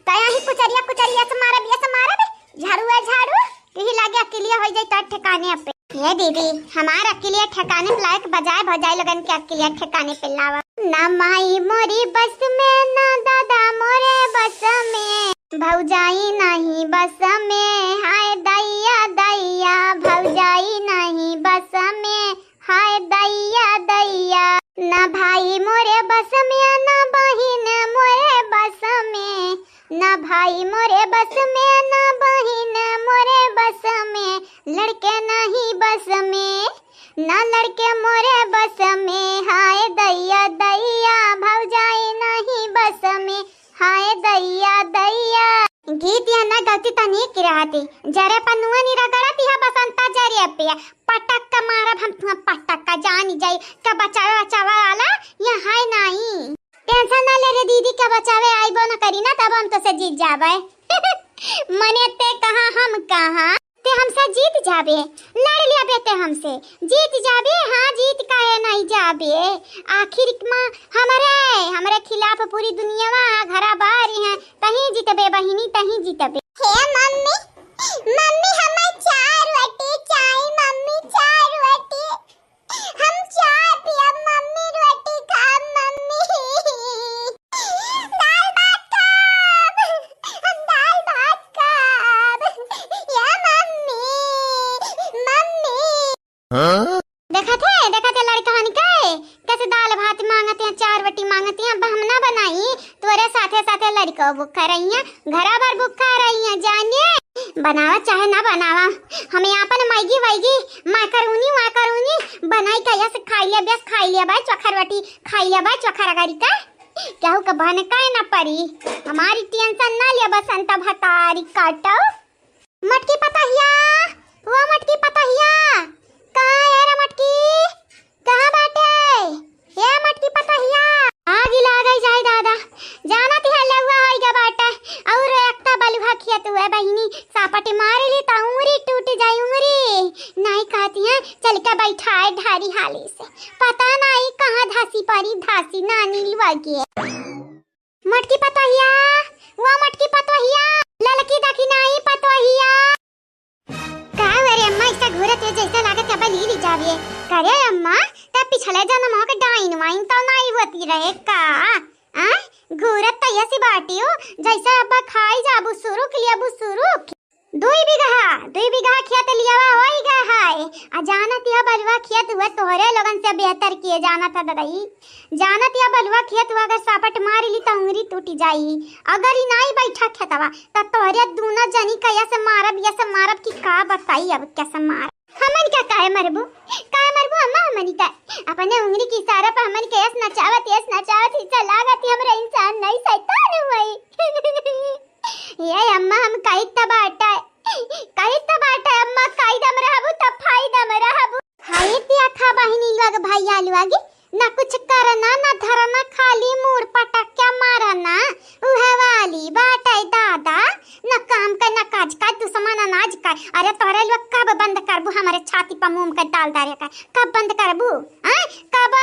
तो यही कुचरिया कुचरिया से मारब, ये से मारब, झाड़ू है झाड़ू, यही लागे अकेलिया हो जाई तो ठिकाने पे। ये दीदी, हमार अकेलिया ठिकाने पे लायक बजाए भौजाई लोगन के अकेलिया ठिकाने पे लावा। ना माई मोरी बस में, ना दादा मोरे बस में, भौजाई नहीं बस में, हाय दैया दैया, भौजाई नहीं बस में, हाय दैया दैया। ना भाई मोरे बस में, ना बहिन मोरे बस में, ना भाई मोरे बस में, ना बहिन मोरे बस में, लड़के नहीं बस में, ना लड़के मोरे बस में, हाय दैया दैया, भौजाई नहीं बस में, हाय दैया दैया। गीत या ना गलती तनी की रहती, जरे पर नुआ नी रगड़त यह बसंता जरे पे, पटक के मारब हम तुहा पटक का जानी जाई, का बचावे बचावे वाला यहाँ है नहीं। टेंशन ना ले रे दीदी, का बचावे आईबो न करी ना, तब हम तो से जीत जाबे। मने ते कहाँ हम कहाँ, ते हमसे जीत जाबे, लड़ लियाबे ते हमसे, जीत जाबे, हाँ जीत काहे नहीं जाबे। आखिर मा हमरे, हमरे खिलाफ पूरी दुनिया मा घरा बारी है, तहीं जीतबे बहिनी, तहीं जीतबे। हे मम्मी, मम्मी हमें चार रोटी चाही, मम्मी चार रोटी। हम चाय पियब मम्मी, रोटी खाब मम्मी। दाल भात खाब, हम दाल भात खाब। या मम्मी, मम्मी। हाँ? देखत है, देखत है लड़कहन के, कैसे दाल भात मांगत हैं, चार रोटी मांगत हैं। अब हम ना बनाई, तोरे साथे साथे लड़को भूखा रही हैं, घरा भर भूखा रही हैं, जानिए। बनावा चाहे ना बनावा, हमें आपन मैगी वैगी, मैकरोनी वैकरोनी बनाई के यस खाई लिया, बस खाई लिया भाई, चोखा रोटी खाई लिया भाई, चोखा रगड़ी का। केहू के बहन काहे ना परी, हमारी टेंशन ना लिया, बसंत भतारी काटो। मटकी पतहिया, वो मटकी पतहिया, कहाँ है रे मटकी? कहाँ बाटे? ए मटकी पतहिया, आगी लागई जाए दादा, जानत है लउआ होई गा बाटे, और एक तो बलुहा खेत हुए बहिनी, सापट मार ली तो उंगरी टूट जाई उंगरी। नहीं कहती है, चल के बैठाए ढारी हाली से, पता नहीं कहाँ धासी परी, धासी नानी लुआ के। मटकी पतोहिया, वो मटकी पतोहिया, ललकी दखिनाई पतोहिया। का हो रे अम्मा, ऐसा घूरत है जैसा लागत है अब ली ली जावे। करे अम्मा, त पिछले जन्म के डाइन वाइन तो नाई होती रहे का? आ? घूरत त ऐसी बाटी हो जैसे अब खाई जाबू सुरुक लियाबू सुरुक। दुई बीघा, दुई बीघा खेत लियावा होई गा है। आ जानत या बलुआ खेत हुआ तोहरे लोगन से बेहतर किए जानत है ददई। जानत या बलुआ खेत हुआ अगर सापट मार ली त उंगरी टूटी जाई। अगर ई नाई बैठा खेतवा त तोहरे दूनो जनी का ऐसे मारब, ऐसे मारब कि का बताई अब कैसे मार। हमन का काहे मरबू? काहे मरबू अम्मा हमनी का? अपने उंगरी के इशारा पर हमन के ऐस नचावत, ऐस नचावत ही चला गती हमरे इंसान नहीं शैतान हुई। ये अम्मा हम कही त बाटा है, कही त बाटा है अम्मा, कायदा में रहबू त फायदा में रहबू। हाय तिया खा बहिनी लोग भैया लोग, ना कुछ करना ना धरना, खाली मूड़ पटक के मारना, उहे वाली बाटे दादा। ना काम का ना काज का, दुश्मन अनाज का। अरे तोहरे लोग कब बंद करबू हमारे छाती पर मुंह के दाल डारे का? कब बंद करबू? हाँ? कब,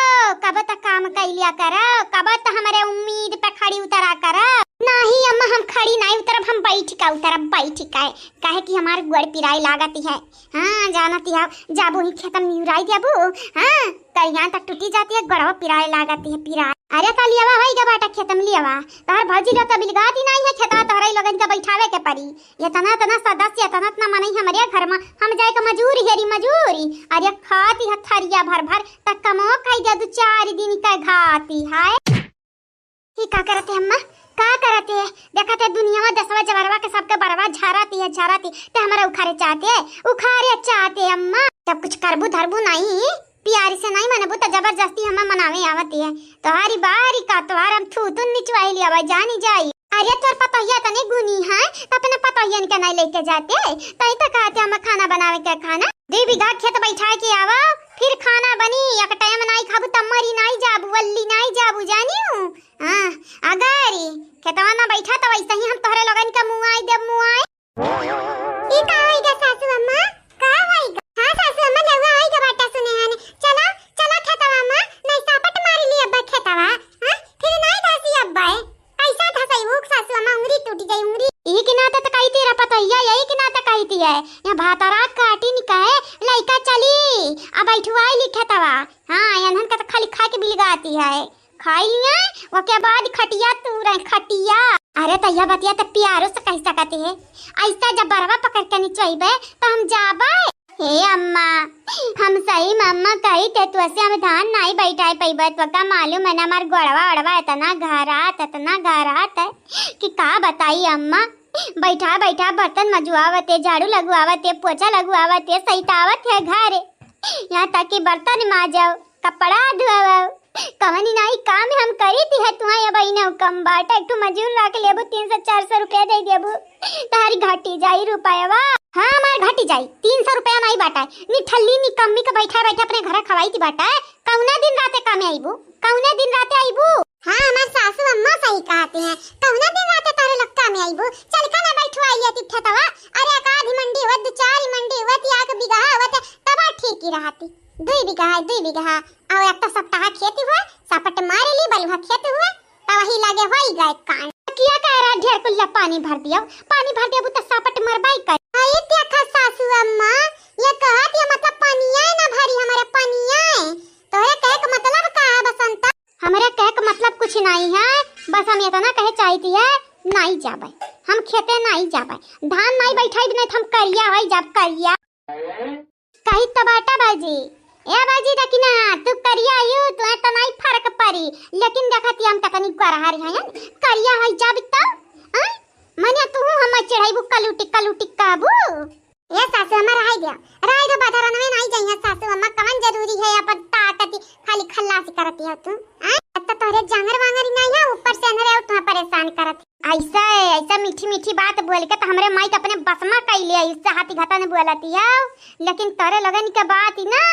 कब त काम कैलिया करो, कब त हमारे उम्मीद पे खड़ी उतरा करो। नाही अम्मा हम खड़ी नाही उतरब, हम बैठ के उतरब, बैठ के। काहे कि हमार गोड़ पिराए लागत है। हाँ, जानती है, जाबू ही खेतम निहुराई देबू। हाँ, करिया तक टूटी जाती है, गोड़वा पिराए लागती है, पिराए। अरे, त लियावा होई गा बाटा खेतम लियावा। तोहर भौजी लोग त बिलगाती नाही है खेतवा, तोहरा लोगन के बैठावे के पड़ी। इतना, इतना सदस्य, इतना, इतना मनई हमरे घर में, हम जाए के मजूरी हेरी मजूरी। अरे, खाती है थरिया भर भर, त कमो खाई दे दू चार दिन का घाती है। ई का करत है अम्मा? का करत है? देखत है दुनियावा, देसवा, जबरवा के सबके बरवा झरत है, झरत है। ते हमरा उखारे चाहते है, उखारे चाहते है अम्मा। जब कुछ करबू धरबू नहीं, प्यारी से नहीं मनबू त जबरदस्ती हमें मनावे आवत है। तोहारी बाहरी का तोहार हम थू थू निचवाई लियावा जानी जाई। अरे तोर पतोहिया तनी गुनी है, त अपने पतोहियन के नहीं लेके जाते। तई त कहते हम खाना बनावे के खाना। दुई बीघा खेत बैठा के आवा, फिर खाना बनी। एक टाइम नहीं खाबू त मरी नहीं जाबू, वल्ली नहीं जाबू जानियो। हाँ, अगर ई खेतवा ना बैठा त वैसे ही हम तोहरे लोगन के मुआई देब, मुआई। ई का होई गा सासू अम्मा? का होई गा? हाँ सासू अम्मा, लउआ होई गा बाटा सुने हन। चला, चला खेतवा अम्मा, नहीं सापट मारी ली अब्बा खेतवा। हाँ, फिर नहीं धसी अब्बा है। कैसा धसई उक सासू अम्मा, उंगरी टूट जाई उंगरी। ई के नाते त कही थी रे पतोहिया, यही के नाते कही थी है। यहाँ भातारा काटी निकाहे, लइका चली, आ बैठुआई ली खेतवा। हाँ, यनहन का त खाली खाए के बिलगाती है। खाई लिया, ओके बाद खटिया तू रहे, खटिया। अरे त यह बतिया त प्यारो से कह सकत है। ऐसा जब बरवा पकड़ के निचोइबे त हम जाबे। हे अम्मा, हम सही में अम्मा कही थे, तू ऐसे हम धान नहीं बैठाए पैबे, तो का मालूम है ना, हमार गोड़वा ओड़वा इतना घरात, इतना घरात है कि का बताई अम्मा। बैठा बैठा बर्तन मजुआवत है, झाड़ू लगवावत है, पोछा लगवावत है, सहितावत है घर। यहाँ तक कि बर्तन माजो, कपड़ा धोवो, कवनी नाई काम हम करी थी है। तुहा ये बहिने हुकम बाटे, एक ठो मजूर रख लेबू, तीन सौ चार सौ रुपया दे देबू, तोहरी घटी जाई रुपयवा। हाँ, हमार घटी जाई, तीन सौ रुपया नाई बाटे, निठल्ली निकम्मी के बैठा बैठा अपने घर खवाई थी बाटे। कौने दिन राते कामे आईबू, कौने दिन राते आईबू? हाँ, हमार सासू अम्मा सही कहती हैं, कौने दिन राते तोहरे लोग कामे आईबू? चल का ना बैठवाई लेती खेतवा, अरे एक आधी मंडी हुआ, दो चार मंडी हुआ, एक बीघा हुआ, तब ठीक ही रहती। दुई बीघा है, दुई बीघा। और एक तो सप्ताह खेती हुआ, सापट मारे ली, बलुहा खेत हुआ, तो वही लगे होई गए कांड। किया कह रहा ढेर कुल्ला पानी भर दियो, पानी भर देबू तो सापट मरबाई कर। अरे देखा सासू अम्मा, ये कहत ये मतलब पनिया ना भरी हमारे पनिया। तोहरे कहे के मतलब का है बसंता? हमरे कहे के मतलब कुछ नहीं है, बस हम इतना कहे चाहती है, नहीं जाबे, हम खेते नहीं जाबे, धान नहीं बैठाई नहीं तो हम करिया होई जाब करिया। कही तो बाटा बाजी, ए बाजी देखी ना, तू करिया यू, तू तो नहीं फर्क पड़ी, लेकिन देखती हम कतनी गरहरी हैं, करिया है जब तो, हाँ? मने तू हम चढ़ाईबू कलूटी, कलूटी कहबू। ए सासू अम्मा रहाई दिया, रहाई दो, बदरन में नहीं जाइए सासू अम्मा, कवन जरूरी है अपन ताकती खाली खल्लासी करती है तू, हाँ? अब तो तोहरे जांगर वांगर ही नहीं है, ऊपर से अंदर और तुम्हें परेशान करत। ऐसा है, ऐसा मीठी मीठी बात बोल के तो हमरे माई के अपने बस में कैले है, इससे हाथी घाटा ने बोलती है, लेकिन तोरे लोगन के बात ही ना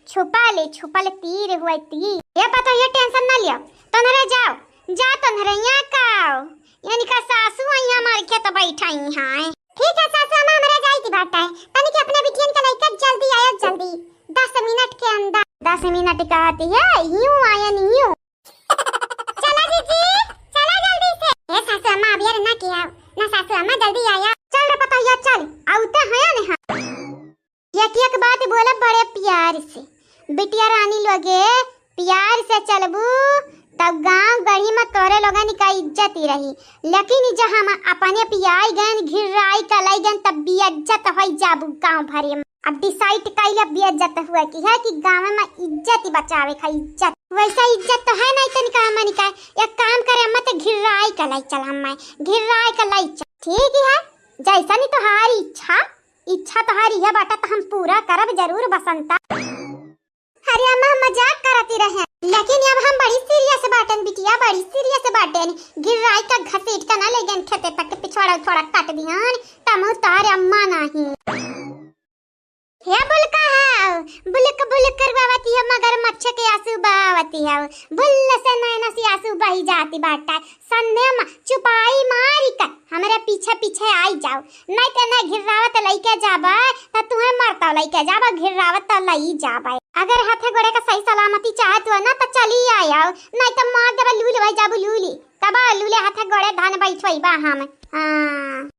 छुपा ले, छुपल तीर हुए तीर। ये पता, ये टेंशन ना लियो, तोहरे जाओ, जा तोहरे यहाँ का आओ, यानी का सासू आई हमारे खेत बैठाई हैं। ठीक है सासू अम्मा, हमरा जाई की बात है, तनी के अपने बिटियन के लेकर जल्दी आयो, जल्दी, दस मिनट के अंदर। दस मिनट कहती है, यूं आयन यूं। चला जीजी, चला जल्दी से। जल्दी आया। चल रे पतोहिया, चल, आउते हैं ने हम। एक एक बात बोले बड़े प्यार से, बिटिया रानी लोगे, प्यार से चलबू तब गांव गढ़ी में तोरे लोगन का इज्जत ही रही, लेकिन जहाँ हम अपने पियाई गए, घिर्राई का लाई गए, तब बेइज्जत होई जाबू गांव भरे में। अब डिसाइड कइले बेइज्जत हुआ कि है कि गाँव में इज्जत ही बचावे का इज्जत। वैसा इज्जत तो है नहीं तनिका हमनी का। एक काम करे, मत घिर्राई का लाई चल, हम घिर्राई का लाई चल। ठीक है, जैसा नहीं तोहारी इच्छा, इच्छा तोहारी है बाटा तो हम पूरा करब जरूर बसंता। अरे अम्मा, हम मजाक करती रहे, लेकिन अब हम बड़ी सीरियस बाटन बिटिया, बड़ी सीरियस बाटन। घिर्राई का घसीट के ना ले गन खेते तक, पिछवाड़ा उछवाड़ा काट दिहन, तमहू तोहरे अम्मा नहीं। हे बुलका है, बुलक बुलक करवावती है, मगरमच्छ के आंसू बहावती है, बुल्ल से नैना से आंसू बही जाती बाटा। संध्या मा-, चुपाई मारी कर हमरे पीछे पीछे आई जाओ, नहीं तो नहीं घिर्रावत लइके जाबे, तो तुहे मरता लइके जाबे, घिर्रावत तो लई जाबे। अगर हाथे गोड़े का सही सलामती चाहत हो ना, तो चली आयो, नहीं तो मार देबे लूली, वही जाबू लूली, तब लूले हाथे गोड़े धन बैठोई बा हम। हाँ।